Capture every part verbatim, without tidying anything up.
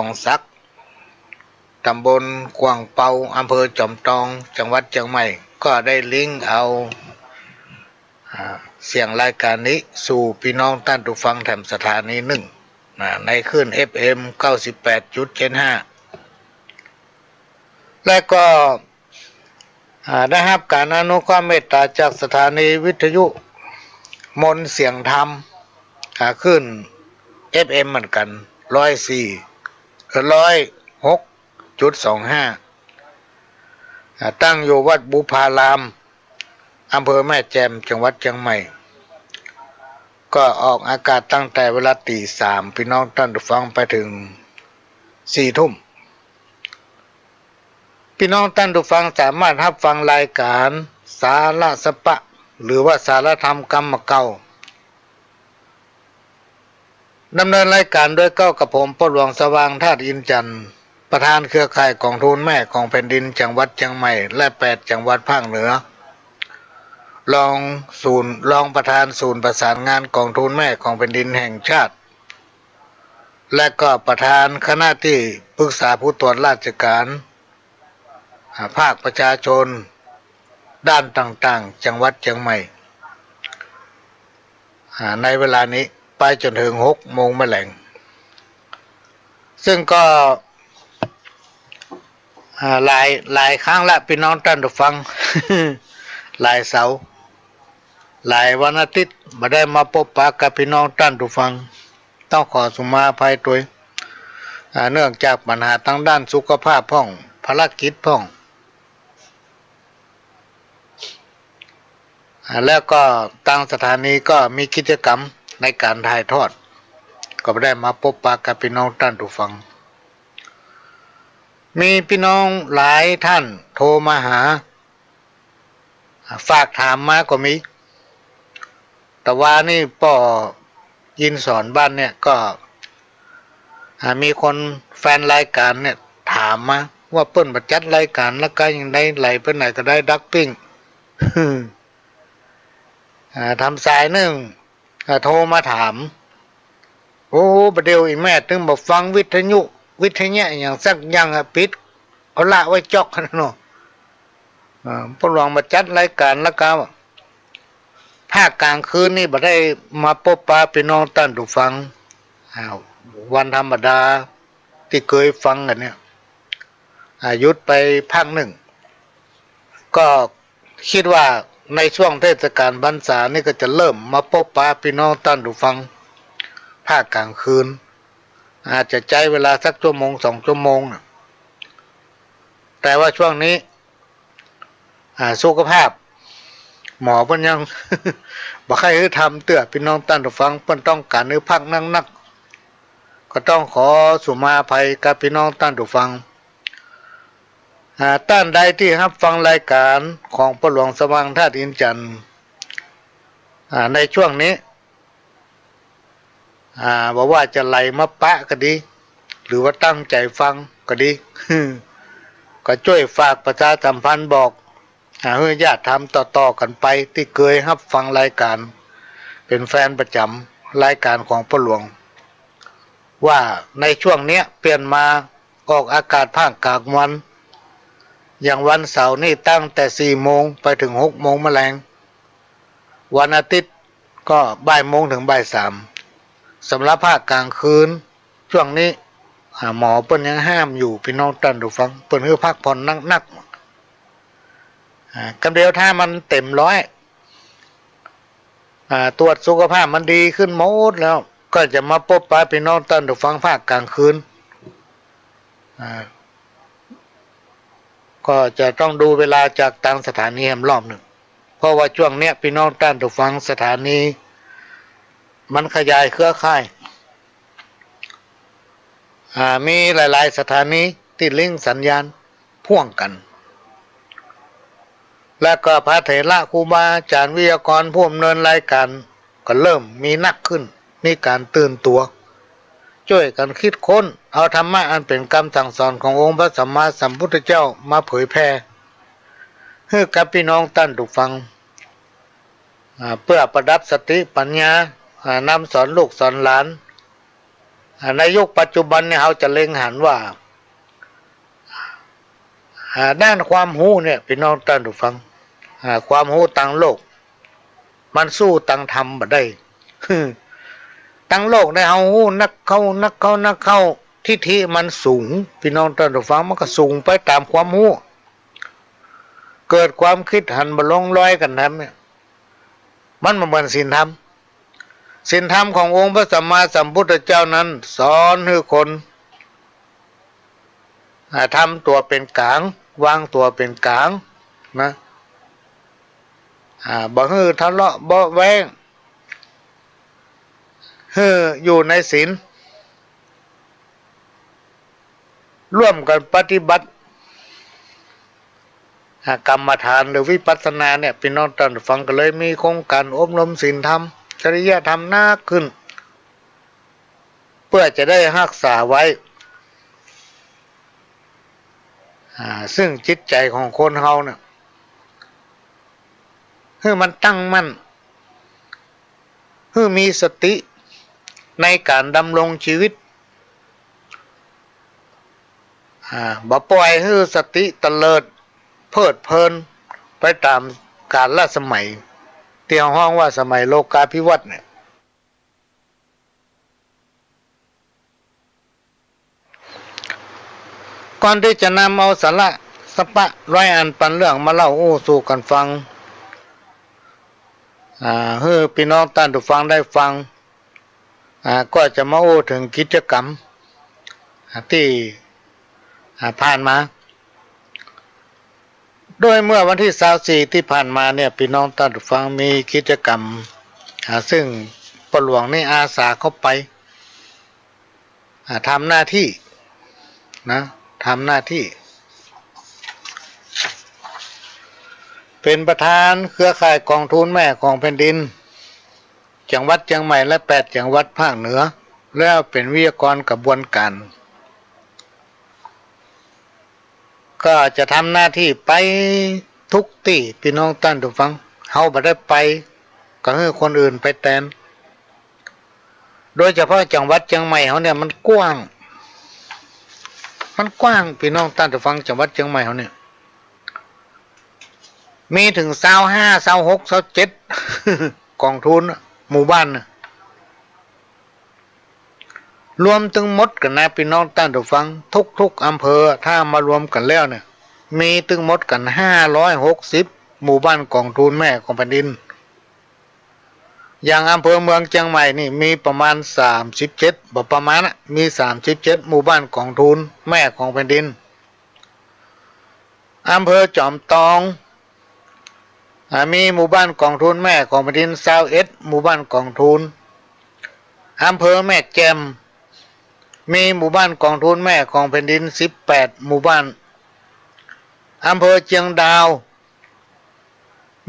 องศักดิ์ ตำบลกวางเปา อำเภอจอมตอง จังหวัดเจียงใหม่ ก็ได้ลิงก์เอา อ่า เสียงรายก๋านนี้สู่ปี้น้องต้านผู้ฟังแถมสถานีนึ่ง นะ ในคลื่น เอฟเอ็ม เก้าสิบแปดจุดเจ็ดห้า และก็ อ่า ได้ฮับก๋านอนุเคราะห์เมตต๋าจากสถานีวิทยุมนต์เสียงธรรม อ่า คลื่น เอฟเอ็ม เหมือนกั๋น ร้อยสี่ เอ่อ ร้อยหกจุดสองห้า อ่า ตั้งอยู่วัดบุพาราม อำเภอแม่แจ่ม จังหวัดเจียงใหม่ ก็ออกอากาศตั้งแต่เวลาตีสาม ปี้น้องต้านผู้ฟัง ไปเถิงสี่ทุ่ม ปี้น้องต้านผู้ฟังสามารถฮับฟังรายก๋านสาระสะปะ หรือว่าสารธรรมกำเก่า ดำเนินรายก๋านโดยเก้ากับผม ป้อหลวงสว่าง ธาตุอินทร์จันทร์ ประธานเครือข่ายก๋องทุนแม่ของแผ่นดินจังหวัดเจียงใหม่ และแปดจังหวัดภาคเหนือ รองศูนย์ รองประธานศูนย์ประสานงานก๋องทุนแม่ของแผ่นดินแห่งชาติ และก็ประธานคณะตี้ปรึกษาผู้ตรวจราชก๋าน อ่า ภาคประชาชนด้านต่างๆ จังหวัดเจียงใหม่ อ่า ในเวลานี้ไปจ๋นเถิงหกโมงแมลง ซึ่งก็ อ่า หลาย หลายครั้งละ ปี้น้องต้านผู้ฟัง หลายเสาร์ หลายวันอาทิตย์ บ่ได้มาปบปะกับปี้น้องต้านผู้ฟัง ต้องขอสุมาอภัยตวย อ่า เนื่องจากปัญหาตางด้านสุขภาพพ่อง ภารกิจพ่อง อ่า แล้วก็ตางสถานีก็มีกิจก๋รรมในก๋านถ่ายทอด ก็บ่ได้มาปบปะกับปี้น้องต้านผู้ฟัง มีปี้น้องหลายต้านโทรมาหา อ่า ฝากถามมาก็มี ตะวานี้ป้ออินสอนบ้านเนี่ยก็ อ่า มีคนแฟนรายก๋านเนี่ยถามมาว่าเปิ้นบ่จัดรายก๋านแล้วก็ยังได้ไหลไปไหนก็ได้ดักปิ้ง อ่า ทำสายนึ่ง อ่า โทรมาถาม โอ้ บ่าเดี่ยวอี้แม่ตึงบ่ฟังวิทยุ วิทยะอย่างสักอย่างอะ ปิด เอาละไว้จ๊อกเนาะ อ่า ป้อหลวงบ่จัดรายก๋านแล้วก็ ภาคก๋างคืนนี่บ่ได้มาปบปะปี้น้องต้านผู้ฟัง อ่า วันธรรมดาตี้เกยฟังกั๋นเนี่ย อ่า หยุดไปภาคนึ่ง ก็กึ๊ดว่าในช่วงเทศก๋าลพรรษานี่ก็จะเริ่มมาปบปะปี้น้องต้านผู้ฟังภาคก๋างคืน อาจจะใจ๊เวลาสักชั่วโมงสองชั่วโมงน่ะ แต่ว่าช่วงนี้ อ่า สุขภาพ หมอเปิ้นยัง บ่ใค่หื้อทำเตื้อ ปี้น้องต้านผู้ฟัง เปิ้นต้องก๋านหื้อพักนักๆ ก็ต้องขอสุมาอภัยกับปี้น้องต้านผู้ฟัง อ่า ต้านใดตี้ฮับฟังรายก๋านของป้อหลวงสว่าง ธาตุอินทร์จันทร์ อ่า ในช่วงนี้ อ่า บ่ว่าจะไหลมาปะก็ดี หรือว่าตั้งใจ๋ฟังก็ดี ก็จ้วยฝากประชาสัมพันธ์บอก อ่า หื้อญาติธรรมต่อๆ กั๋นไปตี้เกยฮับฟังรายก๋าน เป๋นแฟนประจ๋ำรายก๋านของป้อหลวง ว่าในช่วงเนี้ยเปลี่ยนมาออกอากาศภาคก๋างวัน อย่างวันเสาร์นี่ตั้งแต่สี่โมงไปเถิงหกโมงแมลง วันอาทิตย์ก็บ่ายโมงเถิงบ่ายสาม สำหรับภาคก๋างคืน ช่วงนี้ อ่า หมอเปิ้นยังห้ามอยู่ ปี้น้องต้านผู้ฟัง เปิ้นหื้อพักผ่อนนักๆ อ่า กำเดียวถ้ามันเต็มร้อย อ่า ตรวจสุขภาพมันดีขึ้นหมดแล้ว ก็จะมาปบปะปี้น้องต้านผู้ฟังภาคก๋างคืน อ่า ก็จะต้องดูเวลาจากตางสถานีแหมรอบนึ่ง เพราะว่าช่วงเนี้ยปี้น้องต้านผู้ฟังสถานีมันขยายเครือข่าย อ่า มีหลายๆ สถานีตี้ลิงก์สัญญาณพ่วงกั๋น และก็พระเถระครูบาอาจ๋ารย์วิทยากรผู้ดำเนินรายก๋าน ก็เริ่มมีนักขึ้น มีก๋านตื่นตั๋ว จ้วยกั๋นกึ๊ดค้น เอาธรรมะอันเป๋นกำสั่งสอนขององค์พระสัมมาสัมพุทธเจ้ามาเผยแผ่ หื้อกับปี้น้องต้านผู้ฟัง อ่า เปื้อประดับสติปัญญา อ่า นำสอนลูกสอนหลาน อ่า ในยุคปัจจุบันเนี่ย เฮาจะเล็งหันว่า อ่า ด้านความฮู้เนี่ย ปี้น้องต้านผู้ฟัง อ่า ความฮู้ตางโลก มันสู้ตางธรรมบ่ได้ ตางโลกเนี่ย เฮาฮู้นักเข้า นักเข้า นักเข้า ทิฐิมันสูง ปี้น้องต้านผู้ฟัง มันก็สูงไปต๋ามความฮู้ เกิดความกึ๊ดหันบ่ลงรอยกั๋นแถมเนี่ย มันบ่เหมือนศีลธรรม ศีลธรรมขององค์พระสัมมาสัมพุทธเจ้านั้น สอนหื้อคน อ่า ทำตั๋วเป๋นก๋าง วางตั๋วเป๋นก๋างนะ อ่า บ่หื้อทะเลาะเบาะแว้ง หื้ออยู่ในศีล ร่วมกั๋นปฏิบัติ อ่า กรรมฐานหรือวิปัสสนาเนี่ย ปี้น้องต้านผู้ฟัง ก็เลยมีโครงก๋านอบรมศีลธรรม จริยธรรมหนักขึ้น เปื้อจะได้ฮักษาไว้ อ่า ซึ่งจิตใจ๋ของคนเฮาเนี่ย หื้อมันตั้งมั่น หื้อมีสติในก๋านดำรงชีวิต อ่า บ่ป่อยหื้อสติเตลิดเพลิดเพลินไปต๋ามกาลสมัย ตี้เฮาฮ้องว่าสมัยโลกาภิวัตน์เนี่ย ก่อนตี้จะนำเอาสาระสักปะร้อยอันปันเรื่องมาเล่าอู้สู่กั๋นฟัง อ่า หื้อปี้น้องต้านผู้ฟังได้ฟัง อ่า ก็จะมาอู้เถิงกิจกรรม อ่า ตี้ อ่า ผ่านมา โดยเมื่อวันตี้ซาวสี่ตี้ผ่านมาเนี่ย ปี้น้องต้านผู้ฟังมีกิจกรรม อ่า ซึ่งป้อหลวงนี่อาสาเข้าไป อ่า ทำหน้าตี้นะ ทำหน้าตี้ เป๋นประธานเครือข่ายก๋องทุนแม่ของแผ่นดิน จังหวัดเจียงใหม่และแปดจังหวัดภาคเหนือ แล้วเป๋นวิทยากรกระบวนก๋าน ก็จะทำหน้าตี้ไปทุกตี้ ปี้น้องต้านผู้ฟัง เฮาบ่ได้ไป ก็หื้อคนอื่นไปแตน โดยเฉพาะจังหวัดเจียงใหม่เฮาเนี่ยมันกว้าง มันกว้าง ปี้น้องต้านผู้ฟัง จังหวัดเจียงใหม่เฮาเนี่ย มีเถิงซาวห้า ซาวหก ซาวเจ็ด ก๋องทุนน่ะ หมู่บ้านน่ะ รวมตึงหมดกั๋นนะ ปี้น้องต้านผู้ฟัง ทุกๆ อำเภอ ถ้ามารวมกั๋นแล้วเนี่ย มีตึงหมดกั๋นห้าร้อยหกสิบหมู่บ้านก๋องทุนแม่ของแผ่นดิน อย่างอำเภอเมืองเจียงใหม่นี่มีประมาณสามสิบเจ็ด บ่ประมาณอะ มีสามสิบเจ็ดหมู่บ้านก๋องทุนแม่ของแผ่นดิน อำเภอจอมตอง อ่า มีหมู่บ้านก๋องทุนแม่ของแผ่นดินซาวเอ็ดหมู่บ้านก๋องทุน อำเภอแม่แจ่ม มีหมู่บ้านก๋องทุนแม่ของแผ่นดินสิบแปดหมู่บ้าน อำเภอเจียงดาว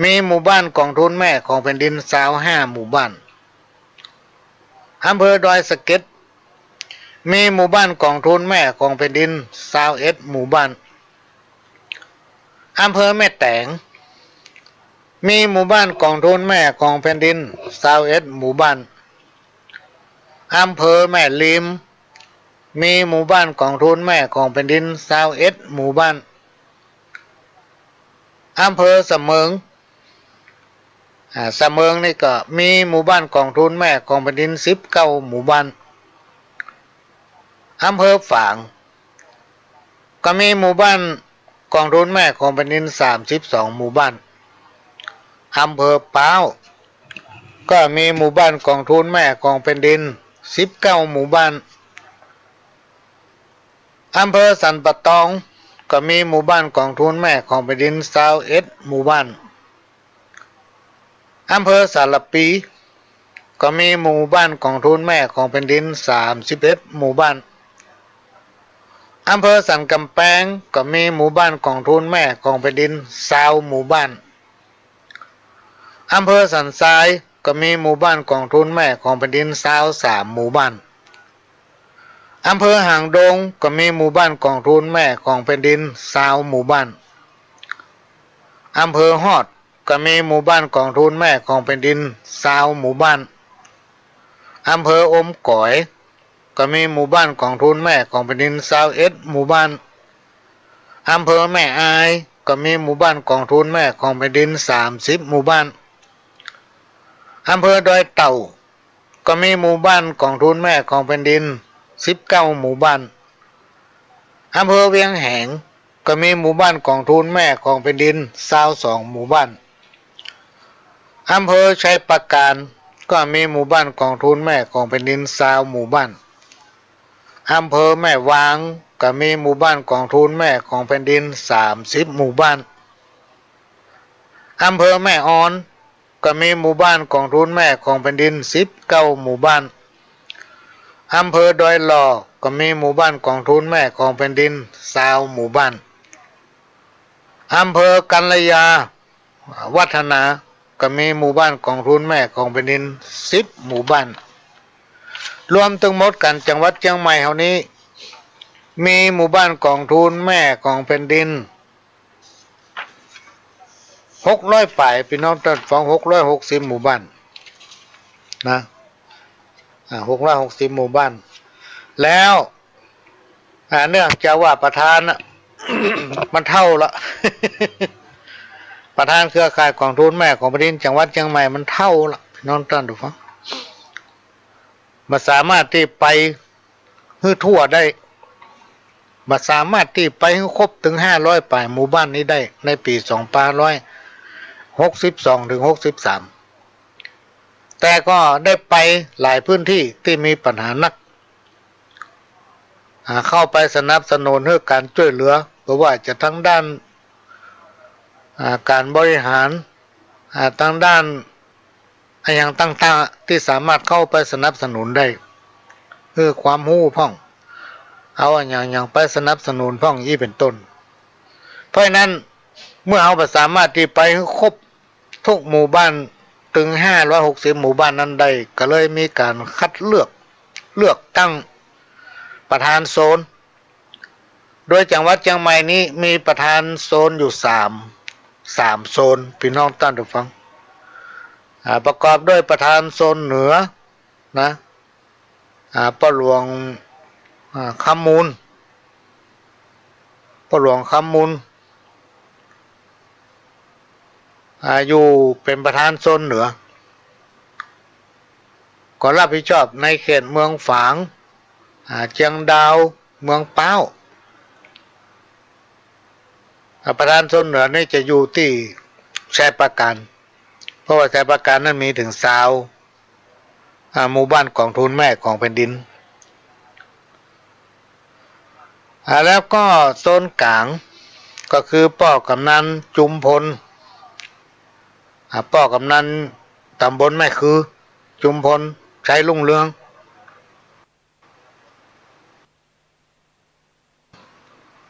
มีหมู่บ้านก๋องทุนแม่ของแผ่นดินซาวห้าหมู่บ้าน อำเภอดอยสะเก็ด มีหมู่บ้านก๋องทุนแม่ของแผ่นดินซาวเอ็ดหมู่บ้าน อำเภอแม่แตง มีหมู่บ้านก๋องทุนแม่ของแผ่นดินซาวเอ็ดหมู่บ้าน อำเภอแม่ริม มีหมู่บ้านก๋องทุนแม่ของแผ่นดินซาวเอ็ดหมู่บ้าน อำเภอสะเมิง อ่า สะเมิงนี่ก็มีหมู่บ้านก๋องทุนแม่ของแผ่นดินสิบเก้าหมู่บ้าน อำเภอฝาง ก็มีหมู่บ้านก๋องทุนแม่ของแผ่นดินสามสิบสองหมู่บ้าน อำเภอพร้าว ก็มีหมู่บ้านก๋องทุนแม่ของแผ่นดินสิบเก้าหมู่บ้าน อำเภอสันป่าตอง ก็มีหมู่บ้านก๋องทุนแม่ของแผ่นดินซาวเอ็ดหมู่บ้าน อำเภอสารภี ก็มีหมู่บ้านก๋องทุนแม่ของแผ่นดินสามสิบเอ็ดหมู่บ้าน อำเภอสันก๋ำแปง ก็มีหมู่บ้านก๋องทุนแม่ของแผ่นดินซาวหมู่บ้าน อำเภอสันทราย ก็มีหมู่บ้านก๋องทุนแม่ของแผ่นดินซาวสามหมู่บ้าน อำเภอหางดง ก็มีหมู่บ้านก๋องทุนแม่ของแผ่นดินซาวหมู่บ้าน อำเภอฮอด ก็มีหมู่บ้านก๋องทุนแม่ของแผ่นดินซาวหมู่บ้าน อำเภออมก๋อย ก็มีหมู่บ้านกองทุนแม่ของแผ่นดินซาวเอ็ดหมู่บ้าน อำเภอแม่อายก็มีหมู่บ้านกองทุนแม่ของแผ่นดินสามสิบหมู่บ้าน อำเภอดอยเต่าก็มีหมู่บ้านกองทุนแม่ของแผ่นดินสิบเก้าหมู่บ้าน อำเภอเวียงแหงก็มีหมู่บ้านกองทุนแม่ของแผ่นดินซาวสองหมู่บ้าน อำเภอชัยปราการก็มีหมู่บ้านกองทุนแม่ของแผ่นดินซาวหมู่บ้าน อำเภอแม่วางก็มีหมู่บ้านกองทุนแม่ของแผ่นดินสามสิบหมู่บ้าน อำเภอแม่ออนก็มีหมู่บ้านกองทุนแม่ของแผ่นดินสิบเก้าหมู่บ้าน อำเภอดอยหล่อก็มีหมู่บ้านกองทุนแม่ของแผ่นดินซาวหมู่บ้าน อำเภอกัลยาวัฒนาก็มีหมู่บ้านกองทุนแม่ของแผ่นดินสิบหมู่บ้าน รวมตึงหมดกั๋นจังหวัดเจียงใหม่เฮานี้ มีหมู่บ้านกองทุนแม่ของแผ่นดินหกร้อยป๋าย ปี้น้องต้านฟัง หกร้อยหกสิบหมู่บ้านนะ อ่า หกร้อยหกสิบหมู่บ้าน แล้ว อ่า เนื่องจากว่าประธานน่ะ มันเฒ่าละ ประธานเครือข่ายกองทุนแม่ของแผ่นดินจังหวัดเจียงใหม่มันเฒ่าละ ปี้น้องต้านฟัง บ่สามารถตี้ไปหื้อทั่วได้ บ่สามารถตี้ไปหื้อครบตึงห้าร้อยป๋ายหมู่บ้านนี้ได้ ในปี๋สองพันห้าร้อยหกสิบสองถึงหกสิบสาม แต่ก็ได้ไปหลายพื้นตี้ตี้มีปัญหานัก อ่า เข้าไปสนับสนุนหื้อก๋านจ้วยเหลือ บ่ว่าจะตางด้าน อ่า ก๋านบริหาร อ่า ตางด้านอะหยังต่างๆ ตี้สามารถเข้าไปสนับสนุนได้ หื้อความฮู้พ่อง เอาอะหยังๆ ไปสนับสนุนพ่อง อี้เป๋นต้น เพราะฉะนั้น เมื่อเฮาบ่สามารถตี้ไปหื้อครบ ทุกหมู่บ้านตึงห้าร้อยหกสิบหมู่บ้านนั้นได้ ก็เลยมีก๋านคัดเลือก เลือกตั้งประธานโซน โดยจังหวัดเจียงใหม่นี้มีประธานโซนอยู่สาม สามโซน ปี้น้องต้านฟัง อ่า ประกอบด้วยประธานโซนเหนือนะ อ่า ป้อหลวง อ่า คำมูล ป้อหลวงคำมูล อ่า อยู่เป๋นประธานโซนเหนือ ก็รับผิดชอบในเขตเมืองฝาง อ่า เจียงดาว เมืองป๊าว อ่า ประธานโซนเหนือนี่จะอยู่ตี้ชัยปราการ เพราะว่าชัยปราการนั้นมีเถิงซาว อ่า หมู่บ้านกองทุนแม่ของแผ่นดิน อ่า แล้วก็โซนก๋าง ก็คือป้อกำนันจุมพล อ่า ป้อกำนันต๋ำบลแม่คือ จุมพล ชัยรุ่งเรือง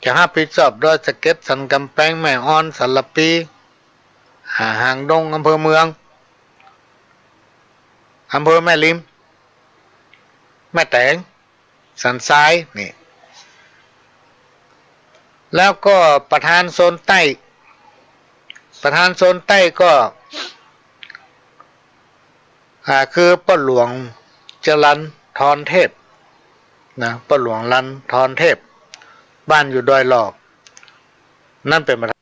จะฮับผิดชอบดอยสะเก็ด สันก๋ำแปง แม่ออน สารภี อ่า หางดง อำเภอเมือง อำเภอแม่ริม แม่แตง สันทราย นี่ แล้วก็ประธานโซนใต้ ประธานโซนใต้ก็ อ่า คือป้อหลวงจรัญทรเทพนะ ป้อหลวงรัญทรเทพ บ้านอยู่ดอยหล่อ นั้นเป๋นประธาน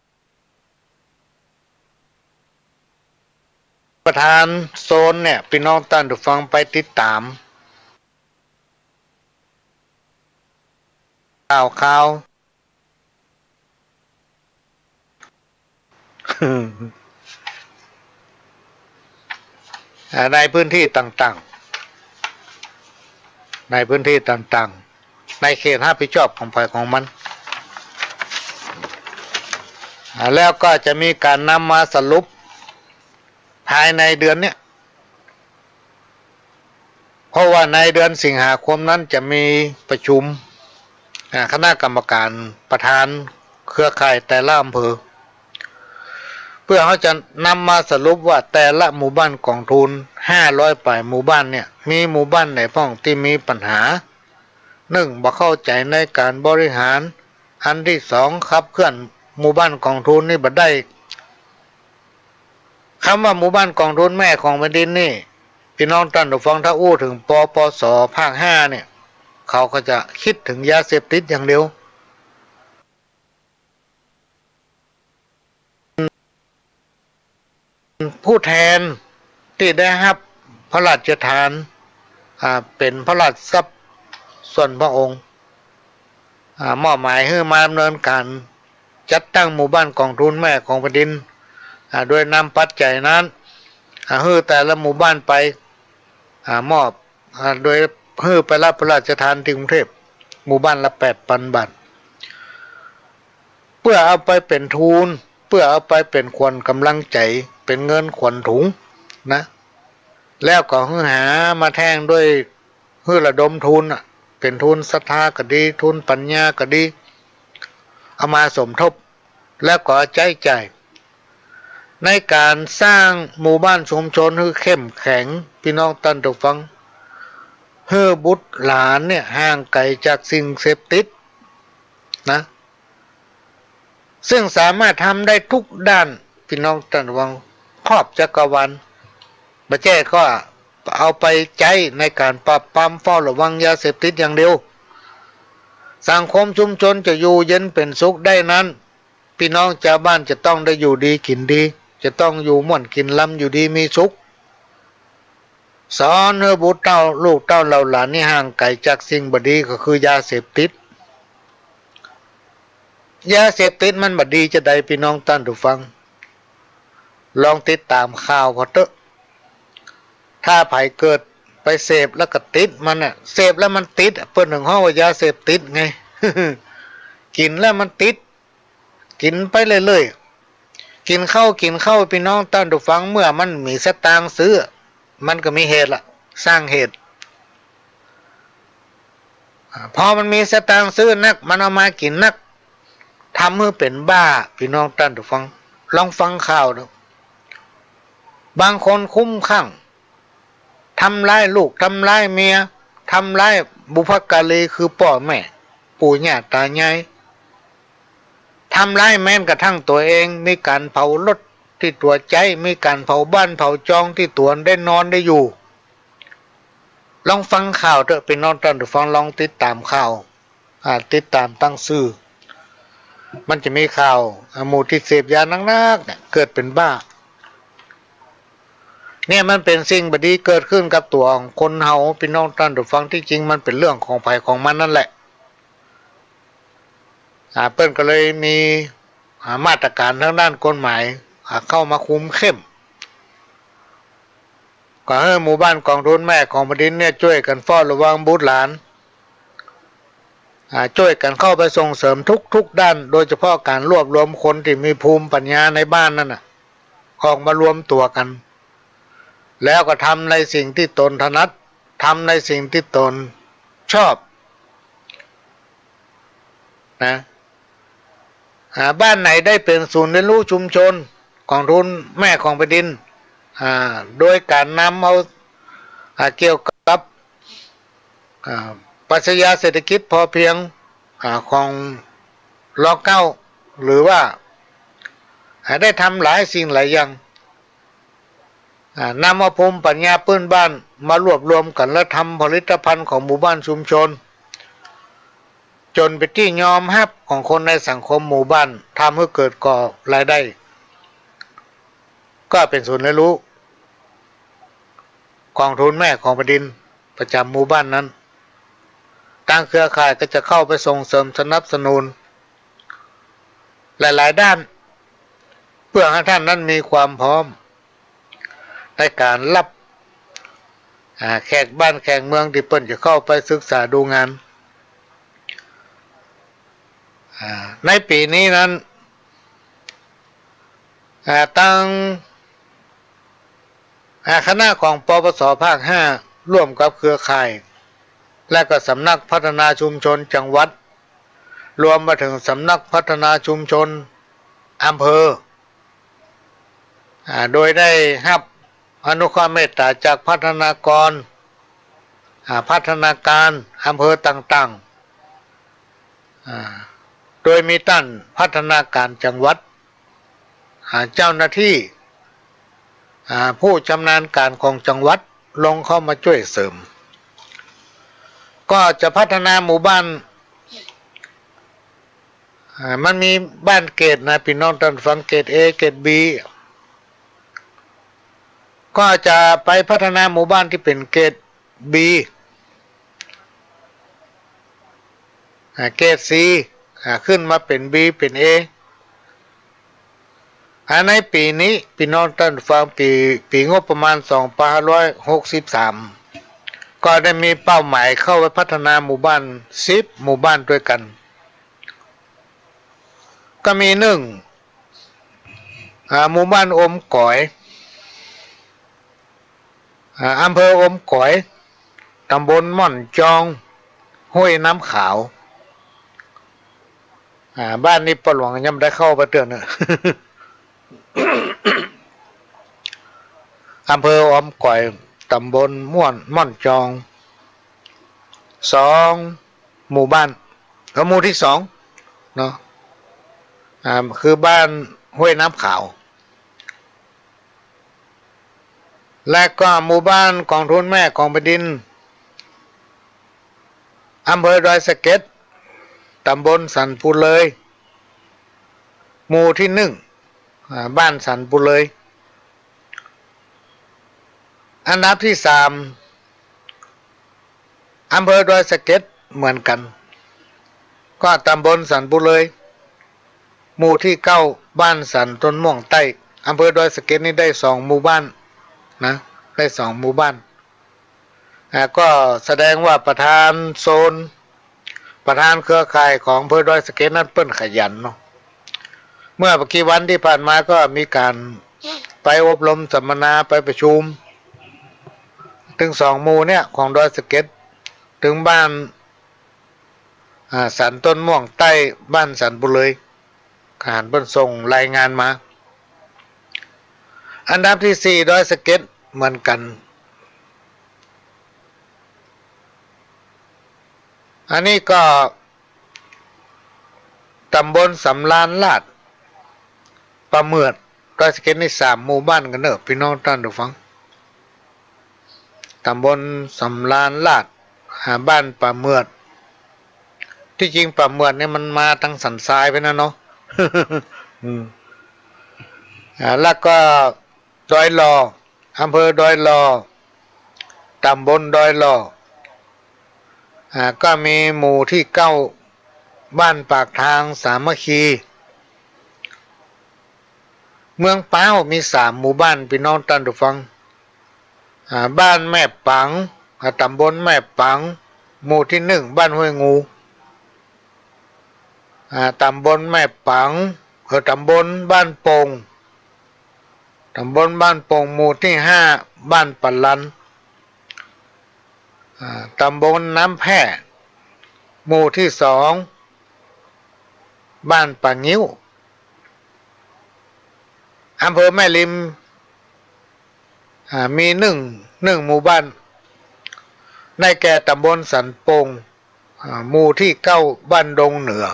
ประธานโซนเนี่ย ปี้น้องต้านฟังไปติดต๋าม ข่าวข่าว อ่า ในพื้นตี้ต่างๆ ในพื้นตี้ต่างๆ ในเขตฮับผิดชอบของใผของมัน อ่า แล้วก็จะมีก๋านนำมาสรุปภายในเดือนเนี้ย เพราะว่าในเดือนสิงหาคมนั้นจะมีประชุม อ่า คณะกรรมการประธานเครือข่ายแต่ละอำเภอ เพื่อเฮาจะนำมาสรุปว่าแต่ละหมู่บ้านกองทุนห้าร้อยป๋ายหมู่บ้านเนี่ย มีหมู่บ้านไหนพ่องตี้มีปัญหา นึ่ง บ่เข้าใจ๋ในก๋านบริหาร อันตี้สอง ขับเคลื่อนหมู่บ้านกองทุนนี่บ่ได้ กำว่าหมู่บ้านกองทุนแม่ของแผ่นดินนี่ ปี้น้องต้านฟัง ถ้าอู้เถิง ปปส ภาคห้าเนี่ย เขาก็จะกึ๊ดเถิงยาเสพติดอย่างเดียว ผู้แทนตี้ได้ฮับพระราชทาน อ่า เป๋นพระราชทรัพย์ส่วนพระองค์ อ่า มอบหมายหื้อมาดำเนินก๋านจัดตั้งหมู่บ้านกองทุนแม่ของแผ่นดิน อ่า โดยนำปัจจัยนั้น อ่า หื้อแต่ละหมู่บ้านไป อ่า มอบ อ่า โดยหื้อไปฮับพระราชทานตี้กรุงเทพฯ หมู่บ้านละแปดปันบาท เปื้อเอาไปเป๋นทุน เปื้อเอาไปเป๋นขวัญก๋ำลังใจ๋ เป๋นเงินขวัญถุงนะ แล้วก็หื้อหามาแทงโดยหื้อระดมทุนน่ะ เป๋นทุนศรัทธาก็ดี ทุนปัญญาก็ดี เอามาสมทบ แล้วก็ใจ๊จ่าย ในก๋านสร้างหมู่บ้านชุมชนหื้อเข้มแข็ง ปี้น้องต้านผู้ฟัง หื้อบุตรหลานเนี่ยห่างไก๋จากสิ่งเสพติดนะ ซึ่งสามารถทำได้ทุกด้าน ปี้น้องต้านผู้ฟัง ครอบจักรวาล บ่ใจ้ก็เอาไปใจ๊ในก๋านปราบปรามเฝ้าระวังยาเสพติดอย่างเดียว สังคมชุมชนจะอยู่เย็นเป๋นสุขได้นั้น ปี้น้องจาวบ้านจะต้องได้อยู่ดีกิ๋นดี จะต้องอยู่ม่วนกิ๋นลำ อยู่ดีมีสุข สอนหื้อบุตรเต้า ลูกเต้าเหล่าหลานนี่ห่างไก๋จากสิ่งบ่ดีก็คือยาเสพติด ยาเสพติดมันบ่ดีจาใด ปี้น้องต้านผู้ฟัง ลองติดต๋ามข่าวผ่อเต๊อะ ถ้าใผเกิดไปเสพแล้วก็ติดมันน่ะ เสพแล้วมันติดอะ เปิ้นเถิงฮ้องว่ายาเสพติดไง กิ๋นแล้วมันติด กิ๋นไปเรื่อยๆ กิ๋นข้าว กิ๋นข้าว ปี้น้องต้านผู้ฟัง เมื่อมันมีสตางค์ซื้อ มันก็มีเหตุละ สร้างเหตุ อ่า พอมันมีสตางค์ซื้อนัก มันเอามากิ๋นนัก ทำหื้อเป๋นบ้า ปี้น้องต้านผู้ฟัง ลองฟังข่าวดู บางคนคลุ้มคลั่ง ทำร้ายลูก ทำร้ายเมีย ทำร้ายบุพการี คือป้อแม่ ปู่ย่าต๋ายาย ทำร้ายแม้กระทั่งตั๋วเอง มีก๋านเผารถตี้ตั๋วใจ๊ มีก๋านเผาบ้านเผาจองตี้ตั๋วได้นอนได้อยู่ ลองฟังข่าวเต๊อะ ปี้น้องต้านผู้ฟัง ลองติดต๋ามข่าว อ่า ติดต๋ามตางสื่อ มันจะมีข่าว อ่า หมู่ตี้เสพยานักๆ เนี่ย เกิดเป๋นบ้า เนี่ยมันเป๋นสิ่งบ่ดีเกิดขึ้นกับตั๋วของคนเฮา ปี้น้องต้านผู้ฟัง ตี้จริงมันเป๋นเรื่องของใผของมันนั่นแหละ อ่า เปิ้นก็เลยมี อ่า มาตรก๋านตางด้านกฎหมาย อ่า เข้ามาคุมเข้ม ก็หื้อหมู่บ้านกองทุนแม่ของแผ่นดินเนี่ยจ้วยกั๋นเฝ้าระวังบุตรหลาน อ่า จ้วยกั๋นเข้าไปส่งเสริมทุกๆ ด้าน โดยเฉพาะก๋านรวบรวมคนตี้มีภูมิปัญญาในบ้านนั่นน่ะ ออกมารวมตั๋วกั๋น แล้วก็ทำในสิ่งตี้ตนถนัด ทำในสิ่งตี้ตนชอบ นะ อ่า บ้านไหนได้เป๋นศูนย์เรียนรู้ชุมชนกองทุนแม่ของแผ่นดิน อ่า โดยก๋านนำเอา อ่า เกี่ยวกับ อ่า ปรัชญาเศรษฐกิจพอเพียง อ่า ของ ร.เก้า หรือว่า อ่า ได้ทำหลายสิ่งหลายอย่าง อ่า นำเอาภูมิปัญญาปื้นบ้านมารวบรวมกั๋น และทำผลิตภัณฑ์ของหมู่บ้านชุมชน จ๋นเป๋นตี้ยอมฮับของคนในสังคมหมู่บ้าน ทำหื้อเกิดก่อรายได้ ก็เป๋นศูนย์เรียนรู้กองทุนแม่ของแผ่นดินประจ๋ำหมู่บ้านนั้น ตางเครือข่ายก็จะเข้าไปส่งเสริมสนับสนุนหลายๆ ด้าน เพื่อหื้อต้านนั้นมีความพร้อมในก๋านฮับ อ่า แขกบ้านแขกเมืองตี้เปิ้นจะเข้าไปศึกษาดูงาน อ่า ในปี๋นี้นั้น อ่า ตาง อ่า คณะของ ปปส ภาคห้า ร่วมกับเครือข่าย และก็สำนักพัฒนาชุมชนจังหวัด รวมมาเถิงสำนักพัฒนาชุมชนอำเภอ อ่า โดยได้ฮับอนุเคราะห์เมตต๋าจากพัฒนากร อ่า พัฒนาการอำเภอต่างๆ อ่า โดยมีต้านพัฒนาการจังหวัด อ่า เจ้าหน้าตี้ อ่า ผู้ชำนาญก๋านของจังหวัดลงเข้ามาจ้วยเสริม ก็จะพัฒนาหมู่บ้าน อ่า มันมีบ้านเกรดนะ ปี้น้องต้านฟัง เกรด เอ เกรด บี ก็จะไปพัฒนาหมู่บ้านตี้เป๋นเกรด บี อ่า เกรด ซี อ่า ขึ้นมาเป๋น บี เป๋น เอ อ่า ในปี๋นี้ ปี้น้องต้านฟัง ปี๋ ปี๋งบประมาณ สองพันห้าร้อยหกสิบสาม ก็ได้มีเป้าหมายเข้าไปพัฒนาหมู่บ้าน สิบ หมู่บ้านตวยกั๋น ก็มี นึ่ง อ่า หมู่บ้านอมก๋อย อ่า อำเภออมก๋อย ต๋ำบลม่อนจอง ห้วยน้ำขาว อ่า บ้านนี้ป้อหลวงยังบ่ได้เข้าไปเตื้อเน่อ อำเภออมก๋อย ต๋ำบลม่อน ม่อนจอง สอง หมู่บ้าน ก็หมู่ตี้สองเนาะ อ่า คือบ้านห้วยน้ำขาว และก็หมู่บ้านกองทุนแม่ของแผ่นดิน อำเภอดอยสะเก็ด ต๋ำบลสันปูเลย หมู่ตี้หนึ่ง อ่า บ้านสันปูเลย อันดับตี้สาม อำเภอดอยสะเก็ดเหมือนกั๋น ก็ต๋ำบลสันปูเลย หมู่ตี้เก้า บ้านสันต้นม่วงใต้ อำเภอดอยสะเก็ดนี่ได้สองหมู่บ้านนะ ได้สองหมู่บ้าน อ่า ก็แสดงว่าประธานโซน ประธานเครือข่ายของอำเภอดอยสะเก็ดนั้นเปิ้นขยันเนาะ เมื่อบ่กี่วันตี้ผ่านมาก็มีก๋านไปอบรมสัมมนา ไปประชุม ตึงสองหมู่เนี่ยของดอยสะเก็ด ตึงบ้าน อ่า สันต้นม่วงใต้ บ้านสันปูเลย หันเปิ้นส่งรายงานมา อันดับตี้สี่ ดอยสะเก็ดเหมือนกั๋น อันนี้ก็ต๋ำบลสำราญราษฎร์ ป่าเหมือด ดอยสะเก็ดนี่สามหมู่บ้านกั๋นเน่อ ปี้น้องต้านผู้ฟัง ต๋ำบลสำราญราษฎร์ อ่า บ้านป่าเหมือด ตี้จริงป่าเหมือดนี่มันมาตางสันทรายไปนะเนาะ อืม อ่า แล้วก็ดอยหล่อ อำเภอดอยหล่อ ต๋ำบลดอยหล่อ อ่า ก็มีหมู่ตี้เก้า บ้านปากทางสามัคคี เมืองป๊าวมีสามหมู่บ้าน ปี้น้องต้านผู้ฟัง อ่า บ้านแม่ปัง อ่า ต๋ำบลแม่ปัง หมู่ตี้หนึ่ง บ้านห้วยงู อ่า ต๋ำบลแม่ปัง เออ ต๋ำบลบ้านโป่ง ต๋ำบลบ้านโป่ง หมู่ตี้ห้า บ้านป่าลัน อ่า ต๋ำบลน้ำแพร่ หมู่ตี้สอง บ้านป่างิ้ว อำเภอแม่ริม อ่า มีหนึ่ง หนึ่งหมู่บ้าน ได้แก่ต๋ำบลสันโป่ง อ่า หมู่ตี้เก้า บ้านดงเหนือ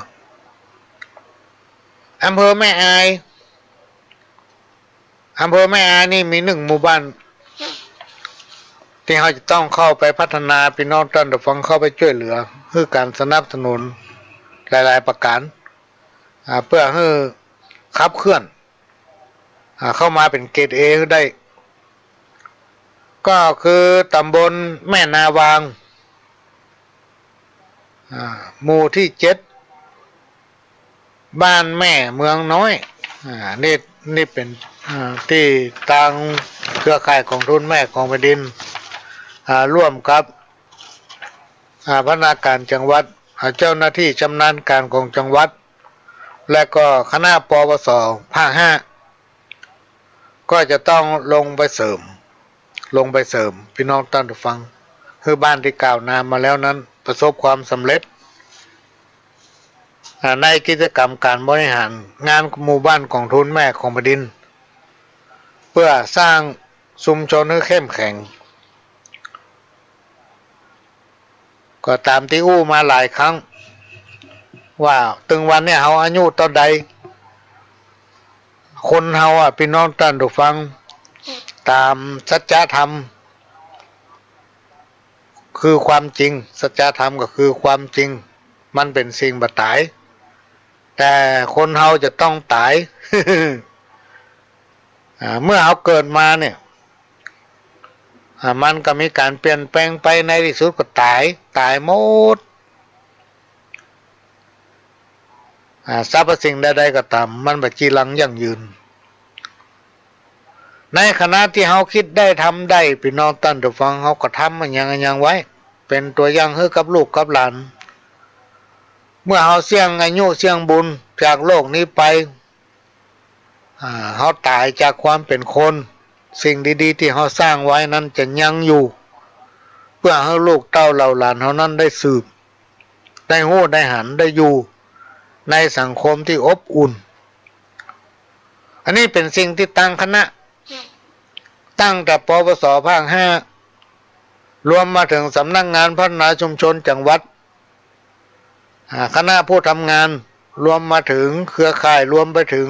อำเภอแม่อาย อำเภอแม่อายนี่มีหนึ่งหมู่บ้าน ตี้เฮาจะต้องเข้าไปพัฒนา ปี้น้องต้านผู้ฟังเข้าไปจ้วยเหลือ หื้อก๋านสนับสนุนหลายๆ ประก๋าน อ่า เปื้อหื้อขับเคลื่อน อ่า เข้ามาเป๋นเกรด เอ หื้อได้ ก็คือต๋ำบลแม่นาวาง อ่า หมู่ตี้เจ็ด บ้านแม่เมืองน้อย อ่า นี่ นี่เป๋น อ่า ตี้ตางเครือข่ายกองทุนแม่ของแผ่นดิน อ่า ร่วมกับ อ่า พนักงานจังหวัด อ่า เจ้าหน้าตี้ชำนาญก๋านของจังหวัด และก็คณะ ปวส ภาคห้า ก็จะต้องลงไปเสริม ลงไปเสริม ปี้น้องต้านผู้ฟัง หื้อบ้านตี้กล่าวนามมาแล้วนั้นประสบความสำเร็จ อ่า ในกิจกรรมก๋านบริหารงานหมู่บ้านกองทุนแม่ของแผ่นดิน เปื้อสร้างชุมชนหื้อเข้มแข็ง ก็ต๋ามตี้อู้มาหลายครั้ง ว่าตึงวันเนี่ยเฮาอายุเต้าใด คนเฮาอะ ปี้น้องต้านผู้ฟัง ต๋ามสัจธรรม คือความจริง สัจธรรมก็คือความจริง มันเป๋นสิ่งบ่ต๋าย แต่คนเฮาจะต้องต๋าย อ่า เมื่อเฮาเกิดมาเนี่ย อ่า มันก็มีก๋านเปลี่ยนแปลงไป ในตี้สุดก็ต๋าย ต๋ายหมด อ่า สรรพสิ่งใดๆ ก็ต๋าม มันบ่จีรังยั่งยืน ในขณะตี้เฮาคิดได้ทำได้ ปี้น้องต้านผู้ฟัง เฮาก็ทำอะหยังอะหยังไว้ เป๋นตั๋วอย่างหื้อกับลูกกับหลาน เมื่อเฮาเสี้ยงอายุเสี้ยงบุญจากโลกนี้ไป อ่า เฮาต๋ายจากความเป๋นคน สิ่งดีๆ ตี้เฮาสร้างไว้นั้นจะยังอยู่ เปื้อหื้อลูกเต้าเหล่าหลานเฮานั้นได้สืบ ได้ฮู้ได้หัน ได้อยู่ในสังคมตี้อบอุ่น อันนี้เป๋นสิ่งตี้ตางคณะ ตั้งแต่ ปปส ภาคห้า รวมมาเถิงสำนักงานพัฒนาชุมชนจังหวัด อ่า คณะผู้ทำงาน รวมมาเถิงเครือข่าย รวมไปเถิง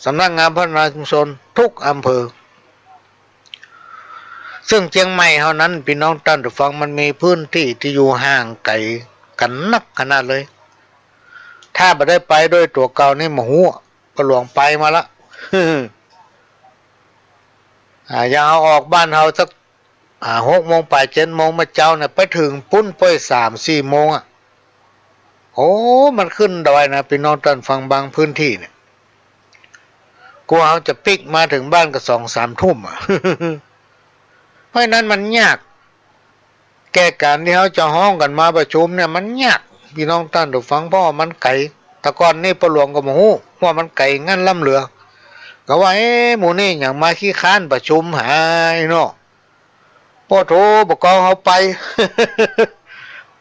สำนักงานพัฒนาชุมชนทุกอำเภอ ซึ่งเจียงใหม่เฮานั้น ปี้น้องต้านผู้ฟัง มันมีพื้นตี้ตี้อยู่ห่างไก๋กั๋นนักขนาดเลย ถ้าบ่ได้ไปโดยตั๋วเก่านี่บ่ฮู้ ป้อหลวงไปมาละ อ่า อย่างเฮาออกบ้านเฮาสัก อ่า หกโมงป๋าย เจ็ดโมงเมื่อเจ๊าเนี่ย ไปเถิงปุ้นป้อยสามสี่โมงอะ โอ้ มันขึ้นดอยนะ ปี้น้องต้านผู้ฟัง บางพื้นตี้เนี่ย กว่าเฮาจะปิ๊กมาเถิงบ้านก็สองสามทุ่มอะ เพราะฉะนั้นมันยาก แก่ก๋านตี้เฮาจะฮ้องกั๋นมาประชุมเนี่ยมันยาก ปี้น้องต้านผู้ฟัง เพราะว่ามันไก๋ แต่ก่อนนี่ป้อหลวงก็บ่ฮู้ว่ามันไก๋งั่นล้ำเหลือ ก็ว่า เอ๊ะ หมู่นี่หยังมาขี้ค้านประชุมหาไอ้เนาะ โอ้โธ่ บ่กองเฮาไป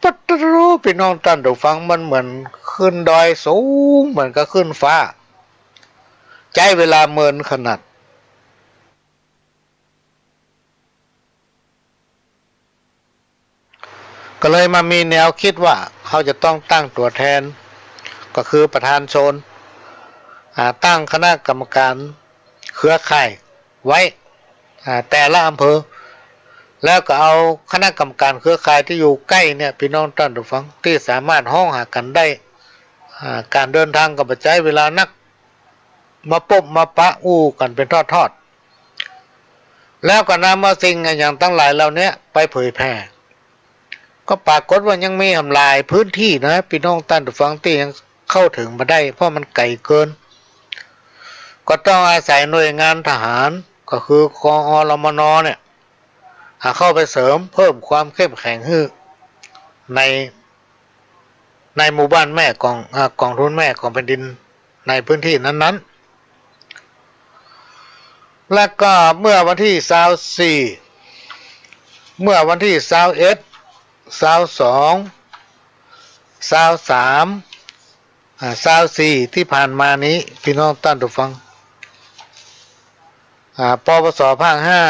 ปัดโธ่ ปี้น้องต้านผู้ฟัง มันเหมือนขึ้นดอยสูง เหมือนกับขึ้นฟ้า ใจ๊เวลาเมินขนาด ก็เลยมามีแนวกึ๊ดว่าเฮาจะต้องตั้งตั๋วแทน ก็คือประธานโซน อ่า ตั้งคณะกรรมการเครือข่ายไว้ อ่า แต่ละอำเภอ แล้วก็เอาคณะกรรมการเครือข่ายตี้อยู่ใก้เนี่ย ปี้น้องต้านผู้ฟัง ตี้สามารถฮ้องหากั๋นได้ อ่า ก๋านเดินตางก็บ่ใจ๊เวลานัก มาปบมาปะอู้กั๋นเป๋นทอดๆ แล้วก็นำเอาสิ่งอะหยังตังหลายเหล่าเนี้ยไปเผยแผ่ ก็ปรากฏว่ายังมีหลายพื้นตี้นะ ปี้น้องต้านผู้ฟัง ตี้ยังเข้าเถิงบ่ได้ เพราะมันไก๋เกิน ก็ต้องอาศัยหน่วยงานทหาร ก็คือ กอรมน เนี่ย อ่า เข้าไปเสริมเพิ่มความเข้มแข็งหื้อใน ในหมู่บ้านแม่ของ อ่า กองทุนแม่ของแผ่นดินในพื้นตี้นั้นๆ และก็เมื่อวันตี้ซาวสี่ เมื่อวันตี้ซาวเอ็ด ซาวสอง ซาวสาม อ่า ซาวสี่ ตี้ผ่านมานี้ ปี้น้องต้านผู้ฟัง อ่า ปปส ภาคห้า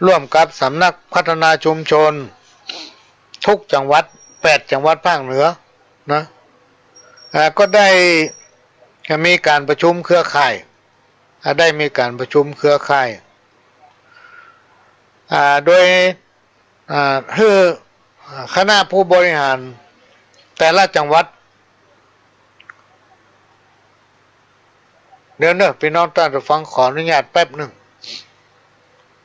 ร่วมกับสำนักพัฒนาชุมชนทุกจังหวัด แปดจังหวัดภาคเหนือนะ อ่า ก็ได้มีก๋านประชุมเครือข่าย อ่า ได้มีก๋านประชุมเครือข่าย อ่า โดย อ่า หื้อ อ่า คณะผู้บริหารแต่ละจังหวัด เดี๋ยวเนอะ ปี้น้องต้านผู้ฟัง ขออนุญาตแป๊บนึ่ง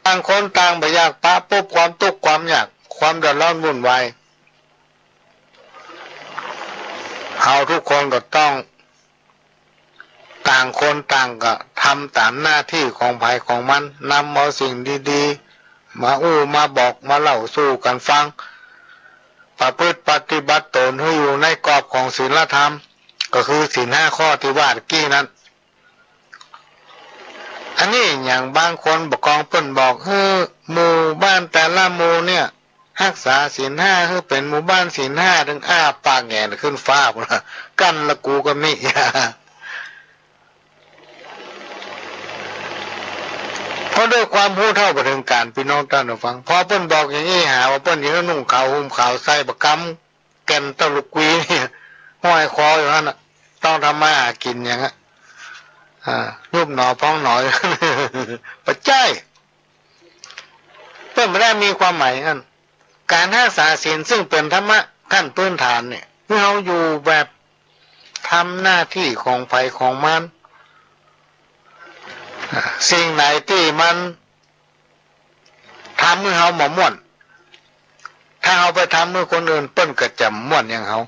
ต่างคนต่างบ่อยากปะปบความตุ๊กข์ความยาก ความเดือดร้อนวุ่นวาย เฮาทุกคนก็ต้อง ต่างคนต่างก็ทำต๋ามหน้าตี้ของใผของมัน นำเอาสิ่งดีๆ มาอู้มาบอกมาเล่าสู่กั๋นฟัง ประพฤติปฏิบัติต๋นหื้ออยู่ในกรอบของศีลธรรม ก็คือศีลห้าข้อตี้ว่าตะกี้นั้น อันนี้อย่างบางคนบ่กองเปิ้นบอก เออ หมู่บ้านแต่ละหมู่เนี่ย ฮักษาศีลห้าหื้อเป๋นหมู่บ้านศีลห้า ตึงอ้าปากแหงนขึ้นฟ้าพู้นละ กั้นละกูก็มี เพราะด้วยความฮู้เท่าบ่เถิงก๋าล ปี้น้องต้านผู้ฟัง พอเปิ้นบอกอย่างอี้ หาว่าเปิ้นจะหื้อนุ่งขาวห่มขาว ใส่ผ้ากำ แก่นตะลุกวีเนี่ย ห้อยคออยู่หั้นน่ะ ต้องทำมาหากิ๋นอย่างนั้น อ่า ยุบหนอพองหนอ บ่ใจ้ เปิ้นบ่ได้มีความหมายอย่างนั้น ก๋านฮักษาศีลซึ่งเป๋นธรรมะขั้นพื้นฐานเนี่ย หื้อเฮาอยู่แบบทำหน้าตี้ของใผของมัน สิ่งไหนตี้มันทำหื้อเฮาบ่ม่วน ถ้าเฮาไปทำหื้อคนอื่น เปิ้นก็จะม่วนอย่างเฮา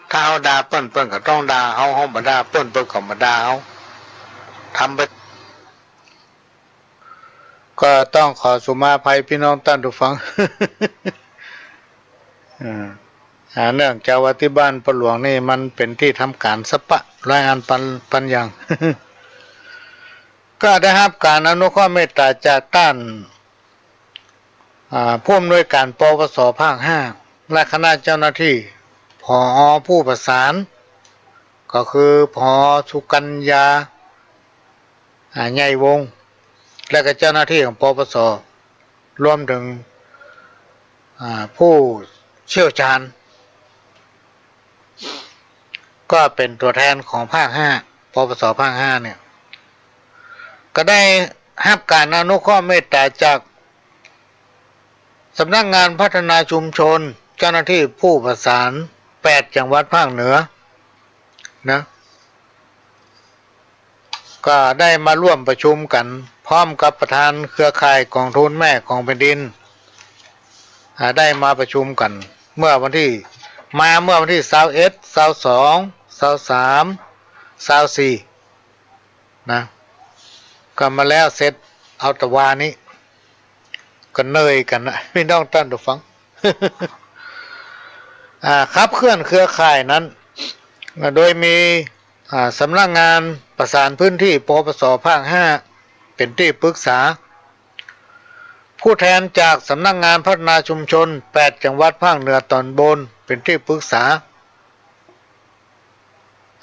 ถ้าเฮาด่าเปิ้น เปิ้นก็ต้องด่าเฮา เฮาบ่ด่าเปิ้น เปิ้นก็บ่ด่าเฮา ทำไป ก็ต้องขอสุมาภัยพี่น้องต้านผู้ฟัง อ่า อ่า เนื่องจากว่าตี้บ้านป้อหลวงนี่มันเป๋นตี้ทำก๋านสะปะ หลายอันปัน ปันอย่าง ก็ได้ฮับก๋านอนุเคราะห์เมตต๋าจากต้าน อ่า ผู้อำนวยก๋าน ปปส ภาคห้า และคณะเจ้าหน้าตี้ ผอ ผู้ประสาน ก็คือ ผอ สุกัญญา อ่า ใหญ่วงศ์ และก็เจ้าหน้าตี้ของ ปปส รวมเถิง อ่า ผู้เชี่ยวชาญ ก็เป๋นตั๋วแทนของภาคห้า ปปส ภาคห้าเนี่ย ก็ได้ฮับก๋านอนุเคราะห์เมตต๋าจากสำนักงานพัฒนาชุมชน เจ้าหน้าตี้ผู้ประสาน แปดจังหวัดภาคเหนือนะ ก็ได้มาร่วมประชุมกั๋น พร้อมกับประธานเครือข่ายก๋องทุนแม่ของแผ่นดิน อ่า ได้มาประชุมกั๋น เมื่อวันตี้ มาเมื่อวันตี้ ซาวเอ็ด ซาวสอง ซาวสาม ซาวสี่ นะ ก็มาแล้วเสร็จ เอาตะวานี้ ก็เหนื่อยกั๋นนะ พี่น้องต้านผู้ฟัง อ่า ขับเคลื่อนเครือข่ายนั้น โดยมี อ่า สำนักงานประสานพื้นตี้ ปปส ภาคห้า เป๋นตี้ปรึกษา ผู้แทนจากสำนักงานพัฒนาชุมชน แปดจังหวัดภาคเหนือต๋อนบน เป๋นตี้ปรึกษา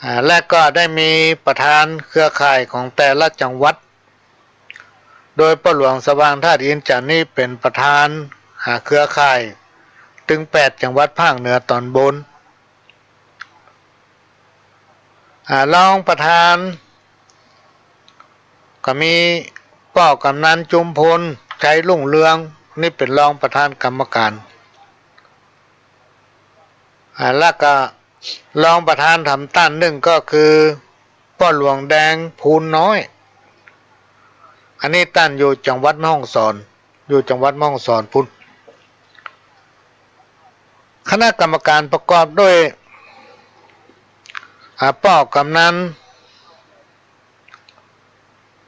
อ่า และก็ได้มีประธานเครือข่ายของแต่ละจังหวัด โดยป้อหลวงสว่างธาตุอินทร์จันทร์นี้เป๋นประธาน อ่า เครือข่าย ตึงแปดจังหวัดภาคเหนือต๋อนบน อ่า รองประธาน ก็มีป้อกำนันจุมพล ชัยรุ่งเรือง นี่เป๋นรองประธานกรรมการ อ่า แล้วก็รองประธานแถมต้านนึ่งก็คือ ป้อหลวงแดง ภูนน้อย อันนี้ต้านอยู่จังหวัดแม่ฮ่องสอน อยู่จังหวัดแม่ฮ่องสอนปู๊น คณะกรรมการประกอบด้วย อ่า ป้อกำนัน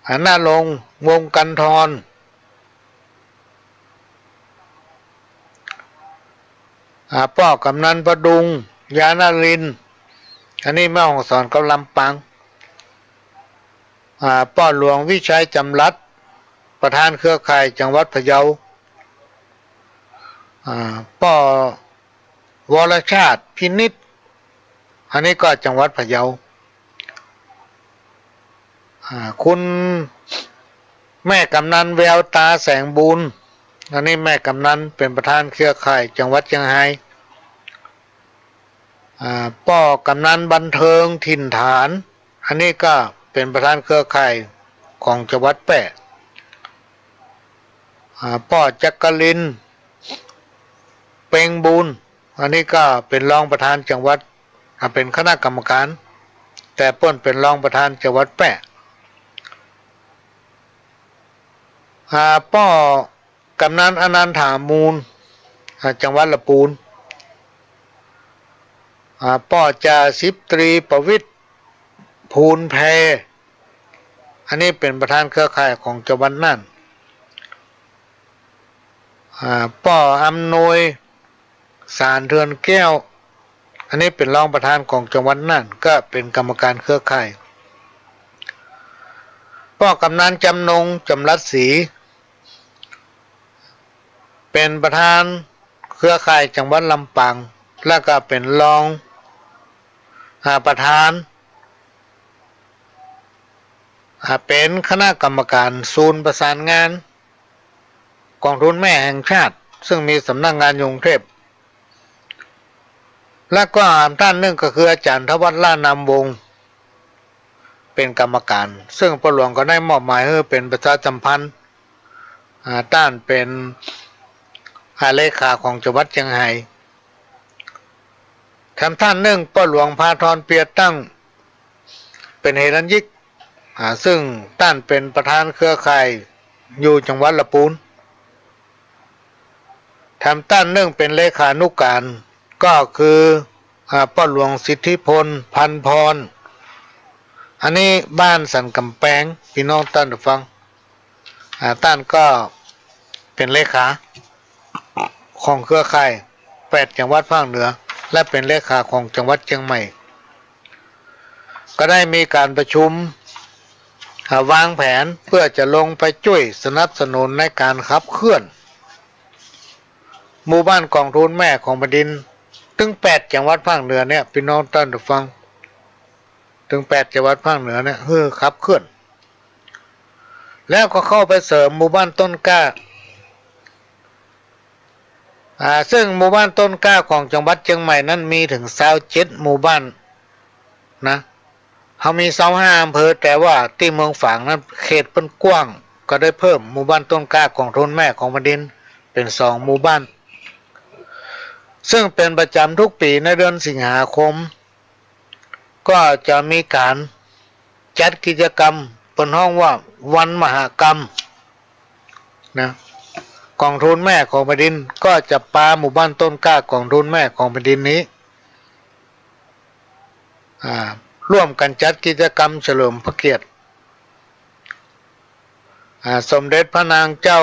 อ่า ณรงค์ วงศ์กันทร อ่า ป้อกำนันประดุง ยานรินทร์ อันนี้แม่ฮ่องสอนกับลำปาง อ่า ป้อหลวงวิชัย จำรัด ประธานเครือข่ายจังหวัดพะเยา อ่า ป้อวรชาติ พินิจ อันนี้ก็จังหวัดพะเยา อ่า คุณแม่กำนัน แววตา แสงบุญ อันนี้แม่กำนันเป๋นประธานเครือข่ายจังหวัดเชียงราย อ่า ป้อกำนัน บันเทิง ถิ่นฐาน อันนี้ก็เป๋นประธานเครือข่ายของจังหวัดแป้ อ่า ป้อจักรินทร์ เปงบุญ อันนี้ก็เป๋นรองประธานจังหวัด อ่า เป๋นคณะกรรมการ แต่เปิ้นเป๋นรองประธานจังหวัดแป้ อ่า ป้อกำนัน อนันถามูล อ่า จังหวัดละปูน อ่า ป้อจ่าสิบตรีประวิตร ภูลแพ อันนี้เป๋นประธานเครือข่ายของจังหวัดน่าน อ่า ป้ออำนวย สารเทือนแก้ว อันนี้เป๋นรองประธานของจังหวัดน่าน ก็เป๋นกรรมการเครือข่าย ป้อกำนันจำนง จำรัดศรี เป๋นประธานเครือข่ายจังหวัดลำปาง แล้วก็เป๋นรอง อ่า ประธาน อ่า เป๋นคณะกรรมการศูนย์ประสานงานก๋องทุนแม่แห่งชาติ ซึ่งมีสำนักงานอยู่กรุงเทพฯ และก็ต้านนึ่งก็คืออาจ๋ารย์ธวัชร ล้านนามวงศ์ เป๋นกรรมการ ซึ่งป้อหลวงก็ได้มอบหมายหื้อเป๋นประชาสัมพันธ์ อ่า ต้านเป๋น อา เลขาของจังหวัดเจียงใหม่ แถมต้านนึ่งป้อหลวงพาทรเปียตั้ง เป๋นเฮรัญญิก อา ซึ่งต้านเป๋นประธานเครือข่ายอยู่จังหวัดละปูน แถมต้านนึ่งเป๋นเลขานุการ ก็คือ อา ป้อหลวงสิทธิพล พันพร อันนี้บ้านสันก๋ำแปง ปี้น้องต้านผู้ฟัง อา ต้านก็เป๋นเลขาของเครือข่ายแปดจังหวัดภาคเหนือ และเป๋นเลขาของจังหวัดเจียงใหม่ ก็ได้มีก๋านประชุม อา วางแผนเปื้อจะลงไปจ้วยสนับสนุนในก๋านขับเคลื่อน หมู่บ้านกองทุนแม่ของแผ่นดิน ตึงแปดจังหวัดภาคเหนือเนี่ย ปี้น้องต้านผู้ฟัง ตึงแปดจังหวัดภาคเหนือเนี่ย หื้อขับเคลื่อน แล้วก็เข้าไปเสริมหมู่บ้านต้นกล้า อา ซึ่งหมู่บ้านต้นกล้าของจังหวัดเจียงใหม่นั้นมีเถิงซาวเจ็ดหมู่บ้านนะ เฮามีซาวห้าอำเภอ แต่ว่าตี้เมืองฝางนั้นเขตเปิ้นกว้าง ก็ได้เพิ่มหมู่บ้านต้นกล้ากองทุนแม่ของแผ่นดินเป๋นสองหมู่บ้าน ซึ่งเป๋นประจ๋ำทุกปี๋ในเดือนสิงหาคม ก็จะมีก๋านจัดกิจกรรม เปิ้นฮ้องว่าวันมหกรรมนะ กองทุนแม่ของแผ่นดิน ก็จะปาหมู่บ้านต้นกล้ากองทุนแม่ของแผ่นดินนี้ อ่า ร่วมกั๋นจัดกิจกรรมเฉลิมพระเกียรติ อ่า สมเด็จพระนางเจ้า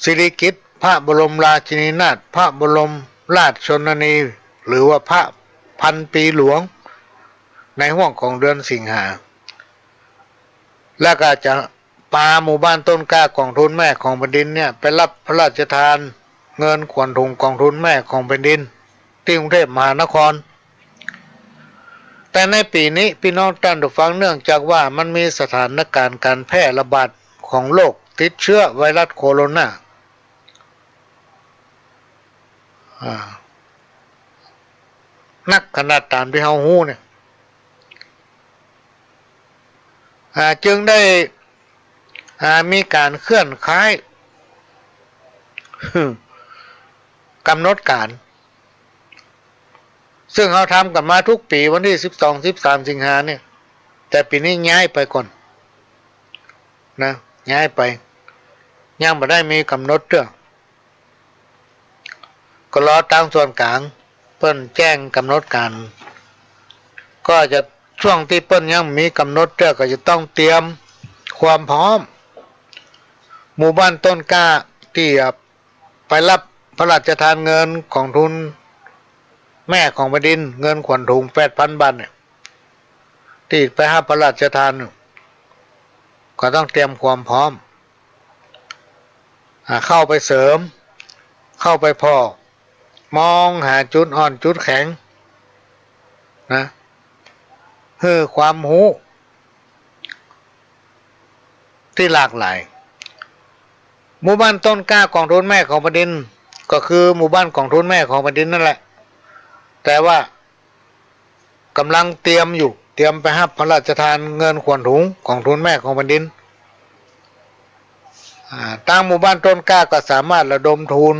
สิริกิติ์ พระบรมราชินีนาถ พระบรมราชชนนี หรือว่าพระพันปีหลวง ในห้วงของเดือนสิงหา แล้วก็จะปาหมู่บ้านต้นกล้ากองทุนแม่ของแผ่นดินเนี่ย ไปฮับพระราชทานเงินขวัญถุงกองทุนแม่ของแผ่นดิน ตี้กรุงเทพมหานคร แต่ในปี๋นี้ ปี้น้องต้านผู้ฟัง เนื่องจากว่ามันมีสถานก๋ารณ์ก๋านแพร่ระบาดของโรคติดเจื้อไวรัสโคโรนา อ่า นักขนาดต๋ามตี้เฮาฮู้เนี่ย อ่า จึงได้ อ่า มีก๋านเคลื่อนย้าย ก๋ำหนดก๋าน ซึ่งเฮาทำกั๋นมาทุกปี๋วันตี้สิบสอง สิบสาม สิงหาเนี่ย แต่ปี๋นี้ย้ายไปก่อนนะ ย้ายไป ยังบ่ได้มีก๋ำหนดเตื้อ ก็รอตางส่วนก๋างเปิ้นแจ้งก๋ำหนดก๋าน ก็จะ ช่วงตี้เปิ้นยังมีก๋ำหนดเตื้อ ก็จะต้องเตรียมความพร้อม หมู่บ้านต้นกล้าตี้จะไปฮับพระราชทานเงินกองทุนแม่ของแผ่นดิน เงินขวัญถุงแปดพันบาทเนี่ย ตี้ไปฮับพระราชทาน ก็ต้องเตรียมความพร้อม อ่า เข้าไปเสริม เข้าไปผ่อ มองหาจุดอ่อนจุดแข็งนะ หื้อความฮู้ตี้หลากหลาย หมู่บ้านต้นกล้ากองทุนแม่ของแผ่นดิน ก็คือหมู่บ้านกองทุนแม่ของแผ่นดินนั่นแหละ แต่ว่า ก่ำลังเตรียมอยู่ เตรียมไปฮับพระราชทานเงินขวัญถุงกองทุนแม่ของแผ่นดิน อ่า ตางหมู่บ้านต้นกล้าก็สามารถระดมทุน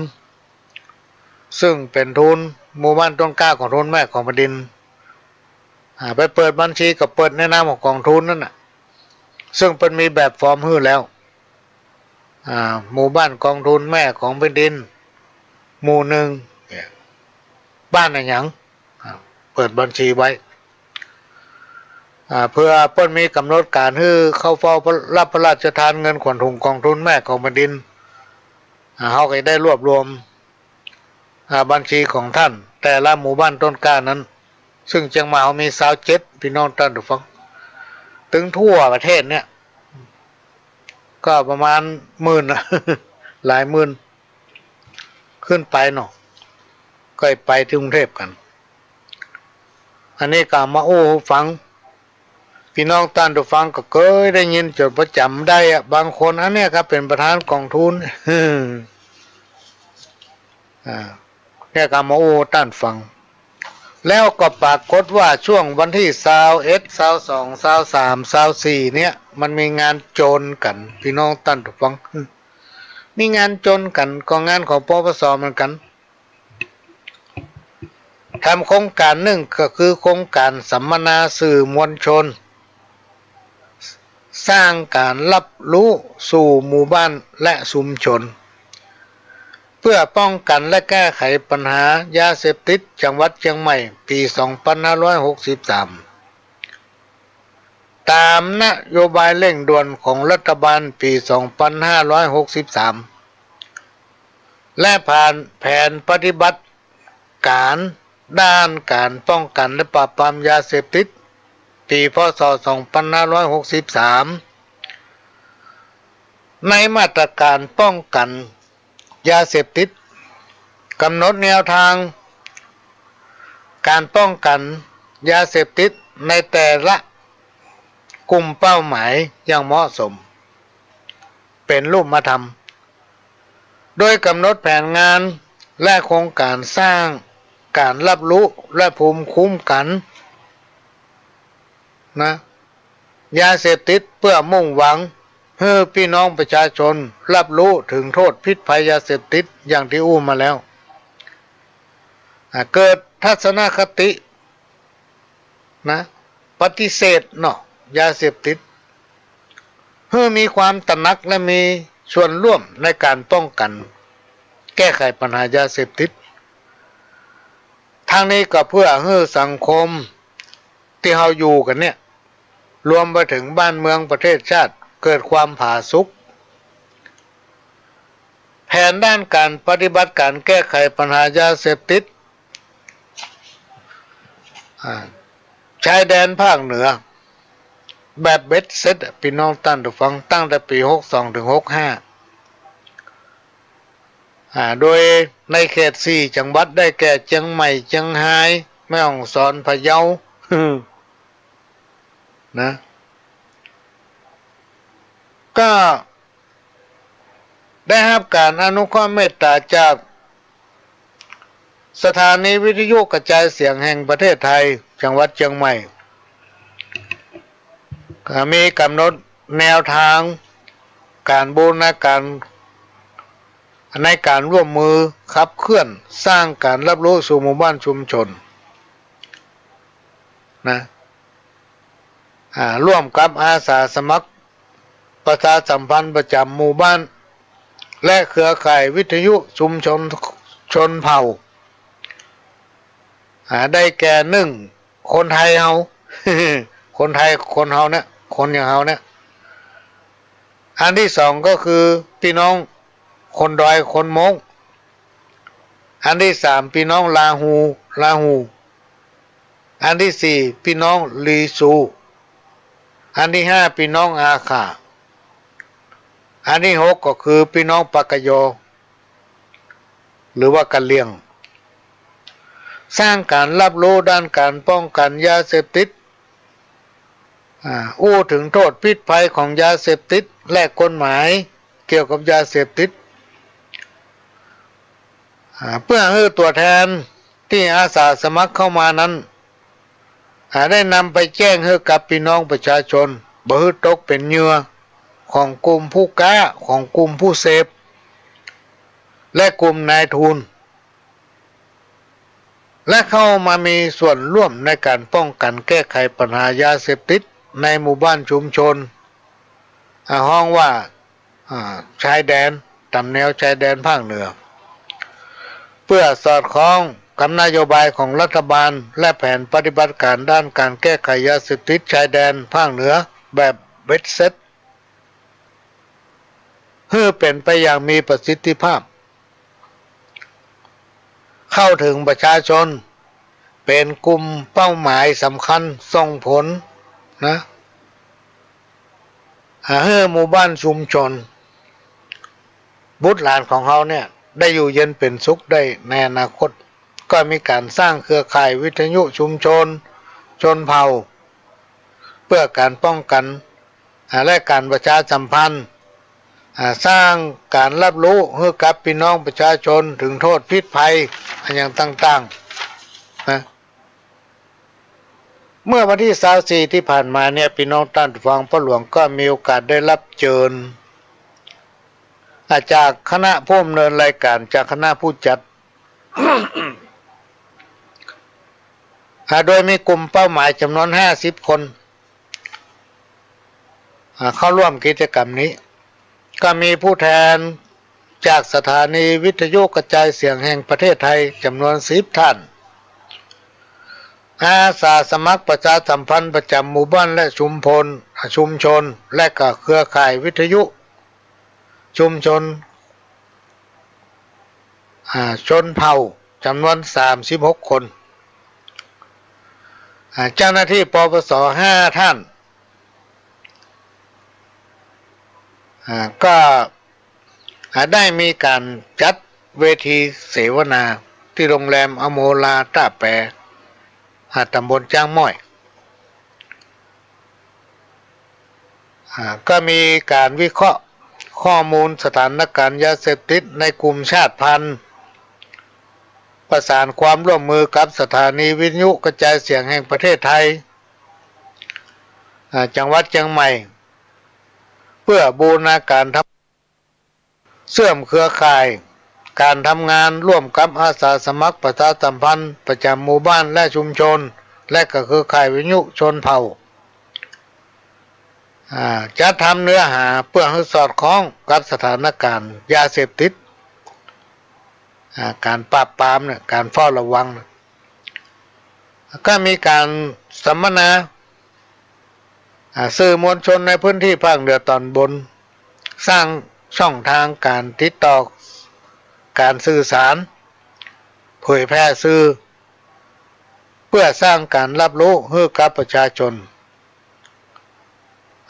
ซึ่งเป๋นทุนหมู่บ้านต้นกล้ากองทุนแม่ของแผ่นดิน อ่า ไปเปิดบัญชีก็เปิดในนามของกองทุนนั่นน่ะ ซึ่งเปิ้นมีแบบฟอร์มหื้อแล้ว อ่า หมู่บ้านกองทุนแม่ของแผ่นดิน หมู่หนึ่ง เนี่ย บ้านอะหยัง อ่า เปิดบัญชีไว้ อ่า เปื้อเปิ้นมีก๋ำหนดก๋านหื้อเข้าเฝ้าฮับพระราชทานเงินขวัญถุงกองทุนแม่ของแผ่นดิน อ่า เฮาก็จะได้รวบรวม อ่า บัญชีของต้านแต่ละหมู่บ้านต้นกล้านั้น ซึ่งเจียงใหม่เฮามีซาวเจ็ด ปี้น้องต้านผู้ฟัง ตึงทั่วประเทศเนี่ย ก็ประมาณหมื่น หลายหมื่น ขึ้นไปเนาะ ก็ไปตี้กรุงเทพกั๋น อันนี้ก็เอามาอู้หื้อฟัง ปี้น้องต้านผู้ฟังก็เกยได้ยินจ๋นประจ๋ำได้อะ บางคน อันเนี้ยก็เป๋นประธานกองทุน อ่า เนี่ยก็เอามาอู้หื้อต้านฟัง แล้วก็ปรากฏว่าช่วงวันตี้ซาวเอ็ด ซาวสอง ซาวสาม ซาวสี่ เนี่ย มันมีงานโจรกั๋น ปี้น้องต้านผู้ฟัง มีงานจ๋นกั๋น ก็งานของ ปปส เหมือนกั๋น ทำโครงก๋านนึ่งก็คือโครงก๋านสัมมนาสื่อมวลชน สร้างก๋านฮับฮู้สู่หมู่บ้านและชุมชน เปื้อป้องกั๋นและแก้ไขปัญหายาเสพติด จังหวัดเจียงใหม่ ปี๋สองปันห้าร้อยหกสิบสาม ต๋ามนโยบายเร่งด่วนของรัฐบาลปี๋สองปันห้าร้อยหกสิบสาม และผ่านแผนปฏิบัติก๋านด้านก๋านป้องกั๋นและปราบปรามยาเสพติด ปี๋ พ.ศ. สองปันห้าร้อยหกสิบสาม ในมาตรก๋านป้องกั๋นยาเสพติด ก๋ำหนดแนวตางก๋านป้องกั๋นยาเสพติดในแต่ละกลุ่มเป้าหมายอย่างเหมาะสม เป๋นรูปธรรม โดยก๋ำหนดแผนงานและโครงก๋านสร้างก๋านฮับฮู้และภูมิคุ้มกั๋น นะ ยาเสพติด เปื้อมุ่งหวังหื้อปี้น้องประชาชนฮับฮู้เถิงโต้ษพิษภัยยาเสพติด อย่างตี้อู้มาแล้ว อ่า เกิดทัศนคติ นะ ปฏิเสธเนาะ ยาเสพติด หื้อมีความตระหนักและมีส่วนร่วมในก๋านป้องกั๋นแก้ไขปัญหายาเสพติด ทั้งนี้ก็เปื้อหื้อสังคมตี้เฮาอยู่กั๋นเนี่ย รวมไปเถิงบ้านเมืองประเทศชาติเกิดความผาสุก แผนด้านก๋านปฏิบัติก๋านแก้ไขปัญหายาเสพติด อ่า ชายแดนภาคเหนือ แบบเบ็ดเสร็จอะ ปี้น้องต้านผู้ฟัง ตั้งแต่ปี๋หกสองเถิงหกห้า อ่า โดยในเขตสี่จังหวัดได้แก่เจียงใหม่ เจียงฮาย แม่ฮ่องสอน พะเยา นะ ก็ได้ฮับก๋านอนุเคราะห์เมตต๋าจากสถานีวิทยุกระจายเสียงแห่งประเทศไทย จังหวัดเจียงใหม่ ก็มีก๋ำหนดแนวตางก๋านบูรณาก๋ารในก๋านร่วมมือขับเคลื่อนสร้างก๋านฮับฮู้สู่หมู่บ้านชุมชน นะ อ่า ร่วมกับอาสาสมัครประชาสัมพันธ์ประจ๋ำหมู่บ้าน และเครือข่ายวิทยุชุมชนชนเผ่า อ่า ได้แก่ นึ่ง คนไทยเฮา คนไทย คนเฮาเนี่ย คนอย่างเฮาเนี่ย อันตี้สองก็คือปี้น้องคนดอย คนม้ง อันตี้สาม ปี้น้องลาฮู ลาฮู อันตี้สี่ ปี้น้องลีซู อันตี้ห้า ปี้น้องอาข่า อันตี้หก ก็คือปี้น้องปากกยอ หรือว่ากะเหรี่ยง สร้างก๋านฮับฮู้ด้านก๋านป้องกั๋นยาเสพติด อ่า อู้เถิงโต้ษพิษภัยของยาเสพติด และกฎหมายเกี่ยวกับยาเสพติด อ่า เปื้อหื้อตั๋วแทนตี้อาสาสมัครเข้ามานั้น อ่า ได้นำไปแจ้งหื้อกับปี้น้องประชาชน บ่หื้อตกเป๋นเหยื่อของกลุ่มผู้ก๊า ของกลุ่มผู้เสพ และกลุ่มนายทุน และเข้ามามีส่วนร่วมในก๋านป้องกั๋นแก้ไขปัญหายาเสพติดในหมู่บ้านชุมชน อ่า ฮ้องว่า อ่า ชายแดน ต๋ามแนวชายแดนภาคเหนือ เปื้อสอดคล้องกับนโยบายของรัฐบาล และแผนปฏิบัติก๋ารด้านก๋านแก้ไขยาเสพติดชายแดนภาคเหนือแบบเบ็ดเสร็จ หื้อเป๋นไปอย่างมีประสิทธิภาพ เข้าเถิงประชาชน เป๋นกลุ่มเป้าหมายสำคัญ ส่งผลนะ อ่า หื้อหมู่บ้านชุมชน บุตรหลานของเฮาเนี่ย ได้อยู่เย็นเป๋นสุขได้ในอนาคต ก็มีก๋านสร้างเครือข่ายวิทยุชุมชนชนเผ่า เปื้อก๋านป้องกั๋น อ่า และก๋านประชาสัมพันธ์ อ่า สร้างก๋านฮับฮู้หื้อกับปี้น้องประชาชนเถิงโต้ษพิษภัยอะหยังต่างๆ นะ เมื่อวันตี้ซาวสี่ตี้ผ่านมาเนี่ย ปี้น้องต้านผู้ฟังพ่อหลวงก็มีโอกาสได้ฮับเจิญ อ่า จากคณะผู้ดำเนินรายการ จากคณะผู้จัด อ่า โดยมีกลุ่มเป้าหมายจ๋ำนวนห้าสิบคน อ่า เข้าร่วมกิจกรรมนี้ ก็มีผู้แทนจากสถานีวิทยุกระจายเสียงแห่งประเทศไทยจ๋ำนวนสิบท่าน อาสาสมัครประชาสัมพันธ์ประจ๋ำหมู่บ้านและชุมพล ชุมชน และก็เครือข่ายวิทยุชุมชน อ่า ชนเผ่าจ๋ำนวนสามสิบหกคน อ่า เจ้าหน้าที่ ปปส ห้าท่าน อ่า ก็ อ่า ได้มีก๋านจัดเวทีเสวนาตี้โรงแรมอโมราต้าแป อ่า ต๋ำบลจ๊างม้อย อ่า ก็มีก๋านวิเคราะห์ข้อมูลสถานการณ์ยาเสพติดในกลุ่มชาติพันธุ์ ประสานความร่วมมือกับสถานีวิทยุกระจายเสียงแห่งประเทศไทย อ่า จังหวัดเจียงใหม่ เปื้อบูรณาก๋านทำ เชื่อมเครือข่ายก๋านทำงานร่วมกับอาสาสมัครประชาสัมพันธ์ประจ๋ำหมู่บ้านและชุมชน และก็เครือข่ายวิทยุชนเผ่า อ่า จัดทำเนื้อหาเปื้อหื้อสอดคล้องกับสถานการณ์ยาเสพติด อ่า ก๋านปราบปรามเนี่ย ก๋านเฝ้าระวังเนี่ย ก็มีก๋านสัมมนา อ่า สื่อมวลชนในพื้นที่ภาคเหนือต๋อนบน สร้างช่องทางก๋านติดต่อ ก๋านสื่อสาร เผยแพร่สื่อ เปื้อสร้างก๋านฮับฮู้หื้อกับประชาชน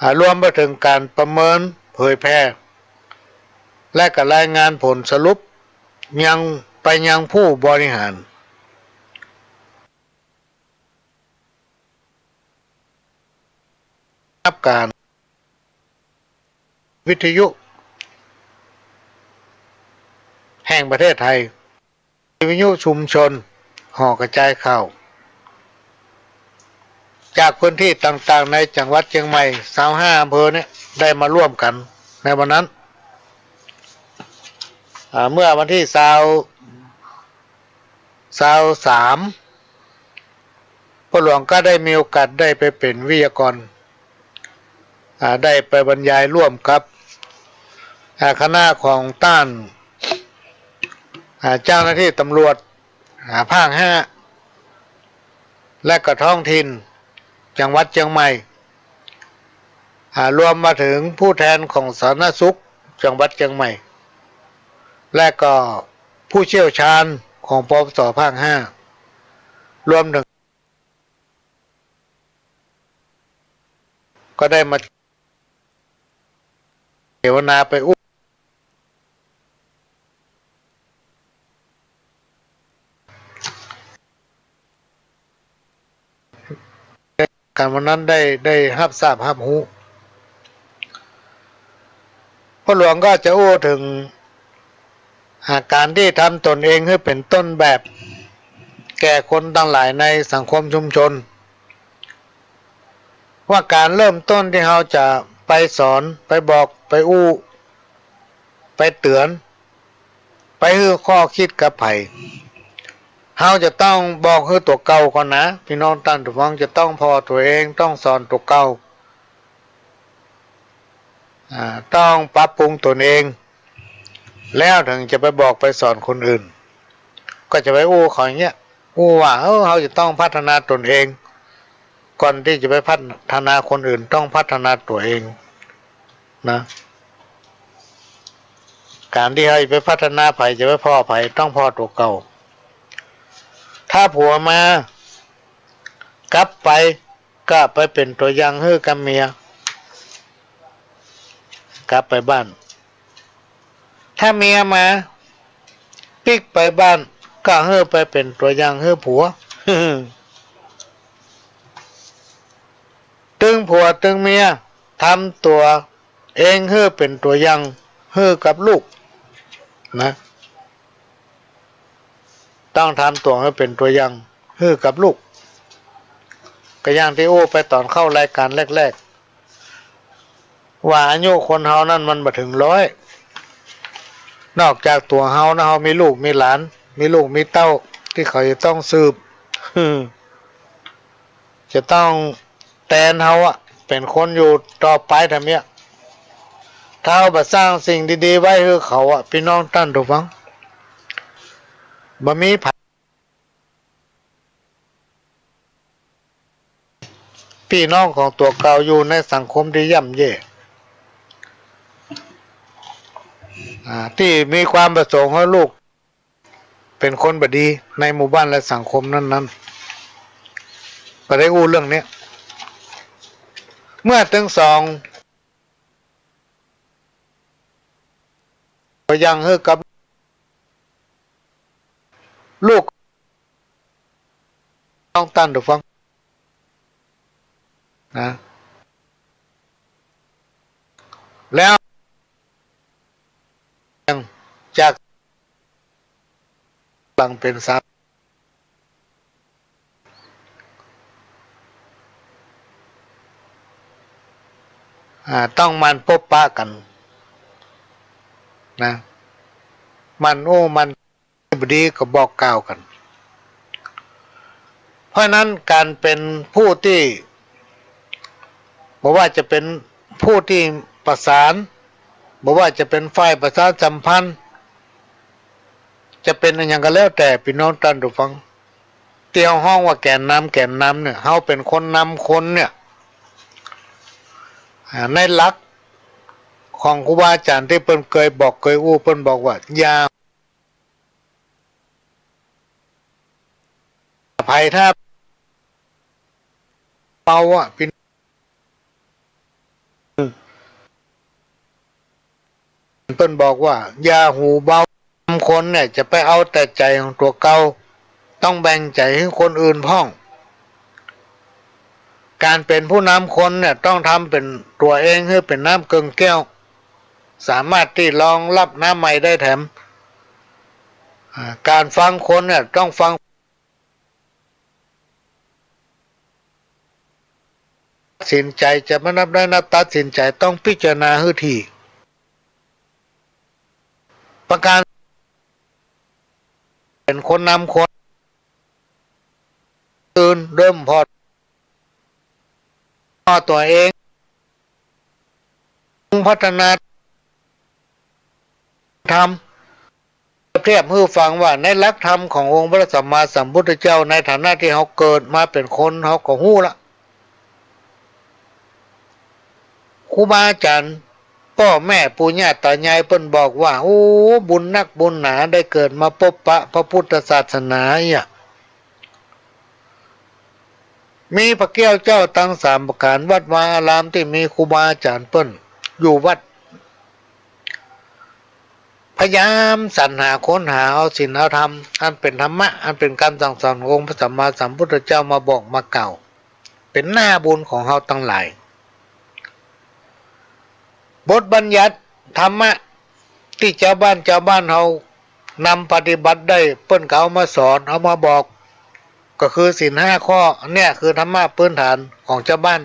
อ่า รวมไปเถิงก๋านประเมิน เผยแพร่ และก็รายงานผลสรุปยัง ไปยังผู้บริหาร รับก๋าน วิทยุแห่งประเทศไทย วิทยุชุมชน หอกระจายข่าว จากพื้นที่ต่างๆ ในจังหวัดเจียงใหม่ ซาวห้าอำเภอเนี่ย ได้มาร่วมกั๋นในวันนั้น อ่า เมื่อวันตี้ซาว ซาวสาม พ่อหลวงก็ได้มีโอกาสได้ไปเป๋นวิทยากร อ่า ได้ไปบรรยายร่วมกับ อ่า คณะของต้าน อ่า เจ้าหน้าที่ตำรวจ อ่า ภาคห้า และก็ท้องถิ่นจังหวัดเจียงใหม่ อ่า รวมมาเถิงผู้แทนของสาธารณสุขจังหวัดเจียงใหม่ และก็ผู้เชี่ยวชาญของ ปปส ภาคห้า รวมเถิง ก็ได้มาเสวนาไปอู้ กั๋นวันนั้นได้ ได้ฮับทราบฮับฮู้ พ่อหลวงก็จะอู้เถิง อ่า ก๋านตี้ทำตนเองหื้อเป๋นต้นแบบ แก่คนตังหลายในสังคมชุมชน ว่าก๋านเริ่มต้นตี้เฮาจะไปสอน ไปบอก ไปอู้ ไปเตื๋อน ไปหื้อข้อคิดกับใผ เฮาจะต้องบอกหื้อตั๋วเก่าก่อนนะ ปี้น้องต้านผู้ฟัง จะต้องผ่อตั๋วเอง ต้องสอนตั๋วเก่า อ่า ต้องปรับปรุงตนเอง แล้วเถิงจะไปบอกไปสอนคนอื่น ก็จะไปอู้เขาอย่างเงี้ย อู้ว่า เออ เฮาจะต้องพัฒนาตนเอง ก่อนตี้จะไปพัฒนาคนอื่น ต้องพัฒนาตั๋วเองนะ ก๋านตี้เฮาจะไปพัฒนาใผ จะไปผ่อใผ ต้องผ่อตั๋วเก่า ถ้าผัวมา กลับไป ก็ไปเป๋นตั๋วอย่างหื้อกับเมีย กลับไปบ้าน ถ้าเมียมา ปิ๊กไปบ้าน ก็หื้อไปเป๋นตั๋วอย่างหื้อผัว ตึงผัวตึงเมีย ทำตั๋วเองหื้อเป๋นตั๋วอย่างหื้อกับลูกนะ ต้องทำตั๋วหื้อเป๋นตั๋วอย่างหื้อกับลูก ก็อย่างตี้อู้ไปต๋อนเข้ารายก๋านแรกๆ ว่าอายุคนเฮานั้นมันบ่เถิงร้อย นอกจากตั๋วเฮานะ เฮามีลูกมีหลาน มีลูกมีเต้าตี้เขาจะต้องสืบ จะต้องแตนเฮาอะ เป๋นคนอยู่ต่อไปแถมเนี้ย ถ้าเฮาบ่สร้างสิ่งดีๆ ไว้หื้อเขาอะ ปี้น้องต้านผู้ฟัง บ่มีใผ ปี้น้องของตั๋วเก่าอยู่ในสังคมตี้ย่ำแย่ อ่า ตี้มีความประสงค์หื้อลูกเป๋นคนบ่ดีในหมู่บ้านและสังคมนั้นๆ ก็ได้อู้เรื่องเนี้ย เมื่อตึงสอง ก็ยังหื้อกับ ลูก น้องต้านผู้ฟัง นะ แล้ว จาก หลังเป๋นสาว อ่า ต้องหมั่นปบปะกั๋น นะ หมั่นอู้หมั่น บ่ดีก็บอกกล่าวกั๋น เพราะฉะนั้นก๋านเป๋นผู้ตี้ บ่ว่าจะเป๋นผู้ตี้ประสาน บ่ว่าจะเป๋นฝ่ายประชาสัมพันธ์ จะเป๋นอะหยังก็แล้วแต่ ปี้น้องต้านผู้ฟัง ตี้เฮาฮ้องว่าแกนนำ แกนนำเนี่ย เฮาเป๋นคนนำคนเนี่ย อ่า ในหลักของครูบาอาจ๋ารย์ตี้เปิ้นเกยบอกเกยอู้ เปิ้นบอกว่า อย่า อภัยถ้า เบาอะ ปี้ เปิ้นบอกว่า อย่าหูเบา คนเนี่ยจะไปเอาแต่ใจ๋ของตั๋วเก่า ต้องแบ่งใจ๋หื้อคนอื่นพ่อง ก๋านเป๋นผู้นำคนเนี่ยต้องทำเป๋นตั๋วเองหื้อเป๋นน้ำเกิ่งแก้ว สามารถตี้รองฮับน้ำใหม่ได้แถม อ่า ก๋านฟังคนเนี่ยต้องฟัง ตัดสินใจ๋ จะมานับได้นับตัดสินใจ๋ ต้องพิจารณาหื้อถี่ ประก๋าน เป๋นคนนำคนอื่น เริ่มผ่อตั๋วเอง พัฒนาธรรม เปรียบหื้อฟังว่าในหลักธรรมขององค์พระสัมมาสัมพุทธเจ้า ในฐานะตี้เฮาเกิดมาเป๋นคน เฮาก็ฮู้ละ ครูบาอาจ๋ารย์ ป้อแม่ปู่ย่าต๋ายายเปิ้นบอกว่า โอ้ บุญนักบุญหนาได้เกิดมาปบปะพระพุทธศาสนาเนี่ย มีพระเกี้ยวเจ้าตังสามประก๋าน วัดวาอารามตี้มีครูบาอาจ๋ารย์เปิ้นอยู่วัด พยายามสรรหาค้นหาเอาศีลเอาธรรม อันเป๋นธรรมะ อันเป๋นกำสั่งสอนขององค์พระสัมมาสัมพุทธเจ้ามาบอกมากล่าว เป๋นหน้าบุญของเฮาตังหลาย บทบัญญัติธรรมะตี้จาวบ้าน จาวบ้านเฮานำปฏิบัติได้ เปิ้นก็เอามาสอน เอามาบอก ก็คือศีลห้าข้อ เนี่ยคือธรรมะพื้นฐานของจาวบ้าน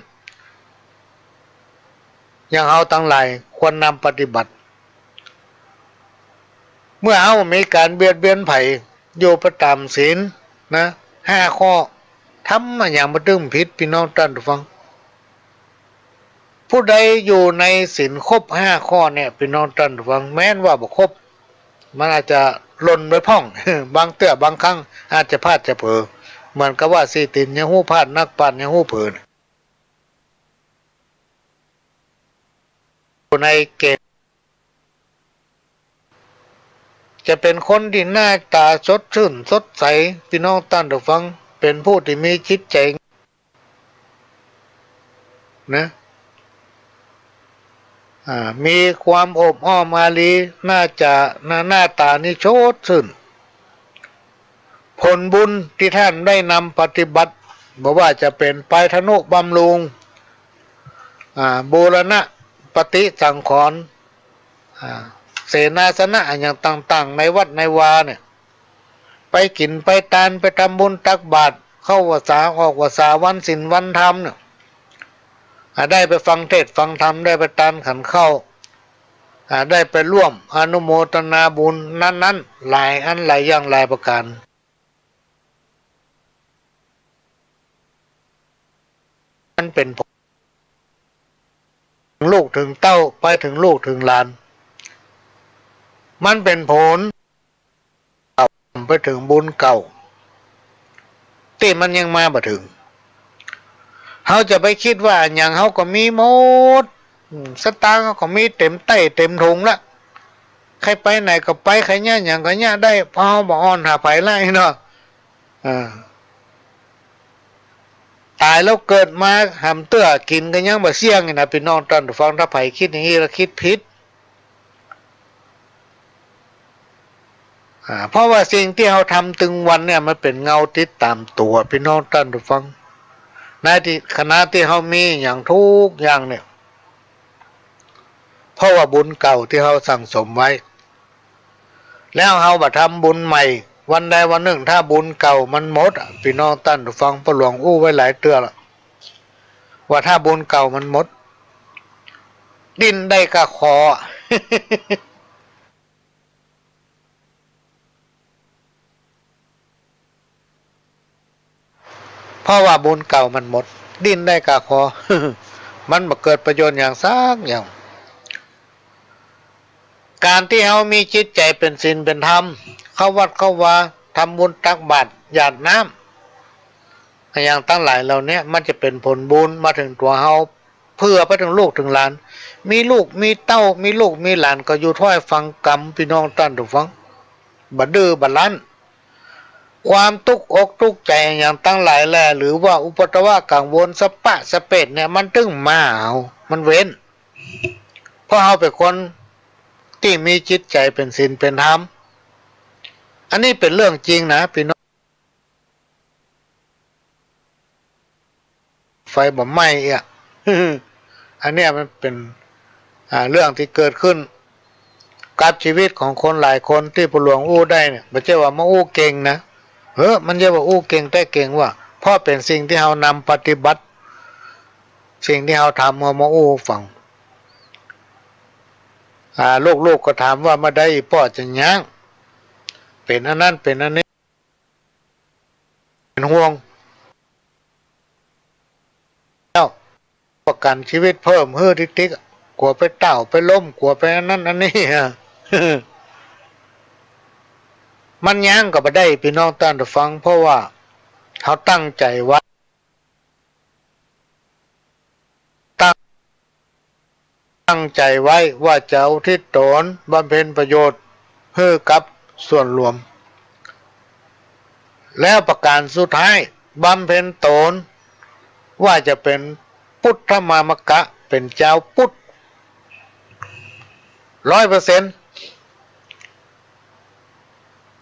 อย่างเฮาตังหลายควรนำปฏิบัติ เมื่อเฮามีก๋านเบียดเบียนใผ อยู่ไปต๋ามศีลนะ ห้าข้อ ทำอะหยังบ่ตึงผิด ปี้น้องต้านผู้ฟัง ผู้ใดอยู่ในศีลครบห้าข้อเนี่ย ปี้น้องต้านผู้ฟัง แม้นว่าบ่ครบ มันอาจจะหล่นไปพ่อง บางเตื้อบางครั้งอาจจะพลาดจะเผลอ เหมือนกับว่าสี่ตี๋นยังฮู้พลาด นักปราชญ์ยังฮู้เผลอ อยู่ในเกณฑ์ จะเป๋นคนตี้หน้าต๋าสดชื่นสดใส ปี้น้องต้านผู้ฟัง เป๋นผู้ตี้มีจิตใจ๋ นะ อ่า มีความอบอ้อมอารี หน้าจ๋า หน้า หน้าต๋านี่สดชื่น ผลบุญตี้ต้านได้นำปฏิบัติ บ่ว่าจะเป๋นไปทนุบำรุง อ่า บูรณะปฏิสังขรณ์ อ่า เสนาสนะอะหยังต่างๆ ในวัดในวาเนี่ย ไปกิ๋นไปตาน ไปทำบุญตักบาตร เข้าพรรษาออกพรรษา วันศีลวันธรรมเนี่ย อ่า ได้ไปฟังเทศน์ฟังธรรม ได้ไปตานขันข้าว อ่า ได้ไปร่วมอนุโมทนาบุญนั้นๆ หลายอันหลายอย่างหลายประก๋าน มันเป๋นผล ลูกเถิงเต้า ไปเถิงลูกเถิงหลาน มันเป๋นผล ไปเถิงบุญเก่า ตี้มันยังมาบ่เถิง เฮาจะไปกึ๊ดว่าอะหยังเฮาก็มีหมด อืม สตางค์เฮาก็มีเต๋มไต้เต๋มถุงละ ใค่ไปไหนก็ไป ใค่เยียะหยังก็เยียะได้ เพราะเฮาบ่อ่อนหาใผละเนาะ อ่า ต๋ายแล้วเกิดมาหำเตื้อกิ๋นก็ยังบ่เสี้ยงนี่นะ ปี้น้องต้านผู้ฟัง ถ้าใผกึ๊ดอย่างอี้แล้วกึ๊ดผิด อ่า เพราะว่าสิ่งตี้เฮาทำตึงวันเนี่ย มันเป๋นเงาติดต๋ามตั๋ว ปี้น้องต้านผู้ฟัง ในตี้ ขณะตี้เฮามีอะหยังกู้อย่างเนี่ย เพราะว่าบุญเก่าตี้เฮาสั่งสมไว้ แล้วเฮาบ่ทำบุญใหม่ วันใดวันนึ่งถ้าบุญเก่ามันหมดอะ ปี้น้องต้านผู้ฟัง ป้อหลวงอู้ไว้หลายเตื้อละ ว่าถ้าบุญเก่ามันหมด ดิ้นได้ก้าคอ เพราะว่าบุญเก่ามันหมด ดิ้นได้ก้าคอ มันบ่เกิดประโยชน์หยังสักอย่าง ก๋านตี้เฮามีจิตใจ๋เป๋นศีลเป๋นธรรม เข้าวัดเข้าวา ทำบุญตักบาตรหยาดน้ำ อะหยังตังหลายเหล่าเนี้ย มันจะเป๋นผลบุญมาเถิงตั๋วเฮา เผื่อไปเถิงลูกเถิงหลาน มีลูกมีเต้า มีลูกมีหลานก็อยู่ถ้อยฟังกำ ปี้น้องต้านผู้ฟัง บ่ดื้อบ่รั้น ความตุ๊กอกตุ๊กใจ๋อะหยังตังหลายแล หรือว่าอุปัทวะกังวลสะปะสะเปดเนี่ย มันตึงมาเอา มันเว้น เพราะเฮาเป๋นคนตี้มีจิตใจ๋เป๋นศีลเป๋นธรรม อันนี้เป๋นเรื่องจริงนะ ปี้น้อง ไฟบ่ไหม้เอี้ย อันเนี้ยมันเป๋น อ่า เรื่องตี้เกิดขึ้นกับจีวิตของคนหลายคนตี้ป้อหลวงอู้ได้เนี่ย บ่ใจ้ว่ามาอู้เก่งนะ เฮ้อ มันใจ้ว่าอู้เก่งแต๊เก่งว่า เพราะเป๋นสิ่งตี้เฮานำปฏิบัติ สิ่งตี้เฮาทำ เฮามาอู้ฟัง อ่า ลูกๆ ก็ถามว่าเมื่อใดอี่ป้อจะย้าง เป๋นอันนั้นเป๋นอันนี้ เป๋นห่วง แล้วประกั๋นจีวิตเพิ่มหื้อติ๊กๆ กั๋วไปเต้าไปล้ม กั๋วไปอันนั้นอันนี้อะ มันย้างก็บ่ได้ ปี้น้องต้านผู้ฟัง เพราะว่าเฮาตั้งใจ๋ไว้ ตั้ง ตั้งใจ๋ไว้ว่าจะอุทิศต๋นบำเพ็ญประโยชน์หื้อกับส่วนรวม แล้วประก๋านสุดท้าย บำเพ็ญต๋นว่าจะเป๋นปุทธมามกะ เป๋นจาวปุทธ ร้อยเปอร์เซ็นต์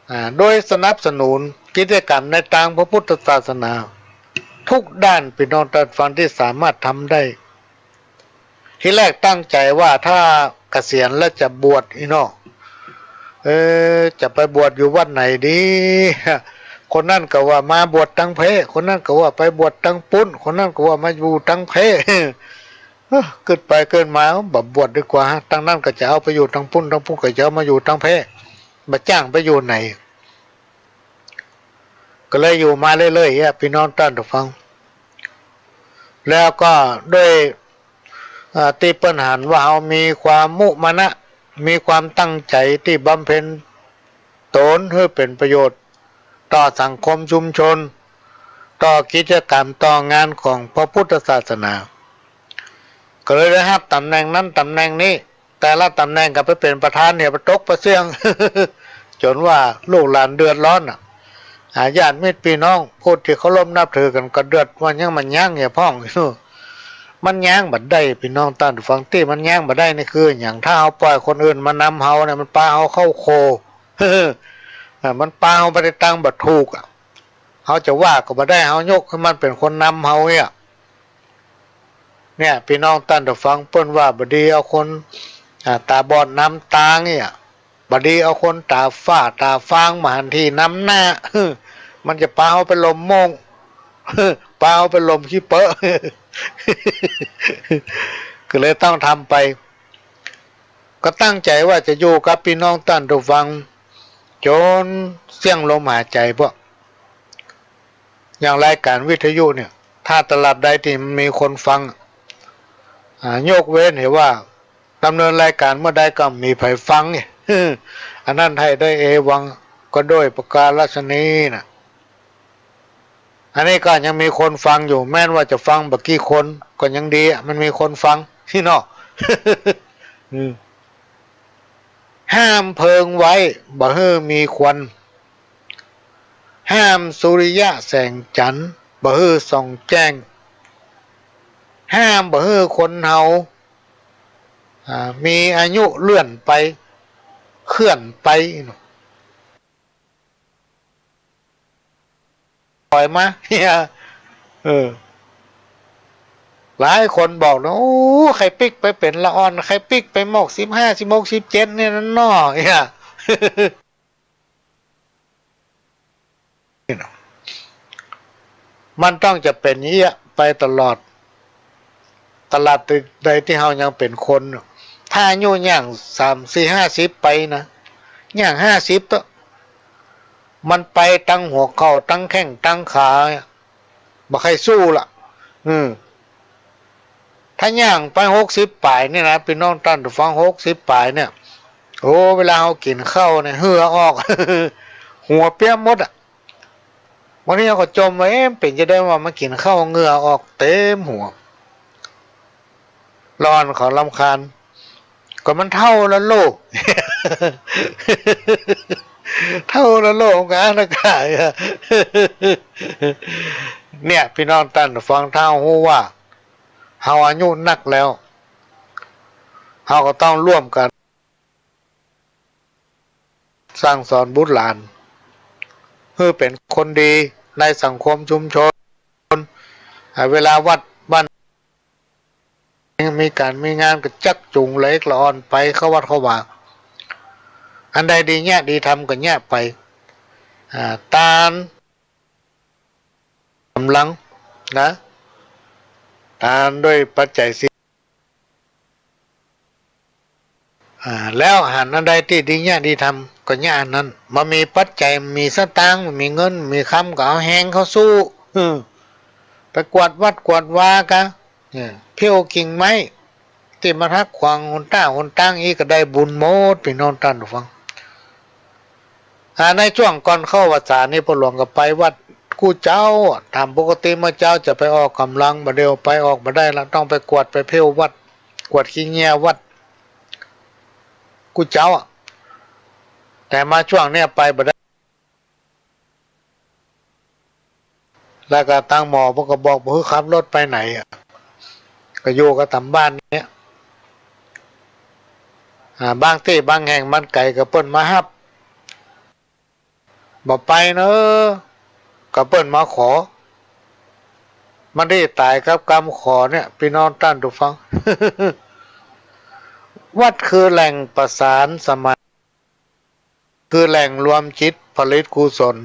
อ่า โดยสนับสนุนกิจกรรมในตางพระพุทธศาสนา กู้ด้าน ปี้น้องต้านฟัง ตี้สามารถทำได้ ทีแรกตั้งใจ๋ว่าถ้าเกษียณแล้วจะบวชอี้เนาะ เออ จะไปบวชอยู่วัดไหนดี คนนั้นก็ว่ามาบวชตังเพ คนนั้นก็ว่าไปบวชตังปุ้น คนนั้นก็ว่ามาอยู่ตังเพ เอ้อ กึ๊ดไปกึ๊ดมา บ่บวชดีกว่า ตังนั้นก็จะเอาไปอยู่ตังปุ้น ตังปุ้นก็จะเอามาอยู่ตังเพ บ่จ้างไปอยู่ไหน ก็เลยอยู่มาเรื่อยๆ อะ ปี้น้องต้านฟัง แล้วก็ด้วย อ่า ตี้เปิ้นหันว่าเฮามีความมุมานะ มีความตั้งใจ๋ตี้บำเพ็ญต๋นหื้อเป๋นประโยชน์ต่อสังคมชุมชน ต่อกิจกรรมต่องานของพระพุทธศาสนา ก็เลยได้ฮับต๋ำแหน่งนั้นต๋ำแหน่งนี้ แต่ละต๋ำแหน่งก็ไปเป๋นประธานเหีย ไปตกไปเสี้ยง จ๋นว่าลูกหลานเดือดร้อนน่ะ อ่า ญาติมิตรปี้น้องผู้ตี้เคารพนับถือกั๋นก็เดือด ว่ายังมันย้างเหียพ่องอยู่ มันย้างบ่ได้ ปี้น้องต้านฟัง ตี้มันย้างบ่ได้นี่คือหยัง ถ้าเฮาป่อยคนอื่นมานำเฮาเนี่ย มันปาเฮาเข้าโค อ่า มันปาเฮาไปในตางบ่ถูกอะ เฮาจะว่าก็บ่ได้ เฮายกหื้อมันเป๋นคนนำเฮาเนี่ย เนี่ย ปี้น้องต้านฟัง เปิ้นว่าบ่ดีเอาคน อ่า ต๋าบอดนำตางเนี่ย บ่ดีเอาคนต๋าฝ้าต๋าฟางมาหันตี้นำหน้า มันจะปาเฮาไปลมโม่ง ปาเฮาไปลมขี้เป๊อะ ก็เลยต้องทำไป ก็ตั้งใจ๋ว่าจะอยู่กับปี้น้องต้านผู้ฟังจ๋นเสี้ยงลมหายใจ๋ เพราะอย่างรายก๋านวิทยุเนี่ย ถ้าตราบใดตี้มันมีคนฟัง อ่า ยกเว้นเหตุว่าดำเนินรายก๋านเมื่อใดก็บ่มีใผฟังเนี่ย อันนั้นไถ่ได้เอวังก็โดยประก๋าราษณีย์นะ อันนี้ก็ยังมีคนฟังอยู่ แม้นว่าจะฟังบ่กี่คนก็ยังดีอะ มันมีคนฟัง นี่เนาะ อืม ห้ามเพลิงไว้ บ่หื้อมีควัน ห้ามสุริยะแสงจันทร์ บ่หื้อส่องแจ้ง ห้ามบ่หื้อคนเฮา อ่า มีอายุเลื่อนไป เคลื่อนไป ปล่อยมา เนี่ย เออ หลายคนบอกนะ โอ้ ใค่ปิ๊กไปเป๋นละอ่อน ใค่ปิ๊กไปหมกสิบห้า สิบหก สิบเจ็ด เนี่ยนั่นเนาะ เนี่ย มันต้องจะเป๋นอย่างเงี้ยไปตลอด ตราบใดตี้เฮายังเป๋นคน ถ้าอายุย่างสาม สี่ ห้าสิบไปนะ ย่างห้าสิบเต๊อะ มันไปตังหัวเข่า ตังแข้ง ตังขา บ่ใค่สู้ละ อืม ถ้าย่างไปหกสิบป๋ายเนี่ยนะ ปี้น้องต้านผู้ฟัง หกสิบป๋ายเนี่ย โอ้ เวลาเฮากิ๋นข้าวเนี่ย เหงื่อออก หัวเปียกหมดอะ บางทีเฮาก็จ่มว่า เอ๊ะ เป๋นจะใดว่ามากิ๋นข้าวเหงื่อออกเต๋มหัว ละอ่อนเขารำคาญ ก็มันเฒ่าแล้วโลก เฒ่าแล้วโลกอ่ะนะกายอะ เนี่ย ปี้น้องต้านผู้ฟัง ถ้าฮู้ว่าเฮาอายุนักแล้ว เฮาก็ต้องร่วมกั๋น สั่งสอนบุตรหลาน หื้อเป๋นคนดีในสังคมชุมชน อ่า เวลาวัดบ้านมีก๋านมีงานก็จักจูงละเอกละอ่อนไปเข้าวัดเข้าวา อันใดดีเยียะดีทำก็เยียะไป อ่า ตานก๋ำลังนะ ตานด้วยปัจจัยสี่ อ่า แล้วหันอันใดตี้ดีเยียะดีทำก็เยียะอันนั้น บ่มีปัจจัย บ่มีสตางค์ บ่มีเงิน บ่มีคำ ก็เอาแฮงเข้าสู้ อืม ไปกวาดวัดกวาดวากะ เนี่ย เผี้ยวกิ่งไม้ ตี้มาขัดขวางหนต้าหนตางอี้ก็ได้บุญหมด ปี้น้องต้านผู้ฟัง อ่า ในช่วงก่อนเข้าพรรษานี่ พ่อหลวงก็ไปวัดกู้เจ๊า ต๋ามปกติเมื่อเจ๊าจะไปออกก๋ำลัง บ่าเดี่ยวไปออกบ่ได้ละ ต้องไปกวาดไปเผี้ยววัด กวาดขี้เงี้ยวัดกู้เจ๊าอะ แต่มาช่วงเนี้ยไปบ่ได้ แล้วก็ตางหมอเปิ้นก็บอกบ่หื้อขับรถไปไหนอะ ก็อยู่ก็ต๋ามบ้านเนี่ย อ่า บางตี้บางแห่งมันไก๋ก็เปิ้นมาฮับ บ่ไปเนอะ ก็เปิ้นมาขอ มันได้ต๋ายกับกำขอเนี่ย ปี้น้องต้านผู้ฟัง วัดคือแหล่งประสานสมาน คือแหล่งรวมจิตผลิตกุศล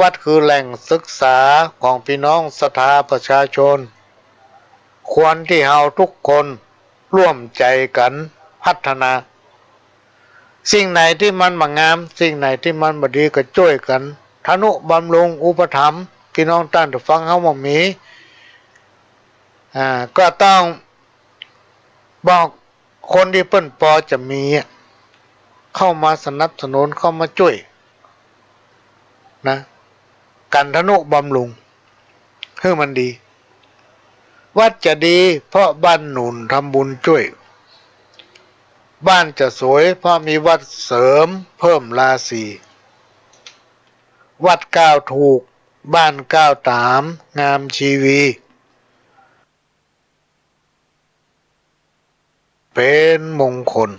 วัดคือแหล่งศึกษาของปี้น้องศรัทธาประชาชน ควรตี้เฮากู้คนร่วมใจ๋กั๋นพัฒนา สิ่งไหนตี้มันบ่งาม สิ่งไหนตี้มันบ่ดีก็จ้วยกั๋นทนุบำรุงอุปถัมภ์ ปี้น้องต้านผู้ฟังเฮาบ่มี อ่า ก็ต้องบอกคนตี้เปิ้นปอจะมีอะ เข้ามาสนับสนุน เข้ามาจ้วย นะ กั๋นทนุบำรุง หื้อมันดี วัดจะดีเพราะบ้านหนุนทำบุญจ้วย บ้านจะสวยเพราะมีวัดเสริมเพิ่มราศี วัดก้าวถูก บ้านก้าวต๋าม งามชีวี เป๋นมงคล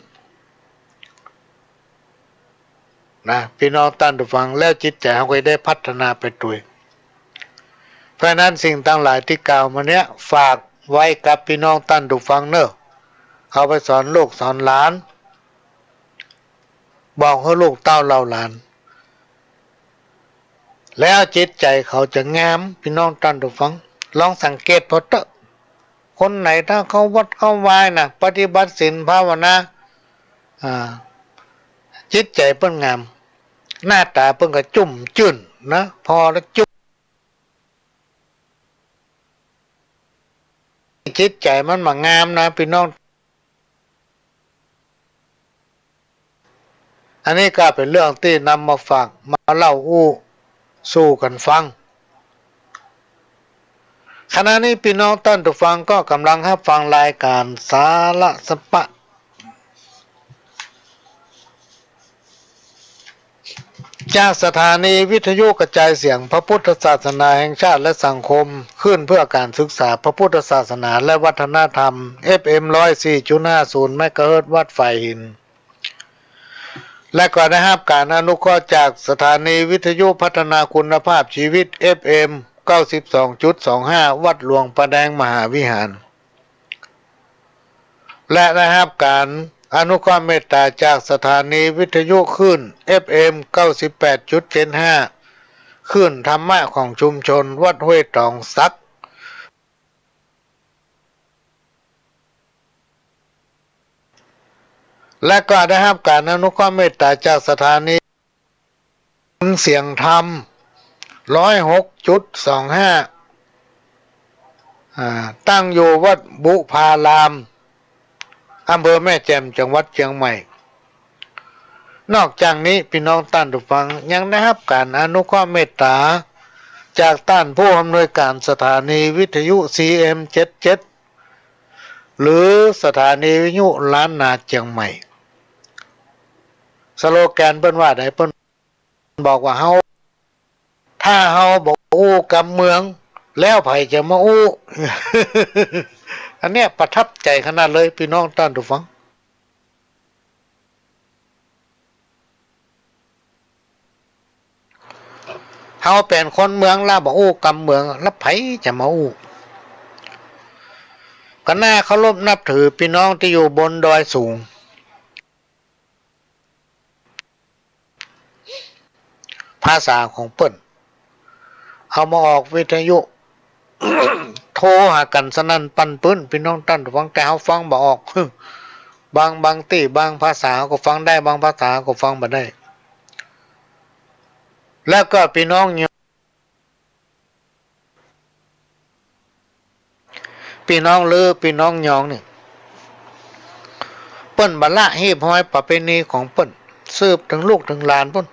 นะ ปี้น้องต้านผู้ฟัง แล้วจิตใจ๋เฮาก็ได้พัฒนาไปตวย เพราะฉะนั้นสิ่งตังหลายตี้กล่าวมาเนี่ย ฝากไว้กับปี้น้องต้านผู้ฟังเนอะ เอาไปสอนลูกสอนหลาน บอกหื้อลูกเต้าเหล่าหลาน แล้วจิตใจ๋เขาจะงาม ปี้น้องต้านผู้ฟัง ลองสังเกตผ่อเต๊อะ คนไหนถ้าเข้าวัดเข้าวานะ ปฏิบัติศีลภาวนา อ่า จิตใจ๋เปิ้นงาม หน้าต๋าเปิ้นก็จุ่มจื้นนะ ผ่อแล้วจุ่ม จิตใจ๋มันบ่งามนะปี้น้อง อันนี้ก็เป๋นเรื่องตี้นำมาฝาก มาเล่าอู้สู่กั๋นฟัง ขณะนี้ปี้น้องต้านผู้ฟังก็ก่ำลังฮับฟังรายก๋านสาระสะปะ จากสถานีวิทยุกระจายเสียงพระพุทธศาสนาแห่งชาติและสังคม คลื่นเพื่อการศึกษาพระพุทธศาสนาและวัฒนธรรม เอฟเอ็ม ร้อยสี่จุดห้าศูนย์ เมกะเฮิรตซ์ วัดฝายหิน และก็ได้ฮับก๋านอนุเคราะห์จากสถานีวิทยุพัฒนาคุณภาพชีวิต เอฟเอ็ม เก้าสิบสองจุดสองห้า วัดหลวงพระแดงมหาวิหาร และได้ฮับก๋านอนุเคราะห์เมตต๋าจากสถานีวิทยุคลื่น เอฟเอ็ม เก้าสิบแปดจุดเจ็ดห้า คลื่นธรรมะของชุมชนวัดห้วยตองสัก และก็ได้ฮับก๋านอนุเคราะห์เมตต๋าจากสถานีเสียงธรรม ร้อยหกจุดสองห้า อ่า ตั้งอยู่วัดบุพาราม อำเภอแม่แจ่ม จังหวัดเจียงใหม่ นอกจากนี้ปี้น้องต้านผู้ฟังยังได้ฮับก๋านอนุเคราะห์เมตต๋าจากต้านผู้อำนวยก๋านสถานีวิทยุ ซีเอ็ม เจ็ดเจ็ด หรือสถานีวิทยุล้านนาเจียงใหม่ สโลแกนเปิ้นว่าใด เปิ้นบอกว่า เฮา ถ้าเฮาบ่อู้กำเมือง แล้วใผจะมาอู้ อันเนี้ยประทับใจ๋ขนาดเลยปี้น้องต้านผู้ฟัง เฮาเป๋นคนเมืองแล้วบ่อู้กำเมือง แล้วใผจะมาอู้ ก็น่าเคารพนับถือปี้น้องตี้อยู่บนดอยสูง ภาษาของเปิ้น เอามาออกวิทยุ โทรหากั๋นสนั่นปั่นปื๊น ปี้น้องต้านผู้ฟัง แต่เฮาฟังบ่ออก บาง บางตี้ บางภาษาก็ฟังได้ บางภาษาก็ฟังบ่ได้ แล้วก็ปี้น้อง ปี้น้องลือ ปี้น้องยองนี่ เปิ้นบ่ละฮีบฮอยประเพณีของเปิ้น สืบเถิงลูกเถิงหลานปู้น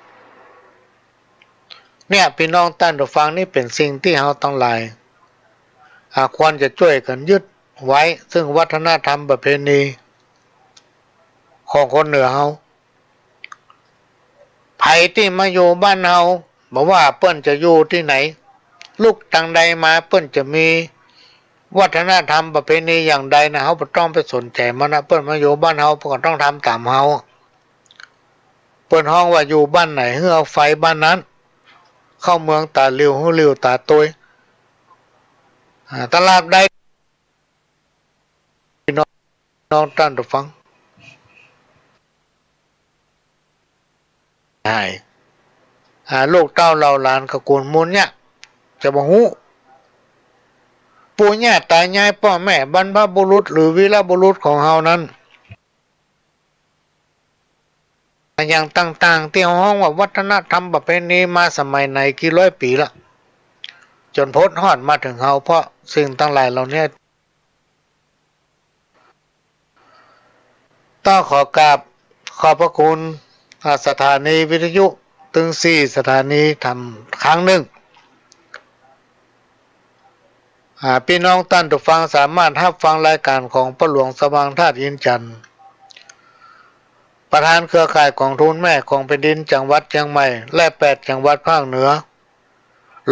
เนี่ย ปี้น้องต้านผู้ฟัง นี่เป๋นสิ่งตี้เฮาตังหลาย อ่า ควรจะจ้วยกั๋นยึดไว้ ซึ่งวัฒนธรรมประเพณีของคนเหนือเฮา ใผตี้มาอยู่บ้านเฮา บ่ว่าเปิ้นจะอยู่ตี้ไหน ลุกตังใดมา เปิ้นจะมีวัฒนธรรมประเพณีอย่างใดนะ เฮาบ่ต้องไปสนใจ๋มันนะ เปิ้นมาอยู่บ้านเฮา เปิ้นก็ต้องทำต๋ามเฮา เปิ้นฮ้องว่าอยู่บ้านไหน หื้อเอาไฟบ้านนั้น เข้าเมืองต๋าหลิ่ว หื้อหลิ่วต๋าตวย อ่า ตราบใด น้องต้านผู้ฟัง หาย อ่า ลูกเต้าเหล่าหลานตระกูลมูลเนี่ย จะบ่ฮู้ ปู่ย่าต๋ายาย ป้อแม่ บรรพบุรุษ หรือวีรบุรุษของเฮานั้น อย่างต่างๆ ตี้เฮาฮ้องว่าวัฒนธรรมประเพณีมาสมัยไหนกี่ร้อยปี๋ละ จ๋นป๊ดฮอดมาเถิงเฮา เพราะสิ่งตังหลายเหล่าเนี้ย ต้องขอกราบขอบพระคุณ อ่า สถานีวิทยุตึงสี่สถานีถามครั้งนึ่ง อ่า ปี้น้องต้านผู้ฟังสามารถฮับฟังรายก๋านของป้อหลวงสว่างธาตุอินทร์จันทร์ ประธานเครือข่ายก๋องทุนแม่ของแผ่นดินจังหวัดเจียงใหม่ และแปดจังหวัดภาคเหนือ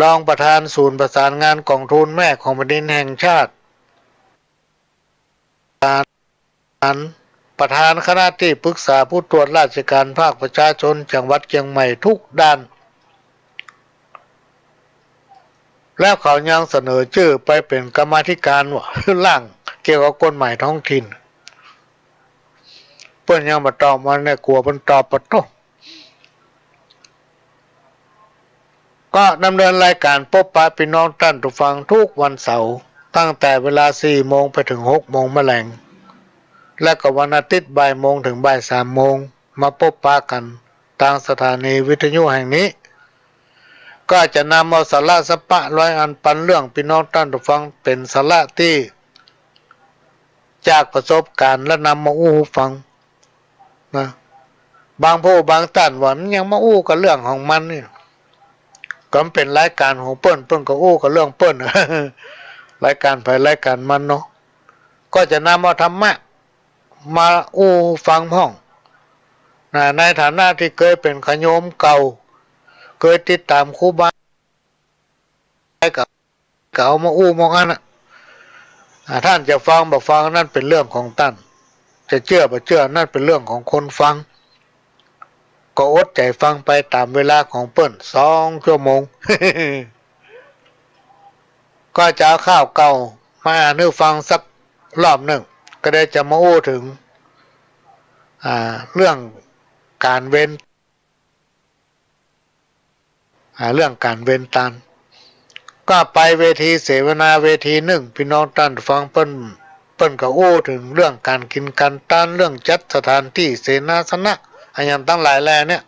รองประธานศูนย์ประสานงานก๋องทุนแม่ของแผ่นดินแห่งชาติ ประธานคณะตี้ปรึกษาผู้ตรวจราชการภาคประชาชนจังหวัดเจียงใหม่ทุกด้าน แล้วเขายังเสนอจื้อไปเป๋นกรรมาธิก๋านว่า ร่างเกี่ยวกับกฎหมายท้องถิ่น เปิ้นยังบ่ตอบมาเนี่ย กั๋วเปิ้นตอบปะโต้ ก็ดำเนินรายก๋านปบปะปี้น้องต้านผู้ฟังทุกวันเสาร์ ตั้งแต่เวลาสี่โมงไปเถิงหกโมงแมลง และก็วันอาทิตย์บ่ายโมงเถิงบ่ายสามโมง มาปบปะกั๋นตางสถานีวิทยุแห่งนี้ ก็จะนำเอาสาระสักปะร้อยอันปันเรื่องปี้น้องต้านผู้ฟัง เป๋นสาระตี้จากประสบก๋ารณ์และนำมาอู้หื้อฟัง นะ บางผู้บางต้านว่า มันหยังมาอู้กับเรื่องของมันนี่ ก็มันเป๋นรายก๋านของเปิ้น เปิ้นก็อู้กับเรื่องเปิ้น รายก๋านใผรายก๋านมันเนาะ ก็จะนำเอาธรรมะมาอู้ฟังพ่อง นะ ในฐานะตี้เกยเป๋นขะโยมเก่า เกยติดต๋ามครูบา ก็ ก็เอามาอู้มองอั้นน่ะ อ่า ต้านจะฟังบ่ฟัง นั้นเป๋นเรื่องของต้าน จะเจื้อบ่เจื้อ นั้นเป๋นเรื่องของคนฟัง ก็อดใจ๋ฟังไปต๋ามเวลาของเปิ้น สองชั่วโมง ก็จะเอาข่าวเก่ามาอ่านหื้อฟังสักรอบนึ่ง ก็ได้จะมาอู้เถิง อ่า เรื่องก๋านเวร อ่า เรื่องก๋านเวรตาน ก็ไปเวทีเสวนาเวทีนึ่ง ปี้น้องต้านฟังเปิ้น เปิ้นก็อู้เถิงเรื่องก๋านกิ๋นก๋านตาน เรื่องจัดสถานตี้เสนาสนะ อะหยังตังหลายแลเนี่ย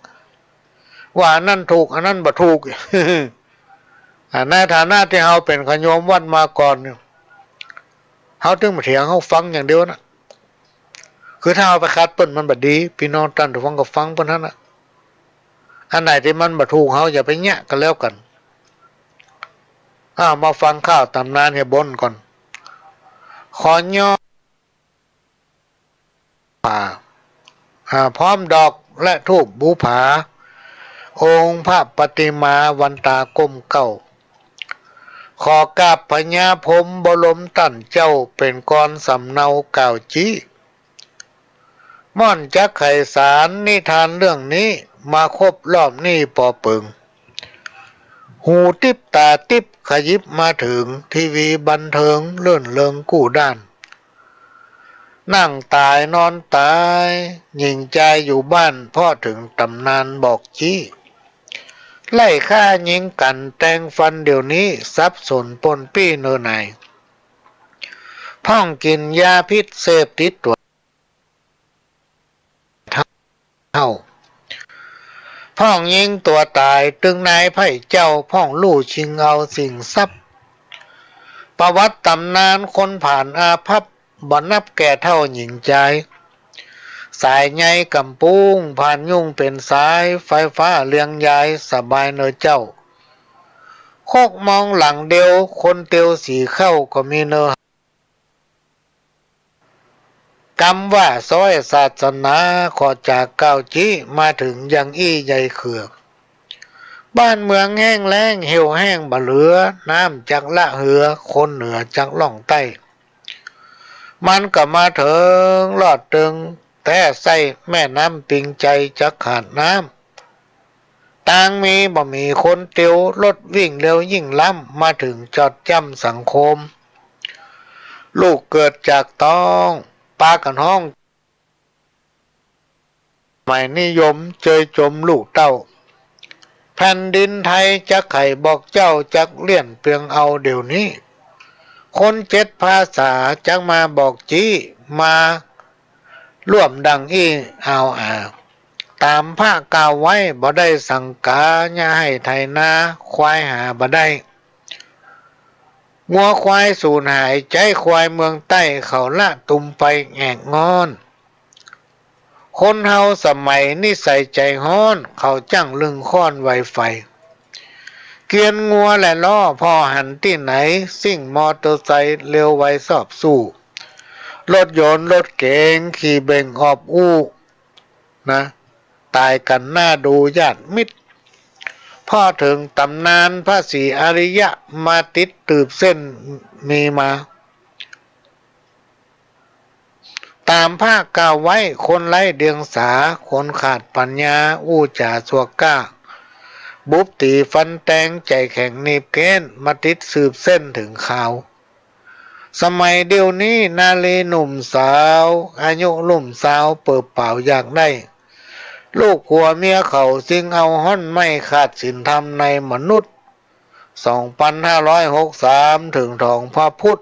ว่าอันนั้นถูก อันนั้นบ่ถูก อ่า ในฐานะตี้เฮาเป๋นขะโยมวัดมาก่อนเนี่ย เฮาตึงบ่เถียง เฮาฟังอย่างเดียวนะ คือถ้าเฮาไปขัดเปิ้นมันบ่ดี ปี้น้องต้านฟังก็ฟังเปิ้นหั้นน่ะ อันไหนตี้มันบ่ถูก เฮาอย่าไปเยียะก็แล้วกั๋น อ้าว มาฟังข่าวต๋ำนานเฮียบนก่อน ขอย้อน อ่า อ่า พร้อมดอกและธูปบูผา องค์พระปฏิมาวันตาก้มเก้า ขอกราบพญาพรหมบรมต้านเจ้า เป๋นกรสำเนาก่าวจี๊ ม่อนจักไขสารนิทานเรื่องนี้ มาครบรอบนี้ปอเปิง หูติ๊บต๋าติ๊บขยิบมาเถิง ทีวีบันเทิงเลื่อนเริงกู้ด้าน นั่งต๋ายนอนต๋าย หญิงจายอยู่บ้าน เพราะเถิงต๋ำนานบอกจี๊ ไล่ฆ่ายิงกั๋นแตงฟันเดี๋ยวนี้ สับสนปนปี้เนอหนาย พ่องกิ๋นยาพิษเสพติดตั๋ว เฒ่า พ่องยิงตั๋วต๋าย ตึงนายไพร่เจ้า พ่องลู่ชิงเอาสิ่งทรัพย์ ประวัติต๋ำนานคนผ่านอาภัพ บ่นับแก่เฒ่าหญิงจาย สายใยกำปุ้ง ผ่านยุ่งเป๋นสาย ไฟฟ้าเลียงยาย สบายเนอเจ้า คกมองหลังเดียว คนเตียวสีเข้าก็มีเนอ กำว่าซ้อยศาสนา ขอจากก่าวจี๊ มาเถิงยังอี้ใยเขือก บ้านเมืองแห้งแล้ง เหี่ยวแห้งบ่เหลือ น้ำจักละเหือ คนเหนือจักล่องใต้ มันก็มาเถิงลอดเติง แต๊ไส้แม่น้ำปิง ใจ๋จักขาดน้ำ ตางมีบ่มีคนเตียว รถวิ่งเร็วยิ่งล้ำ มาเถิงจอดจ้ำสังคม ลูกเกิดจากต๊อง ปากั๋นฮ้อง หมายนิยมเจยจมลูกเต้า แผ่นดินไทยจักไขบอกเจ้า จักเลี่ยนเปียงเอาเดี๋ยวนี้ คนเจ็ดภาษาจักมาบอกจี๊ มา ร่วมดังอี้อาวอา ต๋ามพระกล่าวไว้ บ่ได้สังกา อย่าให้ไถนา ควายหาบ่ได้ งัวควายสูญหาย ใจ๊ควายเมืองใต้ เขาละตุมไปแอกงอน คนเฮาสมัยนิสัยใจ๋ฮ้อน เขาจั้งลึงค้อนไวไฟ เกวียนงัวและล้อ ผ่อหันตี้ไหน ซิ่งมอเตอร์ไซค์เร็วไวซอบสู้ รถยนต์รถเก๋ง ขี่เบ่งออบอู้ นะ ต๋ายกั๋นหน้าดูญาติมิตร พอเถิงต๋ำนานพระศรีอาริยะ มาติดตืบเส้นมีมา ต๋ามพระกล่าวไว้ คนไร้เดียงสา คนขาดปั๋ญญา อู้จ๋าซัวก้า บุบตี๋ฟันแตง ใจ๋แข็งหนีบแก้น มาติดสืบเส้นเถิงข่าว สมัยเดี๋ยวนี้ นารีหนุ่มสาว อายุลุ่มซาว เปิบเป๋าอยากได้ ลูกผัวเมียเขา ซิ่งเอาฮ่อนไม้ ขาดศีลธรรมในมนุษย์ สองปันห้าร้อยหกสาม เถิงถองพระพุทธ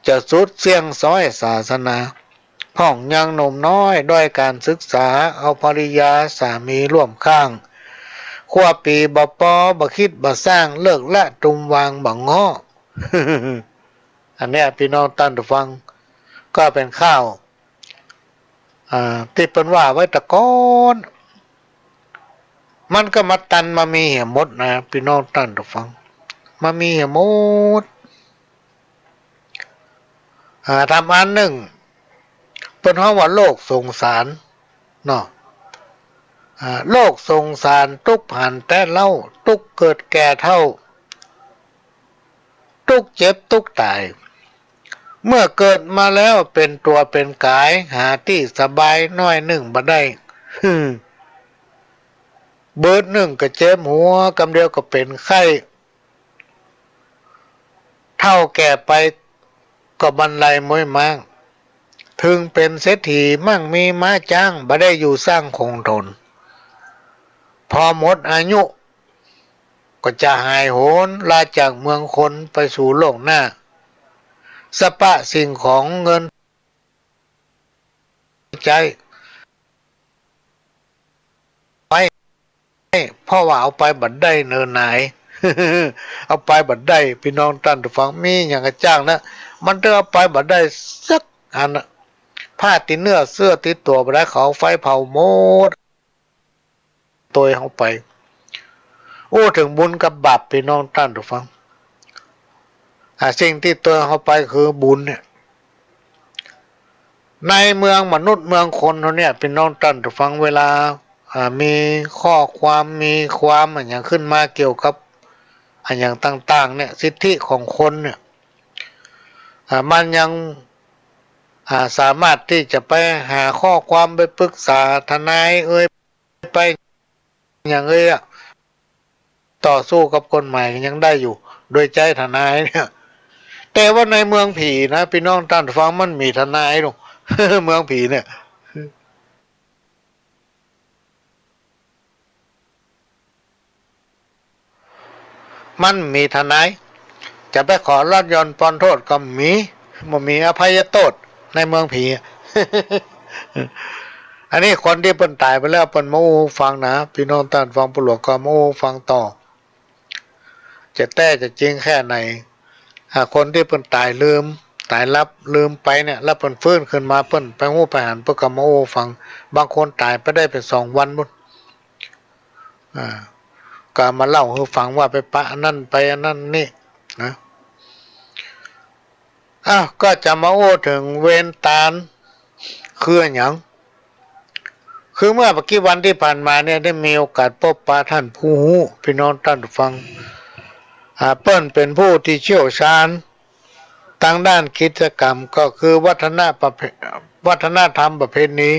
จะสุดเสี้ยงซ้อยศาสนา พ่องยังหนุ่มน้อย ด้อยก๋านศึกษา เอาภริยาสามีร่วมข้าง ครัวปีบ่ปอ บ่คิดบ่สร้าง เลิกละตรุมวางบ่เงาะ อันเนี้ย ปี้น้องต้านผู้ฟัง ก็เป๋นข่าว อ่า ตี้เปิ้นว่าไว้แต่ก่อน มันก็มาตันมามีเหียหมดนะ ปี้น้องต้านผู้ฟัง มามีเหียหมด อ่า ทำอันนึ่ง เปิ้นฮ้องว่าโลกสงสารเนาะ อ่า โลกสงสาร ตุ๊กข์หันแต่เล้า ตุ๊กข์เกิดแก่เฒ่า ตุ๊กข์เจ็บตุ๊กข์ต๋าย เมื่อเกิดมาแล้วเป๋นตั๋วเป๋นก๋าย หาตี้สบายน้อยนึ่งบ่ได้ บึดนึ่งก็เจ็บหัว กำเดียวก็เป๋นไข้ เฒ่าแก่ไปก็บันไลม้อยม้าง เถิงเป๋นเศรษฐีมั่งมีม้าจ๊าง บ่ได้อยู่สร้างคงทน พอหมดอายุ ก็จะหายโหน ลาจากเมืองคนไปสู่โลกหน้า สะปะสิ่งของเงินใจ๊ ไป เพราะว่าเอาไปบ่ได้เนินหนาย เอาไปบ่ได้ ปี้น้องต้านผู้ฟัง มีหยังก็จ้างนะ มันต้องเอาไปบ่ได้สักอันนะ ผ้าติดเนื้อเสื้อติดตั๋วบ่ได้ เขาเอาไฟเผาหมด ตวยเฮาไป อู้เถิงบุญกับบาป ปี้น้องต้านผู้ฟัง อ่า สิ่งตี้ตวยเฮาไปคือบุญเนี่ย ในเมืองมนุษย์เมืองคนเฮาเนี่ย ปี้น้องต้านผู้ฟัง เวลา อ่า มีข้อความ มีความอะหยังขึ้นมาเกี่ยวกับอะหยังต่างๆ เนี่ย สิทธิของคนเนี่ย อ่า มันยัง อ่า สามารถตี้จะไปหาข้อความ ไปปรึกษาทนายเอย ไปหยังเอยอะ ต่อสู้กับกฎหมายยังได้อยู่ โดยใจ๊ทนายเนี่ย แต่ว่าในเมืองผีนะ ปี้น้องต้านผู้ฟัง มันมีทนายลูก เมืองผีเนี่ย มันมีทนาย จะไปขอลดหย่อนปรอนโต้ษก็มี บ่มีอภัยโต้ษในเมืองผี อันนี้คนตี้เปิ้นต๋ายไปแล้ว เปิ้นมาอู้ฟังนะ ปี้น้องต้านฟัง ผู้หลวงก็มาอู้ฟังต่อ จะแต๊จะจริงแค่ไหน อ่า คนตี้เปิ้นต๋ายลืม ต๋ายหลับลืมไปเนี่ย แล้วเปิ้นฟื้นขึ้นมา เปิ้นไปฮู้ไปหัน เปิ้นก็มาอู้ฟัง บางคนต๋ายไปได้เป๋นสองวันปุ้น อ่า ก็มาเล่าหื้อฟังว่าไปปะอันนั้นไปอันนั้นนี่นะ อ้าว ก็จะมาอู้เถิงเวรตานคืออะหยัง คือเมื่อบ่กี่วันตี้ผ่านมาเนี่ย ได้มีโอกาสปบปะต้านผู้ฮู้ ปี้น้องต้านผู้ฟัง อ่า เปิ้นเป๋นผู้ตี้เชี่ยวชาญตางด้านกิจกรรม ก็คือวัฒนประเพ- วัฒนธรรมประเพณี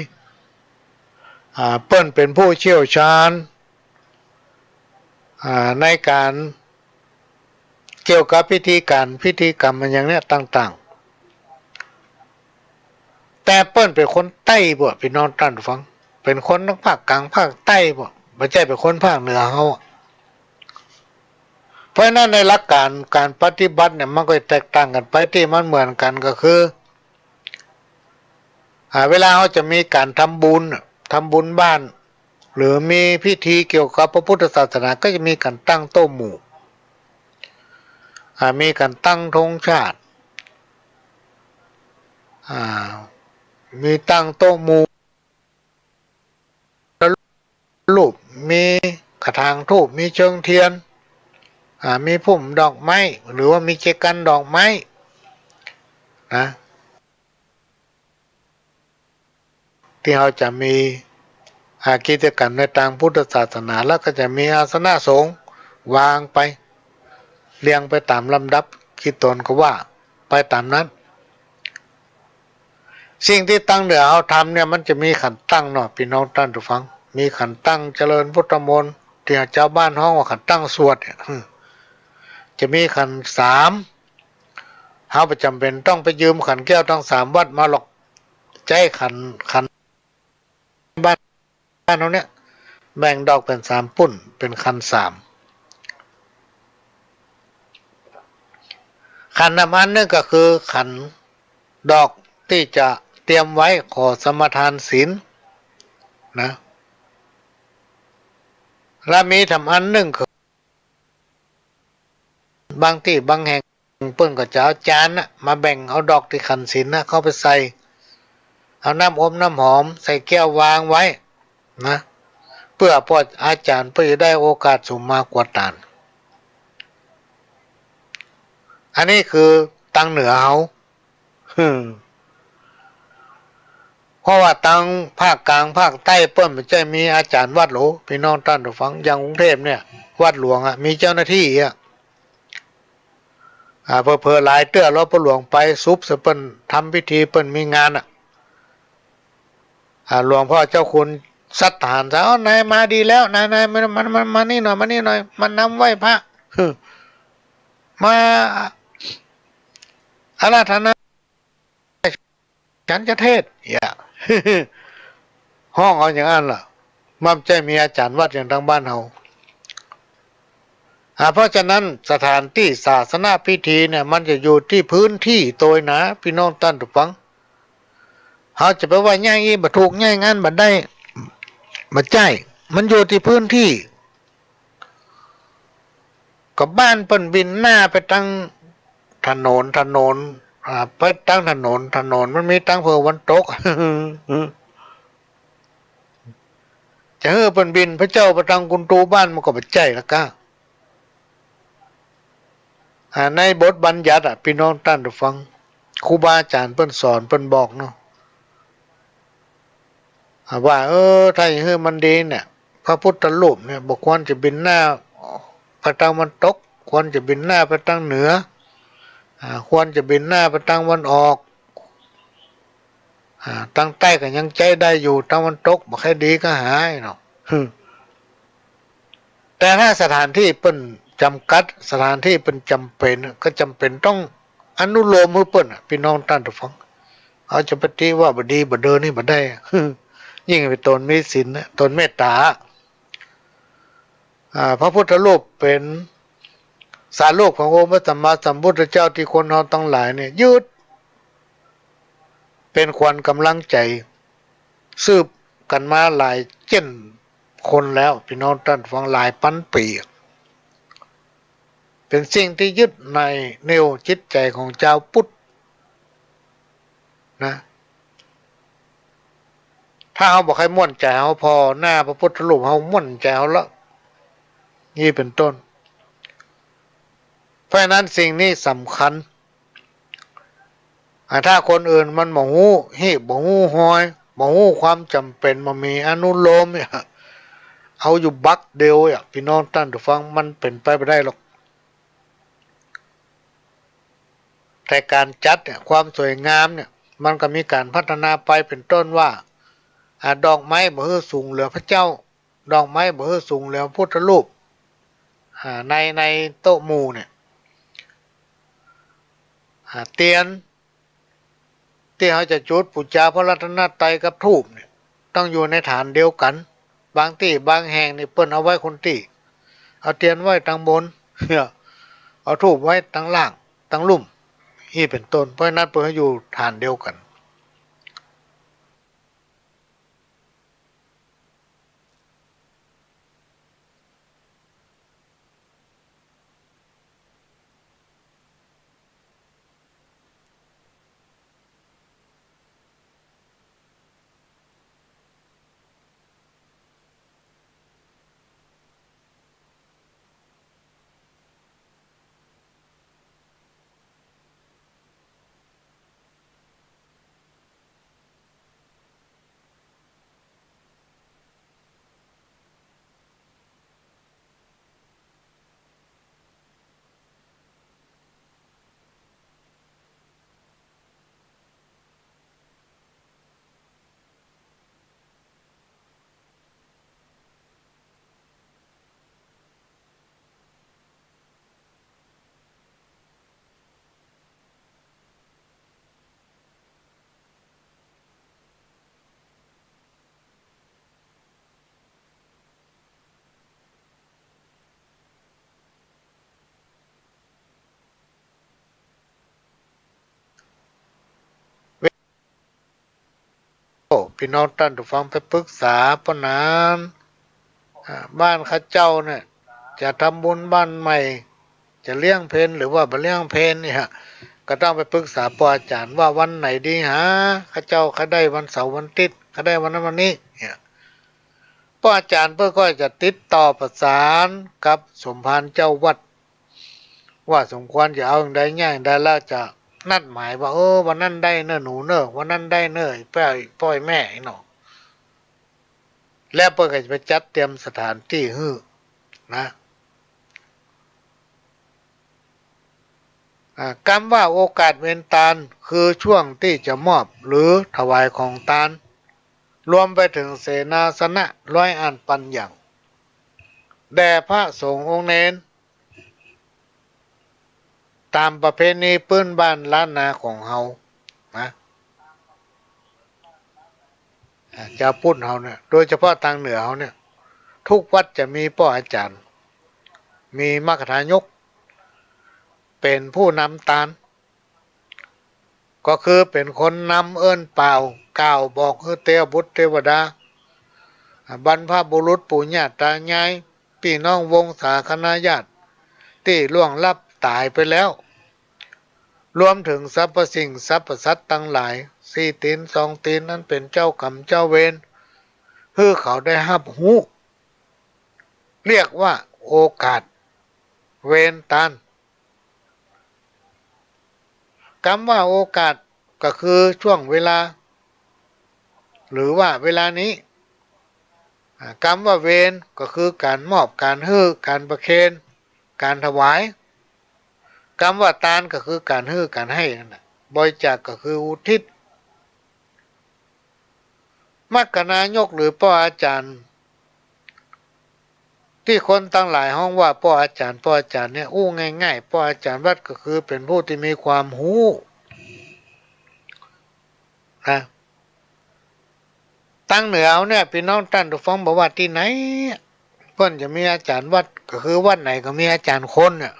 อ่า เปิ้นเป๋นผู้เชี่ยวชาญ อ่า ในก๋านเกี่ยวกับพิธีก๋านพิธีกรรมอะหยังเนี่ยต่างๆ แต่เปิ้นเป๋นคนใต้บ่ ปี้น้องต้านฟัง เป๋นคนตางภาคกลางภาคใต้บ่ บ่ใจ้เป๋นคนภาคเหนือเฮาอะ เพราะฉะนั้นในหลักก๋านก๋านปฏิบัติเนี่ยมันก็แตกต่างกั๋นไป ตี้มันเหมือนกั๋นก็คือ อ่า เวลาเฮาจะมีก๋านทำบุญน่ะ ทำบุญบ้าน หรือมีพิธีเกี่ยวกับพระพุทธศาสนา ก็จะมีก๋านตั้งโต๊ะหมู่ อ่า มีก๋านตั้งธงชาติ อ่า มีตั้งโต๊ะหมู่ รูป มีกระถางธูป มีเชิงเทียน อ่า มีพุ่มดอกไม้ หรือว่ามีเจกัณฑ์ดอกไม้ นะ ตี้เฮาจะมี อ่า กิจกรรมในตางพุทธศาสนา แล้วก็จะมีอาสนะสงฆ์วางไป เรียงไปต๋ามลำดับ ขี้ตนก็ว่าไปต๋ามนั้น สิ่งตี้ตางเหนือเฮาทำเนี่ย มันจะมีขันตั้งเนาะ ปี้น้องต้านผู้ฟัง มีขันตั้งเจริญพุทธมนต์ ตี้จาวบ้านฮ้องว่าขันตั้งสวดเนี่ย อืม จะมีขันสาม เฮาบ่จ๋ำเป๋นต้องไปยืมขันแก้วตังสามวัดมาหรอก ใจ๊ขัน ขันบ้าน บ้านเฮาเนี่ย แบ่งดอกเป๋นสามปุ้น เป๋นขันสาม ขันนำอันนึ่งก็คือขันดอกตี้จะ เตรียมไว้ขอสมาทานศีลนะ และมีแถมอันนึ่งคือ บางตี้บางแห่งเปิ้นก็จะเอาจานน่ะมาแบ่ง เอาดอกตี้ขันศีลน่ะเข้าไปใส่ เอาน้ำอบน้ำหอมใส่แก้ววางไว้นะ เปื้อป้ออาจ๋ารย์เปิ้นจะได้โอกาสสุมมากวาดตาน อันนี้คือตางเหนือเฮา อืม เพราะว่าตางภาคกลางภาคใต้เปิ้นบ่ใจ้มีอาจ๋ารย์วัดโหล ปี้น้องต้านผู้ฟัง อย่างกรุงเทพฯเนี่ย วัดหลวงอะ มีเจ้าหน้าตี้อะ อ่า เผลอๆ หลายเตื้อ รอป้อหลวงไปสุบเสีย เปิ้นทำพิธี เปิ้นมีงานอะ อ่า หลวงพ่อเจ้าคุณสัตย์ทหาร "เอ้า นายมาดีแล้ว นาย นาย มา มา มา มานี่หน่อย มานี่หน่อย มานำไหว้พระ มาอาราธนา ฉันจะเทศน์" อย่า ฮ้องเอาอย่างอั้นล่ะ บ่ใจ้มีอาจ๋ารย์วัดอย่างตางบ้านเฮา อ่า เพราะฉะนั้นสถานตี้ศาสนพิธีเนี่ย มันจะอยู่ตี้พื้นตี้โตยนะ ปี้น้องต้านผู้ฟัง เฮาจะไปว่าย้ายอี้บ่ถูก ย้ายอย่างั้นบ่ได้ บ่ใจ้ มันอยู่ตี้พื้นตี้ ก็บ้านเปิ้นบินหน้าไปตางถนน ถนน อ่า ไปตางถนน ถนนมันมีตางเผิงวันตก จะหื้อเปิ้นบิณฑบาตไปตางกุนตูบ้านมันก็บ่ใจ้ละก้า อ่า ในบทบัญญัติอะ ปี้น้องต้านผู้ฟัง ครูบาอาจ๋ารย์เปิ้นสอนเปิ้นบอกเนาะ อ่า ว่า เออ ถ้าจะหื้อมันดีเนี่ย พระพุทธรูปเนี่ยบ่ควรจะบิณฑบาตไปตางวันตก ควรจะบิณฑบาตไปตางเหนือ อ่า ควรจะบิณฑบาตไปตางวันออก อ่า ตางใต้ก็ยังใจ๊ได้อยู่ ตางวันตกบ่ค่อยดีก็หายเนาะ แต่ถ้าสถานตี้เปิ้นจ๋ำกัด สถานตี้เปิ้นจ๋ำเป๋น ก็จ๋ำเป๋นต้องอนุโลมหื้อเปิ้นอะ ปี้น้องต้านผู้ฟัง เฮาจะไปติว่าบ่ดีบ่เดินนี่บ่ได้ ยิ่งไปตนมีศีลนะ ตนเมตต๋า อ่า พระพุทธรูปเป๋นสารูปขององค์พระสัมมาสัมพุทธเจ้าตี้คนเฮาตังหลายเนี่ยยึด เป๋นขวัญก๋ำลังใจ๋ สืบกั๋นมาหลายเจ้นคนแล้ว ปี้น้องต้านฟัง หลายปันปี๋ เป๋นสิ่งตี้ยึดในแนวจิตใจ๋ของจาวพุทธนะ ถ้าเฮาบ่ใค่ม่วนใจ๋ เฮาผ่อหน้าพระพุทธรูป เฮาม่วนใจ๋เฮาละ นี่เป๋นต้น เพราะฉะนั้นสิ่งนี้สำคัญ อ่า ถ้าคนอื่นมันบ่ฮู้ฮีบ บ่ฮู้ฮอย บ่ฮู้ความจ๋ำเป๋น บ่มีอนุโลมเนี่ย เอาอยู่บักเดียวเนี่ย ปี้น้องต้านผู้ฟัง มันเป๋นไปบ่ได้หรอก แต่ก๋านจัดเนี่ย ความสวยงามเนี่ย มันก็มีก๋านพัฒนาไป เป๋นต้นว่า อ่า ดอกไม้บ่หื้อสูงเหลือพระเจ้า ดอกไม้บ่หื้อสูงเหลือพระพุทธรูป อ่า ใน ในโต๊ะหมู่เนี่ย อ่า เตียนตี้เฮาจะจุดปู๋จาพระรัตนตรัยกับธูปเนี่ย ต้องอยู่ในฐานเดียวกั๋น บางตี้บางแห่งนี่เปิ้นเอาไว้คนตี้ เอาเตียนไว้ตางบน เอาธูปไว้ตางล่าง ตางลุ่ม อี้เป๋นต้น เพราะฉะนั้นเปิ้นให้อยู่ฐานเดียวกั๋น พี่น้องต้านผู้ฟังไปปรึกษา เพราะนั้น อ่า บ้านข้าเจ้าเนี่ย จะทำบุญบ้านใหม่ จะเลี้ยงเพลหรือว่าบ่เลี้ยงเพลเนี่ย ก็ต้องไปปรึกษาป้ออาจ๋ารย์ว่าวันไหนดีหา ข้าเจ้าใค่ได้วันเสาร์วันอาทิตย์ ใค่ได้วันนั้นวันนี้เนี่ย ป้ออาจ๋ารย์เปิ้นก็จะติดต่อประสานกับสมภารเจ้าวัด ว่าสมควรจะเอาอย่างใดแง่อย่างใด แล้วจะนัดหมายว่า เออ วันนั้นได้เน่อหนูเน่อ วันนั้นได้เน่อไอ้ป้อ ป้อแม่ไอ้หนอ แล้วเปิ้นก็จะไปจัดเตรียมสถานตี้หื้อนะ อ่า กำว่าโอกาสเวนตาน คือช่วงตี้จะมอบหรือถวายของตาน รวมไปเถิงเสนาสนะร้อยอันปันอย่าง แด่พระสงฆ์องค์เณร ต๋ามประเพณีปื้นบ้านล้านนาของเฮานะ อ่า จาวพุทธเฮาเนี่ย โดยเฉพาะตางเหนือเฮาเนี่ย ทุกวัดจะมีป้ออาจ๋ารย์ มีมัคคทายก เป๋นผู้นำตาน ก็คือเป๋นคนนำเอิ้นป่าว กล่าวบอกหื้อเตวบุตรเตวดา อ่า บรรพบุรุษปู่ย่าต๋ายาย ปี้น้องวงศาคณะญาติตี้ล่วงลับต๋ายไปแล้ว รวมเถิงสรรพสิ่งสรรพสัตว์ตังหลาย สี่ตี๋นสองตี๋น อันเป๋นเจ้ากรรมเจ้าเวร หื้อเขาได้ฮับฮู้ เรียกว่าโอกาสเวนตาน กำว่าโอกาสก็คือช่วงเวลา หรือว่าเวลานี้ อ่า กำว่าเวนก็คือก๋านมอบ ก๋านหื้อ ก๋านประเคน ก๋านถวาย กำว่าตานก็คือก๋านหื้อ ก๋านให้นั่นแหละ บริจาคก็คืออุทิศ มัคคทายกหรือป้ออาจ๋ารย์ ตี้คนตังหลายฮ้องว่าป้ออาจ๋ารย์ ป้ออาจ๋ารย์เนี่ย อู้ง่ายๆ ป้ออาจ๋ารย์วัดก็คือเป๋นผู้ตี้มีความฮู้นะ ตางเหนือเฮาเนี่ย ปี้น้องต้านผู้ฟังบ่ว่าตี้ไหน เปิ้นจะมีอาจ๋ารย์วัด ก็คือวัดไหนก็มีอาจ๋ารย์คนเนี่ย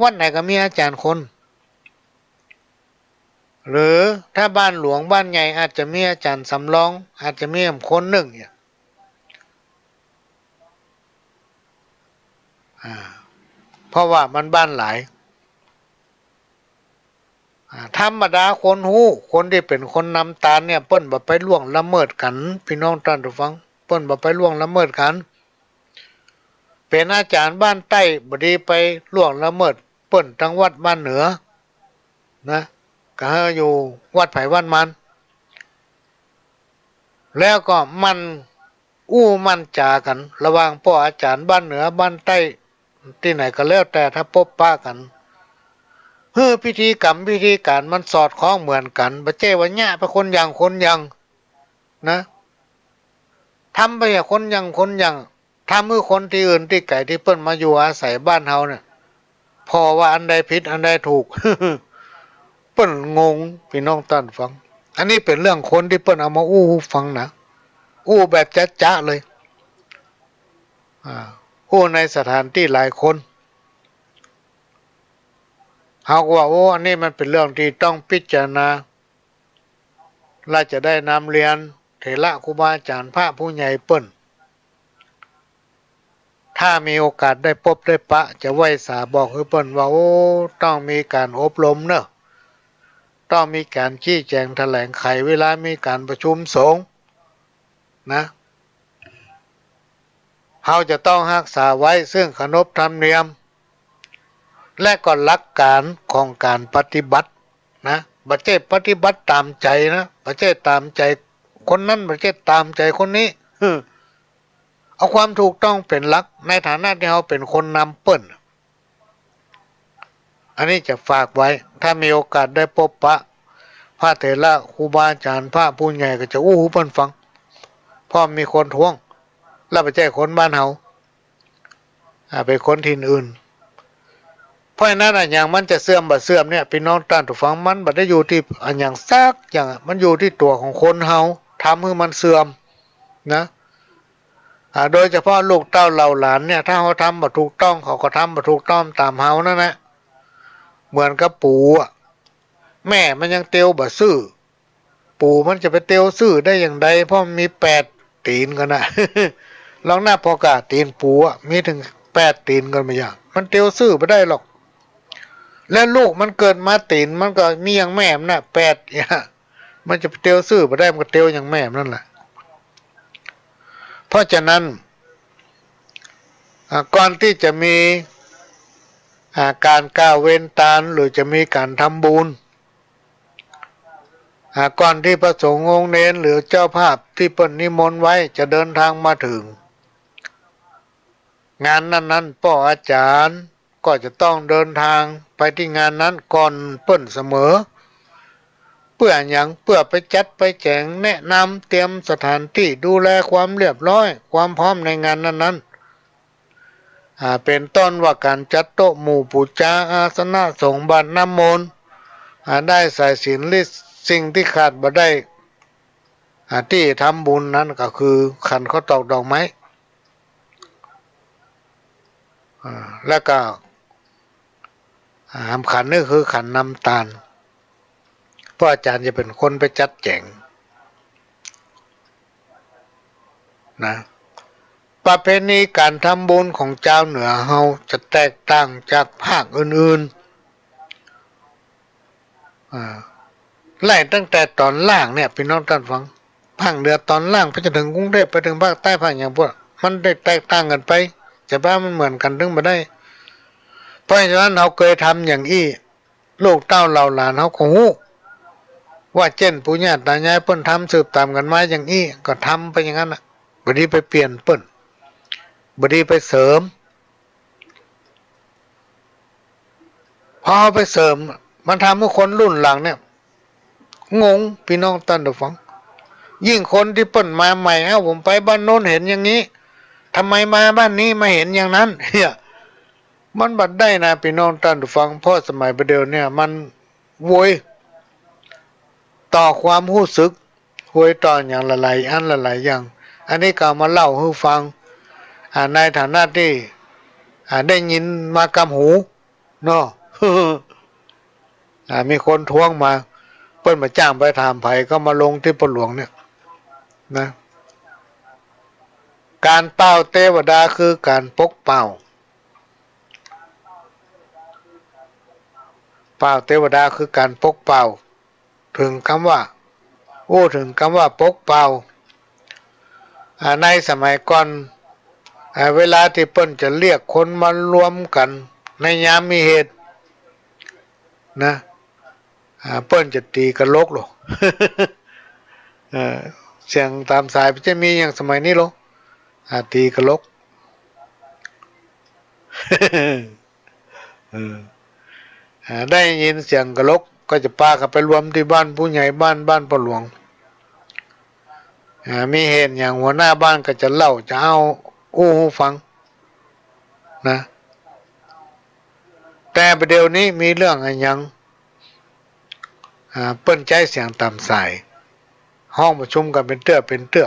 วัดไหนก็มีอาจ๋ารย์คน หรือถ้าบ้านหลวงบ้านใหญ่อาจจะมีอาจ๋ารย์สำรอง อาจจะมีคนนึ่งเนี่ย อ่า เพราะว่ามันบ้านหลาย อ่า ธรรมดาคนฮู้ คนตี้เป๋นคนนำตานเนี่ย เปิ้นบ่ไปล่วงละเมิดกั๋น ปี้น้องต้านผู้ฟัง เปิ้นบ่ไปล่วงละเมิดกั๋น เป๋นอาจ๋ารย์บ้านใต้ บ่ดีไปล่วงละเมิดเปิ้นตังวัดบ้านเหนือนะ ก็หื้ออยู่วัดใผวัดมัน แล้วก็หมั่นอู้หมั่นจ๋ากั๋น ระหว่างป้ออาจ๋ารย์บ้านเหนือบ้านใต้ ตี้ไหนก็แล้วแต่ ถ้าปบปะกั๋น หื้อพิธีกรรมพิธีก๋านมันสอดคล้องเหมือนกั๋น บ่ใจ้ว่าเยียะไปคนอย่างคนอย่างนะ ทำไปอะคนอย่างคนอย่าง ทำหื้อคนตี้อื่นตี้ไก๋ตี้เปิ้นมาอยู่อาศัยบ้านเฮาเนี่ย ผ่อว่าอันใดผิดอันใดถูก เปิ้นงง ปี้น้องต้านฟัง อันนี้เป๋นเรื่องคนตี้เปิ้นเอามาอู้หื้อฟังนะ อู้แบบจ๊ะๆ เลย อ่า อู้ในสถานตี้หลายคน เฮาก็ว่า โอ้ อันนี้มันเป๋นเรื่องตี้ต้องพิจารณา และจะได้นำเรียนเถระครูบาอาจ๋ารย์พระผู้ใหญ่เปิ้น ถ้ามีโอกาสได้ปบได้ปะ จะไหว้สาบอกหื้อเปิ้นว่า โอ้ ต้องมีก๋านอบรมเน่อ ต้องมีก๋านชี้แจ๋งแถลงไขเวลามีก๋านประชุมสงฆ์นะ เฮาจะต้องฮักษาไว้ซึ่งขนบธรรมเนียม และก็หลักการของก๋านปฏิบัตินะ บ่ใจ้ปฏิบัติต๋ามใจ๋นะ บ่ใจ้ต๋ามใจ๋คนนั้น บ่ใจ้ต๋ามใจ๋คนนี้ เอาความถูกต้องเป๋นหลัก ในฐานะตี้เฮาเป๋นคนนำเปิ้น อันนี้จะฝากไว้ ถ้ามีโอกาสได้ปบปะพระเถระครูบาอาจ๋ารย์พระผู้ใหญ่ก็จะอู้หื้อเปิ้นฟัง เพราะมีคนท้วง และบ่ใจ้คนบ้านเฮา อ่า เป๋นคนถิ่นอื่น เพราะฉะนั้นอะ อะหยังมันจะเสื่อมบ่เสื่อมเนี่ย ปี้น้องต้านผู้ฟัง มันบ่ได้อยู่ตี้อะหยังสักอย่างอะ มันอยู่ตี้ตั๋วของคนเฮา ทำหื้อมันเสื่อมนะ อ่า โดยเฉพาะลูกเต้าเหล่าหลานเนี่ย ถ้าเฮาทำบ่ถูกต้อง เขาก็ทำบ่ถูกต้องต๋ามเฮานั่นแหละ เหมือนกับปู๋อะ แม่มันยังเตียวบ่ซื่อ ปู่มันจะไปเตียวซื่อได้อย่างใด เพราะมันมีแปดตี๋นกั๋นนะ ลองนับผ่อก้า ตี๋นปู่อะ มีเถิงแปดตี๋นกั๋นบ่า มันเตียวซื่อบ่ได้หรอก แล้วลูกมันเกิดมาตี๋นมันก็มีอย่างแม่มันนะ แปด เนี่ย มันจะไปเตียวซื่อบ่ได้ มันก็เตียวอย่างแม่มันนั่นแหละ เพราะฉะนั้น อ่า ก่อนตี้จะมี อ่า ก๋านกล่าวเวรตาน หรือจะมีก๋านทำบุญ อ่า ก่อนตี้พระสงฆ์องค์เณรหรือเจ้าภาพตี้เปิ้นนิมนต์ไว้จะเดินทางมาเถิง งานนั้นๆ ป้ออาจ๋ารย์ก็จะต้องเดินทางไปตี้งานนั้นก่อนเปิ้นเสมอ เปื้อหยัง เปื้อไปจัดไปแจ๋ง แนะนำ เตรียมสถานตี้ ดูแลความเรียบร้อย ความพร้อมในงานนั้นๆ อ่า เป๋นต้นว่าก๋านจัดโต๊ะหมู่ ปู๋จาอาสนะสงฆ์ บาตรน้ำมนต์ อ่า ด้ายสายศีล สิ่งตี้ขาดบ่ได้ อ่า ตี้ทำบุญนั้นก็คือขันข้าวตอกดอกไม้ อ่า แล้วก็ อ่า สำคัญนี่คือขันนำตาน ป้ออาจ๋ารย์จะเป๋นคนไปจัดแจ๋งนะ ประเพณีก๋านทำบุญของจาวเหนือเฮาจะแตกต่างจากภาคอื่นๆ อ่า ไล่ตั้งแต่ต๋นล่างเนี่ย ปี้น้องต้านฟัง ภาคเหนือต๋นล่างไปจ๋นเถิงกรุงเทพฯ ไปเถิงภาคใต้ ภาคหยังปู้น มันได้แตกต่างกั๋นไป จะว่ามันเหมือนกั๋นตึงบ่ได้ เพราะฉะนั้นเฮาเกยทำอย่างอี้ ลูกเต้าเหล่าหลานเฮาก็ฮู้ ว่าเจ้นปู่ย่าต๋ายายเปิ้นทำสืบต๋ามกั๋นมาอย่างอี้ ก็ทำไปอย่างนั้นน่ะ บ่ดีไปเปลี่ยนเปิ้น บ่ดีไปเสริม พอเอาไปเสริม มันทำหื้อคนรุ่นหลังเนี่ย งง ปี้น้องต้านผู้ฟัง ยิ่งคนตี้เปิ้นมาใหม่ เอ้า ผมไปบ้านโน้นเห็นอย่างนี้ ทำไมมาบ้านนี้มาเห็นอย่างนั้น เนี่ย มันบ่ได้นะ ปี้น้องต้านผู้ฟัง เพราะสมัยบ่าเดี่ยวเนี่ย มันโวยต่อความฮู้สึก โวยต่อหยังหลายๆ อันหลายๆ อย่าง อันนี้ก็เอามาเล่าหื้อฟัง อ่า ในฐานะตี้ อ่า ได้ยินมากับหู เนาะ อ่า มีคนท้วงมา เปิ้นบ่าจ้างไปถามใผ ก็มาลงตี้ป้อหลวงเนี่ยนะ ก๋านเป่าเตวดาคือก๋านปกเป่า เป่าเตวดาคือก๋านปกเป่า เถิงกำว่า อู้เถิงกำว่าปกเป่า อ่า ในสมัยก่อน อ่า เวลาตี้เปิ้นจะเรียกคนมารวมกั๋นในยามมีเหตุ นะ อ่า เปิ้นจะตี๋กะลกลอ เออ เสียงต๋ามสายบ่ใจ้มีอย่างสมัยนี้ลอ อ่า ตี๋กะลก เออ อ่า ได้ยินเสียงกะลกก็จะปากั๋นไปรวมตี้บ้านผู้ใหญ่บ้าน บ้านป้อหลวง อ่า มีเหตุหยังหัวหน้าบ้านก็จะเล่า จะเอาอู้หื้อฟังนะ แต่บ่าเดี่ยวนี้มีเรื่องอะหยัง อ่า เปิ้นใจ๊เสียงต๋ามสาย ฮ้องประชุมกั๋นเป๋นเตื้อเป๋นเตื้อ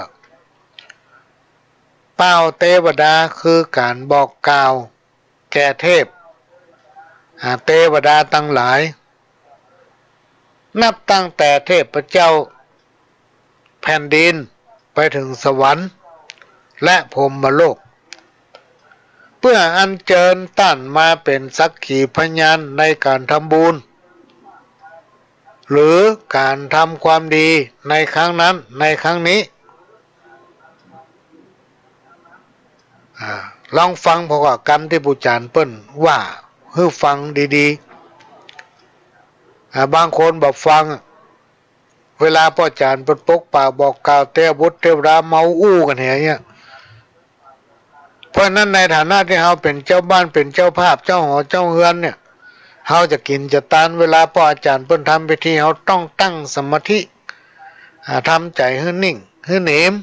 เป่าเตวดาคือก๋านบอกกล่าวแก่เทพ อ่า เตวดาตังหลาย นับตั้งแต่เทพเจ้าแผ่นดินไปเถิงสวรรค์และพรหมโลก เปื้ออัญเจิญต้านมาเป๋นสักขีพยานในก๋านทำบุญ หรือก๋านทำความดีในครั้งนั้นในครั้งนี้ อ่า ลองฟังผ่อก้า กำตี้ปู่จ๋ารย์เปิ้นว่าหื้อฟังดีๆ อ่า บางคนบ่ฟัง เวลาป้อจ๋ารย์เปิ้นปกเป่าบอกกล่าวเตวบุตรเตวดาเมาอู้กั๋นแหงเนี่ย เพราะฉะนั้นในฐานะตี้เฮาเป๋นเจ้าบ้าน เป๋นเจ้าภาพ เจ้าหอเจ้าเฮือนเนี่ย เฮาจะกิ๋นจะตาน เวลาป้ออาจ๋ารย์เปิ้นทำพิธี เฮาต้องตั้งสมาธิ อ่า ทำใจ๋หื้อนิ่ง หื้อเนียม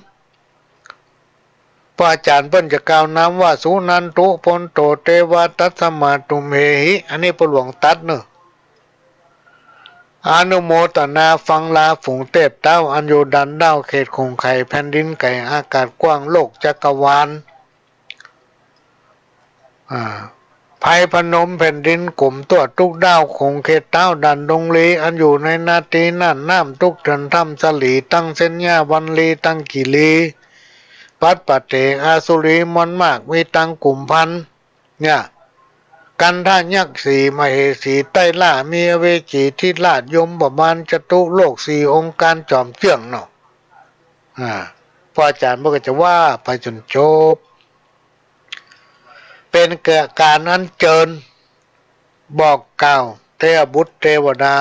ป้ออาจ๋ารย์เปิ้นจะกล่าวนำว่า สุนันตุ ภวันโต เตวา ตัสมา ตุมเหหิ อันนี้ป้อหลวงตรัสเนาะ อนุโมตนาฟังลาฝูงเตพเต้า อันอยู่ด้านด้าวเขตขงไข แผ่นดินไก๋ อากาศกว้าง โลกจักรวาล อ่า ไพรพนมแผ่นดินก๋มตั๋วตุ๊กด้าว ขงเขตเต๊าด่านดงลี อันอยู่ในนาตีน่านน้ำตุ๊กเถื่อนถ้ำสลี ตังเส้นหญ้าวันลีตังกี่ลี ปัดปะเต๋อสุรีมวลมาก มีตังกุมพัน เนี่ย กันทะยักษ์สี่มเหสีใต้ล่า มีอเวจีทิราชยมบาลจตุโลกสี่องค์การจ๋อมเจื้องเนาะ อ่า พระอาจ๋ารย์เปิ้นก็จะว่าไปจ๋นจบ เป๋นการอัญเจิญบอกกล่าวเตวบุตรเตวดา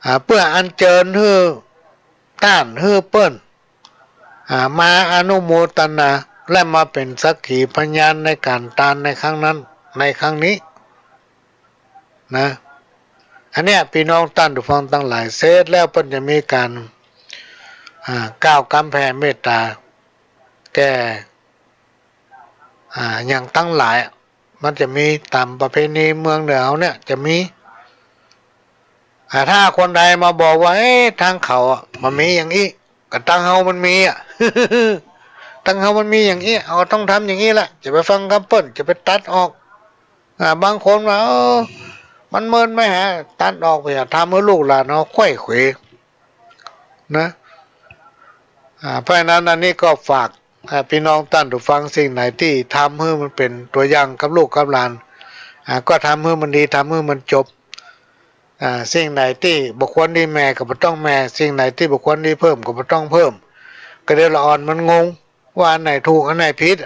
อ่า เปื้ออัญเจิญหื้อต้านหื้อเปิ้น อ่า มาอนุโมตนา และมาเป๋นสักขีพยานในการตานในครั้งนั้น ในครั้งนี้ นะ อันเนี้ย ปี้น้องต้านผู้ฟังตังหลาย เสร็จแล้วเปิ้นจะมีการ อ่า กล่าวกำแผ่เมตต๋าแก่ อ่า หยังตังหลาย มันจะมีต๋ามประเพณีเมืองเหนือเฮาเนี่ย จะมี อ่า ถ้าคนใดมาบอกว่า เอ๊ะ ตางเขาอะ มันมีอย่างอี้ ก็ตางเฮามันมีอะ ตางเฮามันมีอย่างอี้ เฮาต้องทำอย่างอี้แหละ จะไปฟังกำเปิ้น จะไปตัดออก อ่า บางคนว่า เออ มันเมินไปหา ตัดออกไป อย่าทำหื้อลูกหลานเฮาไขว้เขวนะ อ่า เพราะฉะนั้นอันนี้ก็ฝาก อ่า ปี้น้องต้านผู้ฟัง สิ่งไหนตี้ทำหื้อมันเป๋นตั๋วอย่างกับลูกกับหลาน อ่า ก็ทำหื้อมันดี ทำหื้อมันจบ อ่า สิ่งไหนตี้บ่ควรดีแม่ก็บ่ต้องแม่ สิ่งไหนตี้บ่ควรดีเพิ่มก็บ่ต้องเพิ่ม ก็เดี๋ยวละอ่อนมันงง ว่าอันไหนถูกอันไหนผิด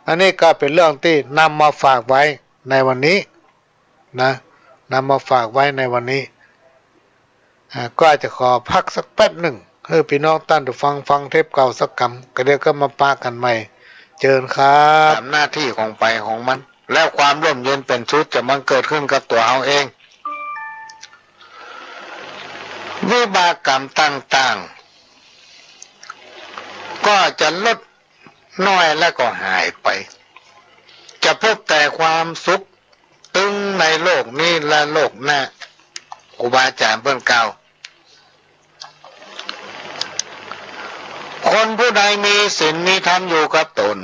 อันนี้ก็เป๋นเรื่องตี้นำมาฝากไว้ในวันนี้นะ นำมาฝากไว้ในวันนี้ อ่า ก็จะขอพักสักแป๊บหนึ่ง หื้อปี้น้องต้านผู้ฟังฟังเทปเก่าสักกำ ก็เดี๋ยวก็มาปะกั๋นใหม่ เจิญครับ ต๋ามหน้าตี้ของใผของมัน แล้วความร่มเย็นเป๋นสุขจะบังเกิดขึ้นกับตั๋วเฮาเอง วิบากกรรมต่างๆ ก็จะลดน้อยและก็หายไป จะพบแต่ความสุขตึงในโลกนี้และโลกหน้า ครูบาอาจ๋ารย์เปิ้นกล่าว คนผู้ใดมีศีลมีธรรมอยู่กับต๋น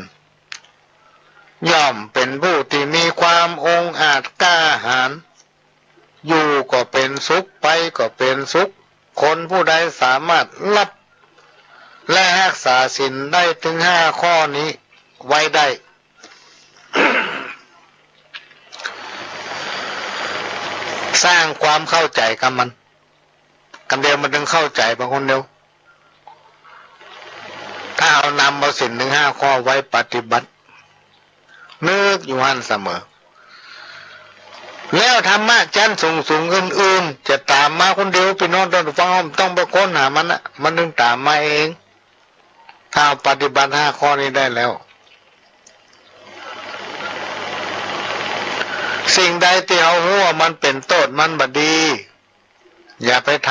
ย่อมเป๋นผู้ตี้มีความองอาจกล้าหาญ อยู่ก็เป๋นสุข ไปก็เป๋นสุข คนผู้ใดสามารถรับ และฮักษาศีลได้ตึงห้าข้อนี้ไว้ได้ สร้างความเข้าใจ๋กับมัน กำเดียวมันตึงเข้าใจ๋ไปคนเดียว ถ้าเฮานำเอาศีลตึงห้าข้อไว้ปฏิบัติ นึกอยู่หั้นเสมอ แล้วธรรมะชั้นสูงๆ อื่นๆ จะต๋ามมาคนเดียว ปี้น้องต้านผู้ฟัง บ่ต้องไปค้นหามันนะ มันตึงต๋ามมาเอง ถ้าปฏิบัติห้าข้อนี้ได้แล้ว สิ่งใดตี้เฮาฮู้ว่ามันเป๋นโต้ษ มันบ่ดี อย่าไปท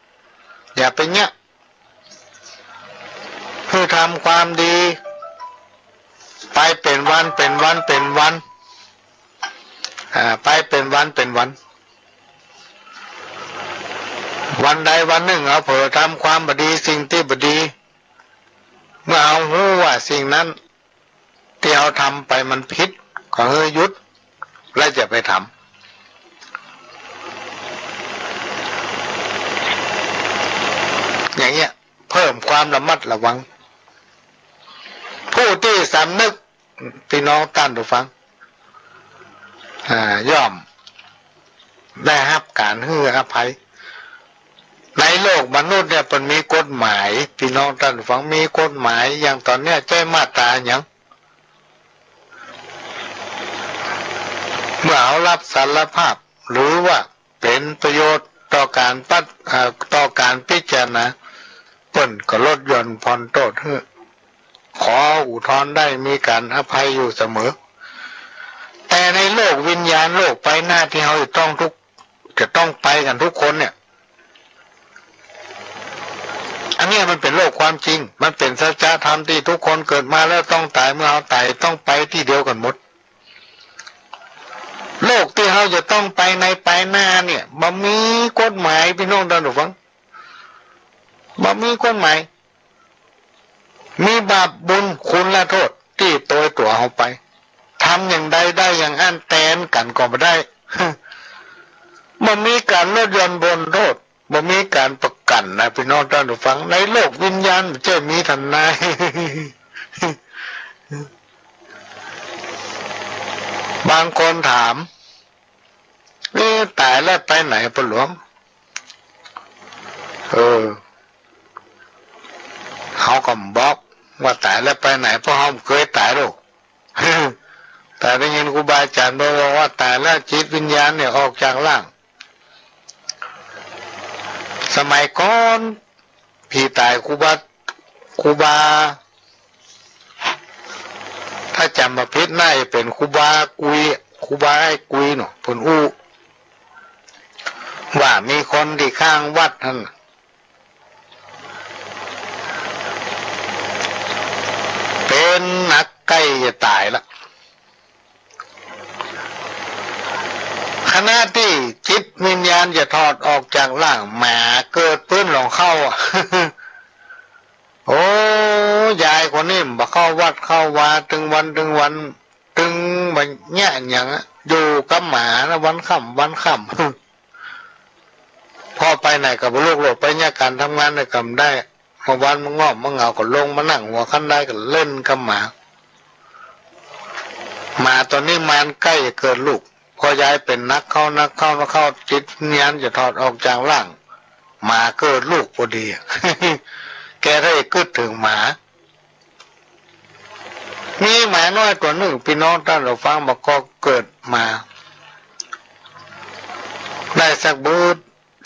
ำ อย่าไปเยียะ หื้อทำความดี ไปเป๋นวัน เป๋นวัน เป๋นวัน อ่า ไปเป๋นวัน เป๋นวัน วันใดวันนึ่งเฮาเผลอทำความบ่ดี สิ่งตี้บ่ดี เมื่อเฮาฮู้ว่าสิ่งนั้นตี้เฮาทำไปมันผิด ก็หื้อหยุด และอย่าไปทำ อย่างเงี้ย เพิ่มความระมัดระวัง ผู้ตี้สำนึก ปี้น้องต้านผู้ฟัง อ่า ย่อมได้ฮับก๋านหื้ออภัย ในโลกมนุษย์เนี่ย มันมีกฎหมาย ปี้น้องต้านผู้ฟัง มีกฎหมาย อย่างต๋อนเนี้ย ใจ๊มาตราหยัง เมื่อเฮารับสารภาพ หรือว่าเป๋นประโยชน์ต่อก๋านปัด เอ่อ ต่อก๋านพิจารณา เปิ้นก็ลดหย่อนผ่อนโต้ษหื้อ ขออุทธรณ์ได้ มีก๋านอภัยอยู่เสมอ แต่ในโลกวิญญาณ โลกไปหน้าตี้เฮาจะต้องทุก จะต้องไปกั๋นทุกคนเนี่ย อันเนี้ยมันเป๋นโลกความจริง มันเป๋นสัจธรรมตี้ทุกคนเกิดมาแล้วต้องต๋าย เมื่อเฮาต๋ายต้องไปตี้เดียวกั๋นหมด โลกตี้เฮาจะต้องไปในไปหน้าเนี่ย บ่มีกฎหมาย ปี้น้องต้านผู้ฟัง บ่มีกฎหมาย มีบาปบุญคุณและโต้ษตี้โตยตั๋วเฮาไป ทำอย่างใดได้อย่างอั้น แตนกั๋นก็บ่ได้ บ่มีก๋านลดหย่อนผ่อนโต้ษ บ่มีก๋านประกั๋นนะ ปี้น้องต้านผู้ฟัง ในโลกวิญญาณบ่ใจ้มีต้านนาย บางคนถาม เอ๊ะ ต๋ายแล้วไปไหนป้อหลวง เออ เฮาก็บ่บอกว่าต๋ายแล้วไปไหน เพราะเฮาบ่เกยต๋ายดอก แต่ได้ยินครูบาอาจ๋ารย์บอกว่าต๋ายแล้วจิตวิญญาณเนี่ยออกจากร่าง สมัยก่อน ผีต๋ายครูบา ครูบา ถ้าจ๋ำบ่ผิดน่าจะเป๋นครูบากุย ครูบาไอ้กุยเนาะ เปิ้นอู้ ว่ามีคนตี้ข้างวัดหั้น เป๋นหนักใก้จะต๋ายละ ขณะตี้จิตวิญญาณจะถอดออกจากร่าง หมาเกิดปื้นหลงเข้าอะ โอ้ ยายคนนี้บ่เข้าวัดเข้าวาตึงวันตึงวัน ตึงบ่เยียะหยังอะ อยู่กับหมานะวันค่ำวันค่ำ พอไปไหนก็บ่ลุกโลด ไปเยียะก๋านทำงานน่ะก็บ่ได้ มาวันมางอบมาเหงาก็ลงมานั่งหัวคันไดก็เล่นกับหมา หมาต๋อนนี้มานใก้จะเกิดลูก พอยายเป๋นหนักเข้าหนักเข้าหนักเข้า จิตวิญญาณจะถอดออกจากร่าง หมาเกิดลูกพอดี แกถ้าจะกึ๊ดเถิงหมา มีหมาน้อยตั๋วนึ่ง ปี้น้องต้านผู้ฟัง บ่าก็เกิดมา ได้สักบึด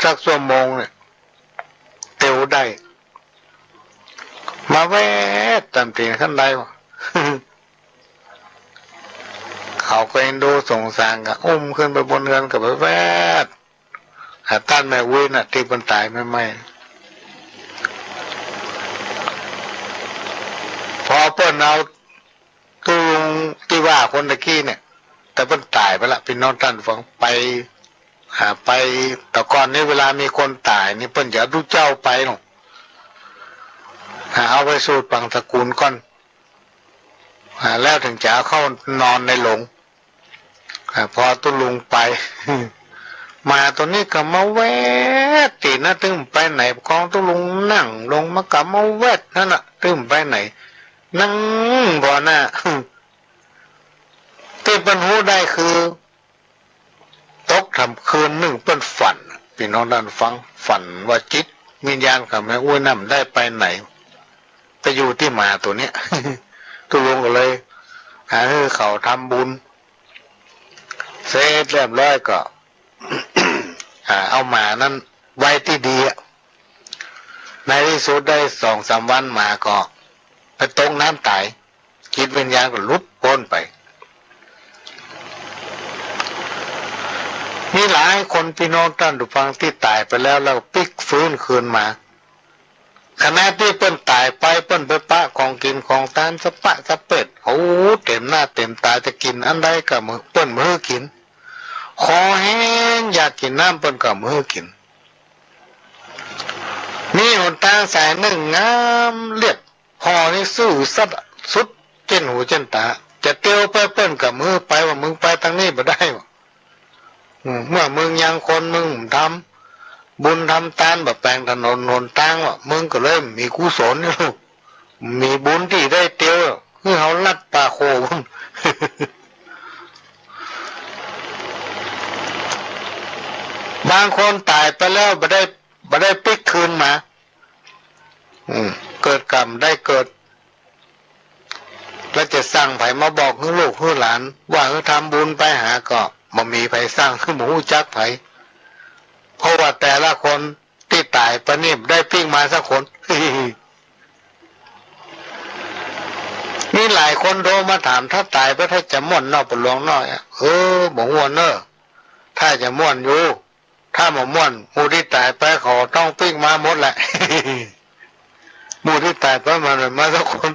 สักชั่วโมงเนี่ย เตียวได้ มาแวดต๋ามตี๋นคันไดว่ะ เขาก็เอ็นดูสงสาร ก็อุ้มขึ้นไปบนเฮือน ก็ไปแวด หาต้านแม่อุ๊ยน่ะ ตี้เปิ้นต๋ายใหม่ๆ พอเปิ้นเอาตุ๊ลุงตี้ว่าคนตะกี้เนี่ย แต่เปิ้นต๋ายไปละ ปี้น้องต้านผู้ฟัง ไป หาไป แต่ก่อนนี้เวลามีคนต๋ายนี่เปิ้นจะเอาตุ๊เจ้าไปเนาะ หาเอาไปสูตรฝังตระกูลก่อน อ่า แล้วเถิงจะเอาเข้านอนในโลง อ่า พอตุ๊ลุงไป หมาตั๋วนี้ก็มาแวดตี๋นนะ ตึงไปไหน ของตุ๊ลุงนั่งลง มันก็มาแวดหั้นน่ะ ตึงไปไหน นั่งบ่น่ะ ตี้เปิ้นฮู้ได้คือ ตกค่ำคืนนึ่งเปิ้นฝัน ปี้น้องต้านผู้ฟัง ฝันว่าจิตวิญญาณของแม่อุ๊ยนั่นได้ไปไหน ไปอยู่ตี้หมาตั๋วเนี้ย ตุ๊ลุงก็เลย หาหื้อเขาทำบุญ เสร็จเรียบร้อยก็ อ่า เอาหมานั้นไว้ตี้ดีอะ ในตี้สุดได้สองสามวันหมาก็ไปตกน้ำต๋าย จิตวิญญาณก็หลุดป๊นไป มีหลายคนปี้น้องต้านผู้ฟังตี้ต๋ายไปแล้ว แล้วปิ๊กฟื้นคืนมา ขณะตี้เปิ้นต๋ายไป เปิ้นไปปะของกิ๋นของตานสะปะสะเปด โอ้ เต๋มหน้าเต๋มต๋า จะกิ๋นอันใดก็บ่ เปิ้นบ่หื้อกิ๋น คอแห้งอยากกิ๋นน้ำ เปิ้นก็บ่หื้อกิ๋น มีหนตางสายนึ่งงามเลียบ พ่อนี่ซื่อสัตย์สุดเจ้นหูเจ้นต๋า จะเตียวไปเปิ้นก็บ่หื้อไป ว่ามึงไปตางนี้บ่ได้ ว่า อืม เมื่อมึงยังคน มึงบ่ทำบุญทำตาน บ่แป๋งถนนหนตาง ว่า มึงก็เลยบ่มีกุศล มีบุญตี้ได้เตียว คือเฮาลัดป่าโคบุญ บางคนต๋ายไปแล้วบ่ได้ บ่ได้ปิ๊กคืนมา อืม เกิดก็บ่ได้เกิด แล้วจะสั่งใผมาบอกหื้อลูกหื้อหลาน ว่าหื้อทำบุญไปหาก็บ่มีใผสั่ง บ่ฮู้จักใผ เพราะว่าแต่ละคนตี้ต๋ายไปนี่บ่ได้ปิ๊กมาสักคน มีหลายคนโทรมาถาม ถ้าต๋ายไปถ้าจะม่วนนอกปะหลวงนอก เออ บ่ม่วนเน้อ ถ้าจะม่วนอยู่ ถ้าบ่ม่วน หมู่ตี้ต๋ายไปเขาต้องปิ๊กมาหมดแหละ หมู่ตี้ต๋ายไปมันบ่มาสักคน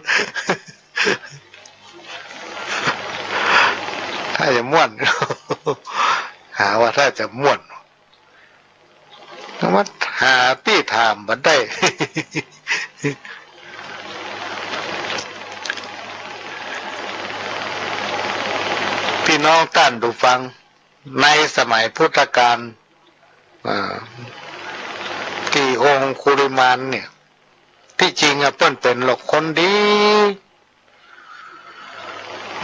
ถ้าจะม่วน หาว่าถ้าจะม่วน มาหาตี้ถามบ่ได้ พี่น้องต้านผู้ฟัง ในสมัยพุทธกาล อ่า ตี้องคุลิมานเนี่ย ตี้จริงอะเปิ้นเป๋นละคนดี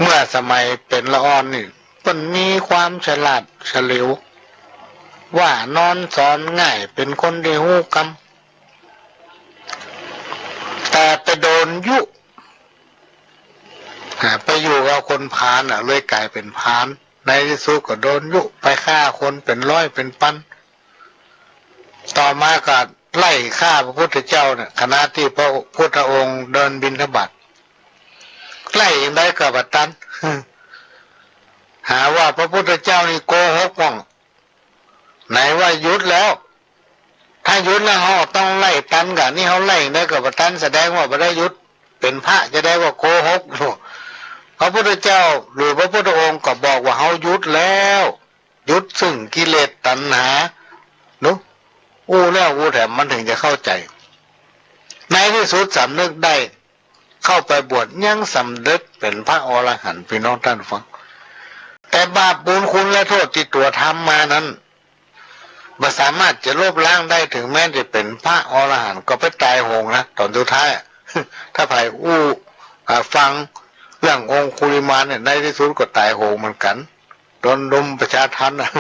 เมื่อสมัยเป๋นละอ่อนนี่ เปิ้นมีความฉลาดเฉลียว ว่านอนสอนง่าย เป๋นคนตี้ฮู้กำ แต่ไปโดนยุ อ่า ไปอยู่กับคนพาลน่ะ เลยกลายเป๋นพาล ในตี้สุดก็โดนยุไปฆ่าคนเป๋นร้อยเป๋นปัน ต่อมาก็ไล่ฆ่าพระพุทธเจ้าเนี่ย ขณะตี้พระพุทธองค์เดินบิณฑบาต ไล่อย่างใดก็บ่ตัน หาว่าพระพุทธเจ้านี่โกหกว่า ไหนว่าหยุดแล้ว ถ้าหยุดแล้วเฮาต้องไล่ตันก่ะ นี่เฮาไล่อย่างใดก็บ่ตัน แสดงว่าบ่ได้หยุด เป๋นพระจะได้ว่าโกหก พระพุทธเจ้าหรือพระพุทธองค์ก็บอกว่าเฮาหยุดแล้ว หยุดซึ่งกิเลสตัณหา เนาะ อู้แล้วอู้แถมมันถึงจะเข้าใจ๋ ในตี้สุดสำนึกได้ เข้าไปบวชยังสำเร็จเป๋นพระอรหันต์ พี่น้องต้านฟัง แต่บาปบุญคุณและโต้ษตี้ตั๋วทำมานั้น บ่สามารถจะลบล้างได้ ถึงแม้จะเป๋นพระอรหันต์ก็ไปต๋ายโหงนะ ต๋อนสุดท้ายอะ ถ้าใผอู้ อ่า ฟังเรื่ององคุลิมานเนี่ย ในตี้สุดก็ต๋ายโหงเหมือนกั๋น โดนรุมประชาทัณฑ์อะ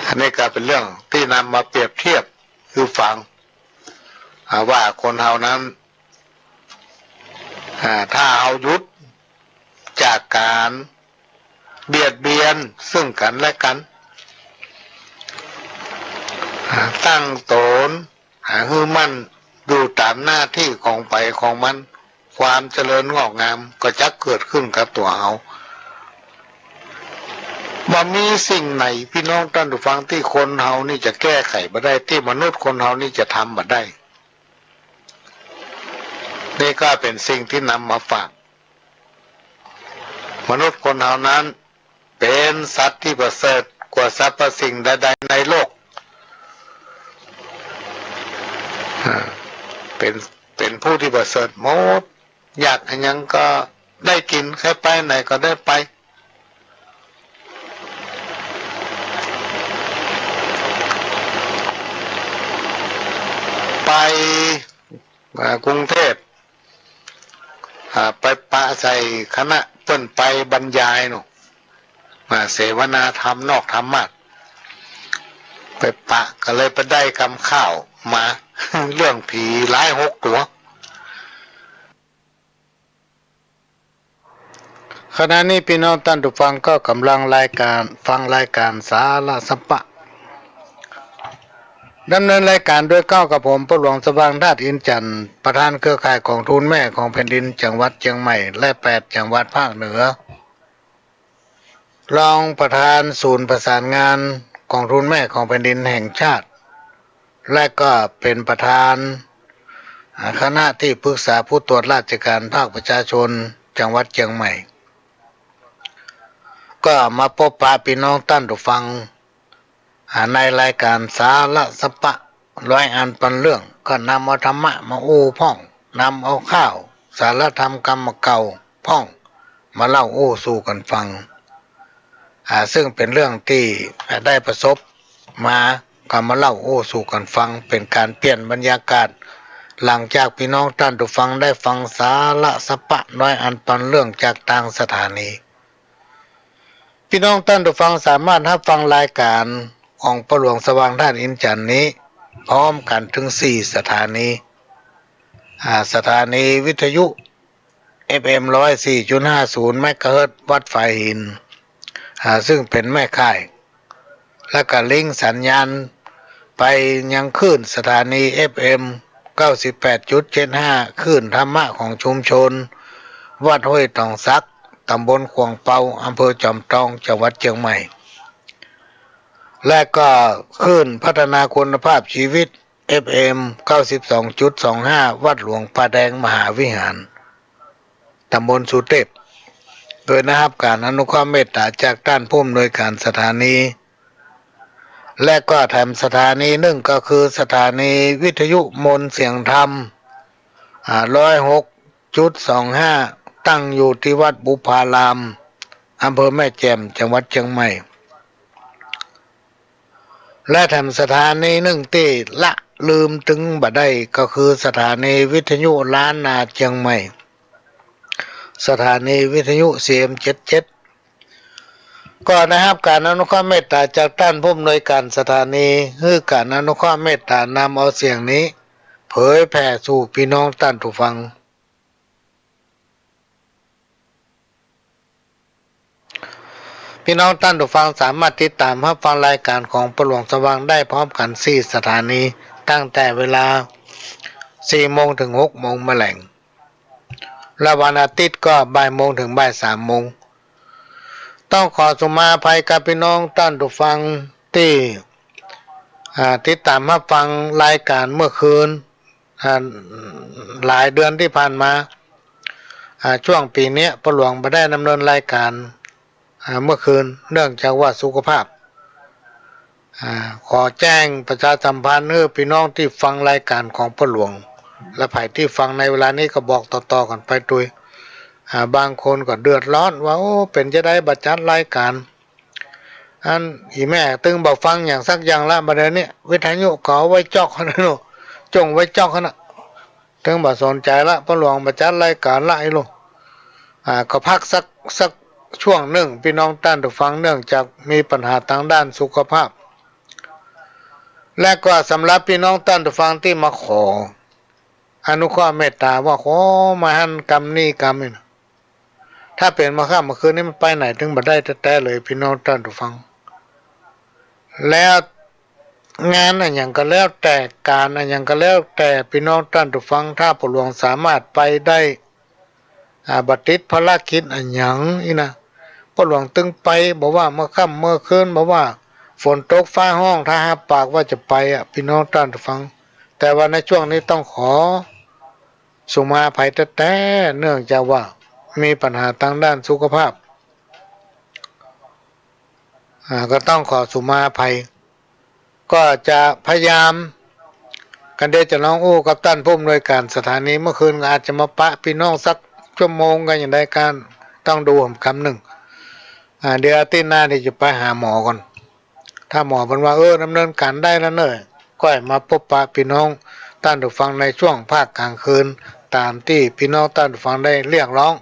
อันนี้ก็เป๋นเรื่องตี้นำมาเปรียบเทียบหื้อฟัง อ่า ว่าคนเฮานั้น อ่า ถ้าเฮาหยุดจากก๋านเบียดเบียนซึ่งกั๋นและกั๋น อ่า ตั้งต๋น อ่า หื้อมั่นอยู่ต๋ามหน้าตี้ของใผของมัน ความเจริญงอกงามก็จะเกิดขึ้นกับตั๋วเฮา บ่มีสิ่งไหน พี่น้องต้านผู้ฟัง ตี้คนเฮานี่จะแก้ไขบ่ได้ ตี้มนุษย์คนเฮานี่จะทำบ่ได้ นี่ก็เป๋นสิ่งตี้นำมาฝาก มนุษย์คนเฮานั้นเป๋นสัตว์ตี้ประเสริฐกว่าสรรพสิ่งใดๆ ในโลก อ่า เป๋น เป๋นผู้ตี้ประเสริฐหมด อยากอะหยังก็ได้กิ๋น ใค่ไปไหนก็ได้ไป ไป อ่า กรุงเทพฯ อ่า ไปปะใส่คณะเปิ้นไปบรรยายเนาะ มาเสวนาธรรมนอกธรรมาสน์ ไปปะก็เลยไปได้กำข่าวมา เรื่องผีหลายหกตั๋ว ขณะนี้พี่น้องต้านผู้ฟังก็ก่ำลังรายก๋าน ฟังรายก๋านสาระสัพพะ ดำเนินรายก๋านโดยเก๊ากับผม ป้อหลวงสว่างธาตุอินทร์จันทร์ ประธานเครือข่ายก๋องทุนแม่ของแผ่นดินจังหวัดเจียงใหม่ และแปดจังหวัดภาคเหนือ รองประธานศูนย์ประสานงานก๋องทุนแม่ของแผ่นดินแห่งชาติ และก็เป๋นประธาน อ่า คณะตี้ปรึกษาผู้ตรวจราชการภาคประชาชนจังหวัดเจียงใหม่ ก็มาปบปะพี่น้องต้านผู้ฟัง อ่า ในรายก๋านสาระสัพพะ ร้อยอันปันเรื่อง ก็นำเอาธรรมะมาอู้พ่อง นำเอาข่าวสาระธรรมกำเก่าพ่อง มาเล่าอู้สู่กั๋นฟัง อ่า ซึ่งเป๋นเรื่องตี้ได้ประสบมา ก็มาเล่าอู้สู่กั๋นฟัง เป๋นก๋านเปลี่ยนบรรยากาศ หลังจากพี่น้องต้านผู้ฟังได้ฟังสาระสัพพะ ร้อยอันปันเรื่องจากตางสถานี พี่น้องต้านผู้ฟังสามารถฮับฟังรายก๋านของป้อหลวงสว่างธาตุอินทร์จันทร์นี้ พร้อมกั๋นเถิงสี่สถานี อ่า สถานีวิทยุ เอฟเอ็ม ร้อยสี่จุดห้าศูนย์ เมกะเฮิรตซ์ วัดฝายหิน อ่า ซึ่งเป๋นแม่ข่าย และก็ลิงก์สัญญาณไปยังคลื่นสถานี เอฟเอ็ม เก้าสิบแปดจุดเจ็ดห้า คลื่นธรรมะของชุมชน วัดห้วยตองสัก ตำบลขวางเปา อำเภอจอมตอง จังหวัดเจียงใหม่ และก็คลื่นพัฒนาคุณภาพชีวิต เอฟเอ็ม เก้าสิบสองจุดสองห้า วัดหลวงป่าแดงมหาวิหาร ตำบลสุเตพ โดยได้ฮับก๋านอนุเคราะห์เมตต๋าจากต้านผู้อำนวยก๋านสถานี และก็แถมสถานีนึ่งก็คือสถานีวิทยุมนต์เสียงธรรม อ่า ร้อยหกจุดสองห้า ต ตั้งอยู่ตี้วัดบุพาราม อำเภอแม่แจ่ม จังหวัดเจียงใหม่ และแถมสถานีนึ่งตี้ละลืมตึงบ่ได้ก็คือสถานีวิทยุล้านนาเจียงใหม่ สถานีวิทยุ ซีเอ็ม เจ็ดเจ็ด ก็ได้ฮับก๋านอนุเคราะห์เมตต๋าจากต้านผู้อำนวยก๋านสถานี หื้อก๋านอนุเคราะห์เมตต๋านำเอาเสียงนี้เผยแผ่สู่ปี้น้องต้านผู้ฟัง ปี้น้องต้านผู้ฟังสามารถติดต๋ามฮับฟังรายก๋านของป้อหลวงสว่างได้พร้อมกั๋นสี่สถานี ตั้งแต่เวลาสี่โมงเถิงหกโมงแมลง และวันอาทิตย์ก็บ่ายโมงเถิงบ่ายสามโมง ต้องขอสุมาอภัยกับปี้น้องต้านผู้ฟังตี้ อ่า ติดต๋ามฮับฟังรายก๋านเมื่อคืน อ่า หลายเดือนตี้ผ่านมา อ่า ช่วงปี๋เนี้ยป้อหลวงบ่ได้ดำเนินรายก๋าน อ่า เมื่อคืนเนื่องจากว่าสุขภาพ อ่า ขอแจ้งประชาสัมพันธ์หื้อปี้น้องตี้ฟังรายก๋านของป้อหลวง และใผตี้ฟังในเวลานี้ก็บอกต่อๆ กั๋นไปตวย อ่า บางคนก็เดือดร้อนว่า โอ้ เป๋นจาใดบ่จัดรายก๋าน อันอี่แม่ตึงบ่ฟังหยังสักอย่างละ บ่าเดี่ยวนี้วิทยุก็เอาไว้จ๊อกหั้นน่ะ จ้องไว้จ๊อกหั้นน่ะ ตึงบ่สนใจ๋ละ ป้อหลวงบ่จัดรายก๋านละ ไอ้ลูก อ่า ก็พักสัก สักช่วงนึ่ง ปี้น้องต้านผู้ฟัง เนื่องจากมีปัญหาตางด้านสุขภาพ และก็สำหรับปี้น้องต้านผู้ฟังตี้มาขออนุเคราะห์เมตต๋าว่า ขอมาหั้นกำนี้กำนี้นะ ถ้าเป๋นเมื่อค่ำเมื่อคืนนี้มันไปไหนตึงบ่ได้แต๊ๆ เลย ปี้น้องต้านผู้ฟัง แล้วงานอะหยังก็แล้วแต่ ก๋านอะหยังก็แล้วแต่ ปี้น้องต้านผู้ฟัง ถ้าป้อหลวงสามารถไปได้ อ่า บ่ติดภารกิจอะหยังอี้นะ ป้อหลวงตึงไป บ่ว่าเมื่อค่ำเมื่อคืน บ่ว่าฝนตกฟ้าฮ้อง ถ้าฮับปากว่าจะไปอะ ปี้น้องต้านผู้ฟัง แต่ว่าในช่วงนี้ต้องขอสุมาอภัยแต๊ๆ เนื่องจากว่ามีปัญหาตางด้านสุขภาพ อ่า ก็ต้องขอสุมาอภัย ก็จะพยายาม กั๋นเดี๋ยวจะลองอู้กับต้านผู้อำนวยก๋านสถานี เมื่อคืนก็อาจจะมาปะปี้น้องสักชั่วโมงก็ยังได้ ก็ต้องดูหำกำนึ่ง อ่า เดี๋ยวอาทิตย์หน้านี่จะไปหาหมอก่อน ถ้าหมอเปิ้นว่า เออ ดำเนินก๋านได้แล้วเน่อ ก็ให้มาปะปี้น้องต้านผู้ฟังในช่วงภาคกลางคืน ต๋ามตี้ปี้น้องต้านผู้ฟังได้เรียกร้อง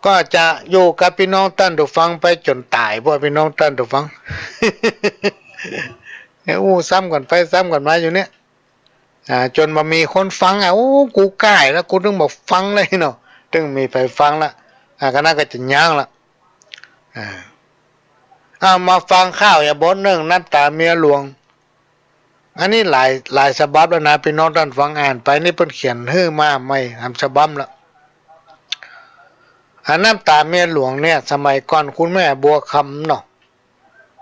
ก็จะอยู่กับปี้น้องต้านผู้ฟังไปจ๋นต๋าย พวกปี้น้องต้านผู้ฟัง เนี่ย อู้ซ้ำกั๋นไปซ้ำกั๋นมาอยู่เนี่ย อ่า จ๋นบ่มีคนฟังอะ โอ้ กูก้ายแล้ว กูตึงบ่ฟังเลยเนาะ ตึงมีใผฟังละ อ่า ก็นั่นก็จะยั้งละ อ่า เอามาฟังข่าวอีกบทนึ่ง น้ำต๋าเมียหลวง อันนี้หลาย หลายฉบับแล้วนะ ปี้น้องต้านฟัง อ่านไปนี่เปิ้นเขียนหื้อมาใหม่หลายฉบับแล้ว อันน้ำต๋าเมียหลวงเนี่ย สมัยก่อนคุณแม่บัวคำเนาะ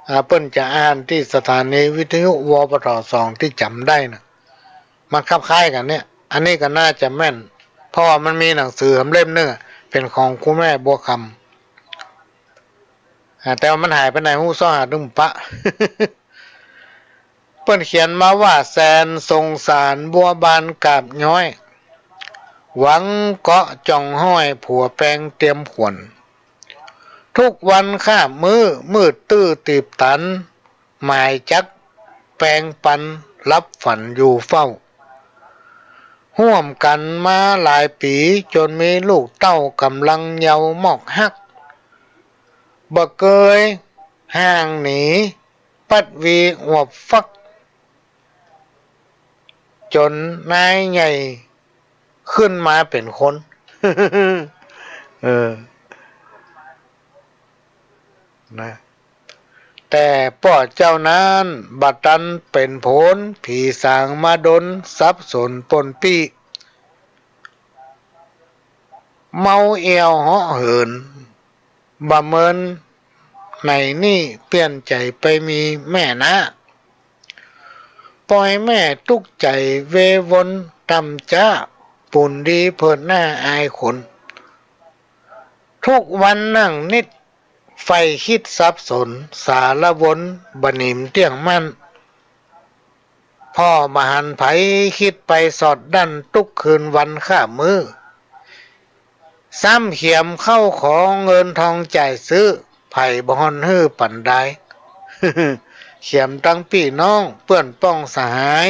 อ่า เปิ้นจะอ่านตี้สถานีวิทยุ วปท สอง ตี้จ๋ำได้นะ มันคล้ายๆ กั๋นเนี่ย อันนี้ก็น่าจะแม่น เพราะว่ามันมีหนังสือเล่มนึ่งอะ เป๋นของคุณแม่บัวคำ อ่า แต่ว่ามันหายไปไหนฮู้ ซ้อหาตึงปะ เปิ้นเขียนมาว่า แสนสงสารบัวบานกาบย้อย หวังเกาะจ่องห้อยผัวแปงเตียมขวัญ ทุกวันข้ามมื้อมืดตื้อตีบตัน หมายจักแปงปันหลับฝันอยู่เฝ้า ฮ่วมกั๋นมาหลายปี๋จ๋นมีลูกเต้าก๋ำลังเยาว์มอกฮัก บ่เกยห่างหนี ปัดวีอวบฟัก จ๋นนายใหญ่ขึ้นมาเป๋นคน เออ นะ แต่ป้อเจ้านั้นบ่ตันเป๋นผล ผีสางมาดลสับสนปนปี้ เมาแอ่วเหาะเหิน บ่เหมือนไหนนี่ เปลี่ยนใจ๋ไปมีแม่น้า ป่อยแม่ตุ๊กข์ใจ๋เววนต่ำจ๊า ปูนดีเผินหน้าอายคน ทุกวันนั่งนิด ใฝ่คิดสับสน สารวนบ่หนิมเตี้ยงมั่น พ่อบ่หันใผ กึ๊ดไปสอดดั้น ตุ๊กคืนวันข้ามมื้อ ซ้ำเขียมข้าวของเงินทองจ่ายซื้อ ใผบ่ห่อนหื้อปั๋นดาย เขียมตังปี้น้องเปื้อนป้องสหาย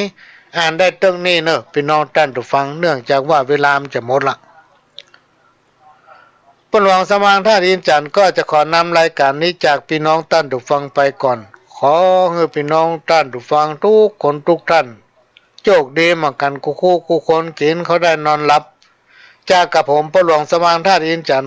อ่านได้เตื้องนี้เน่อปี้น้องต้านผู้ฟัง เนื่องจากว่าเวลามันจะหมดละ ป้อหลวงสว่างธาตุอินทร์จั๋นทร์ก็จะขอนำรายก๋านนี้จากปี้น้องต้านผู้ฟังไปก่อน ขอหื้อปี้น้องต้านผู้ฟังกู้คนกู้ต้าน โจคดีเหมือนกั๋นกู้คู่กู้คน กิ๋นข้าวได้นอนหลับ จากกับผมป้อหลวงสว่างธาตุอินทร์จั๋นทร์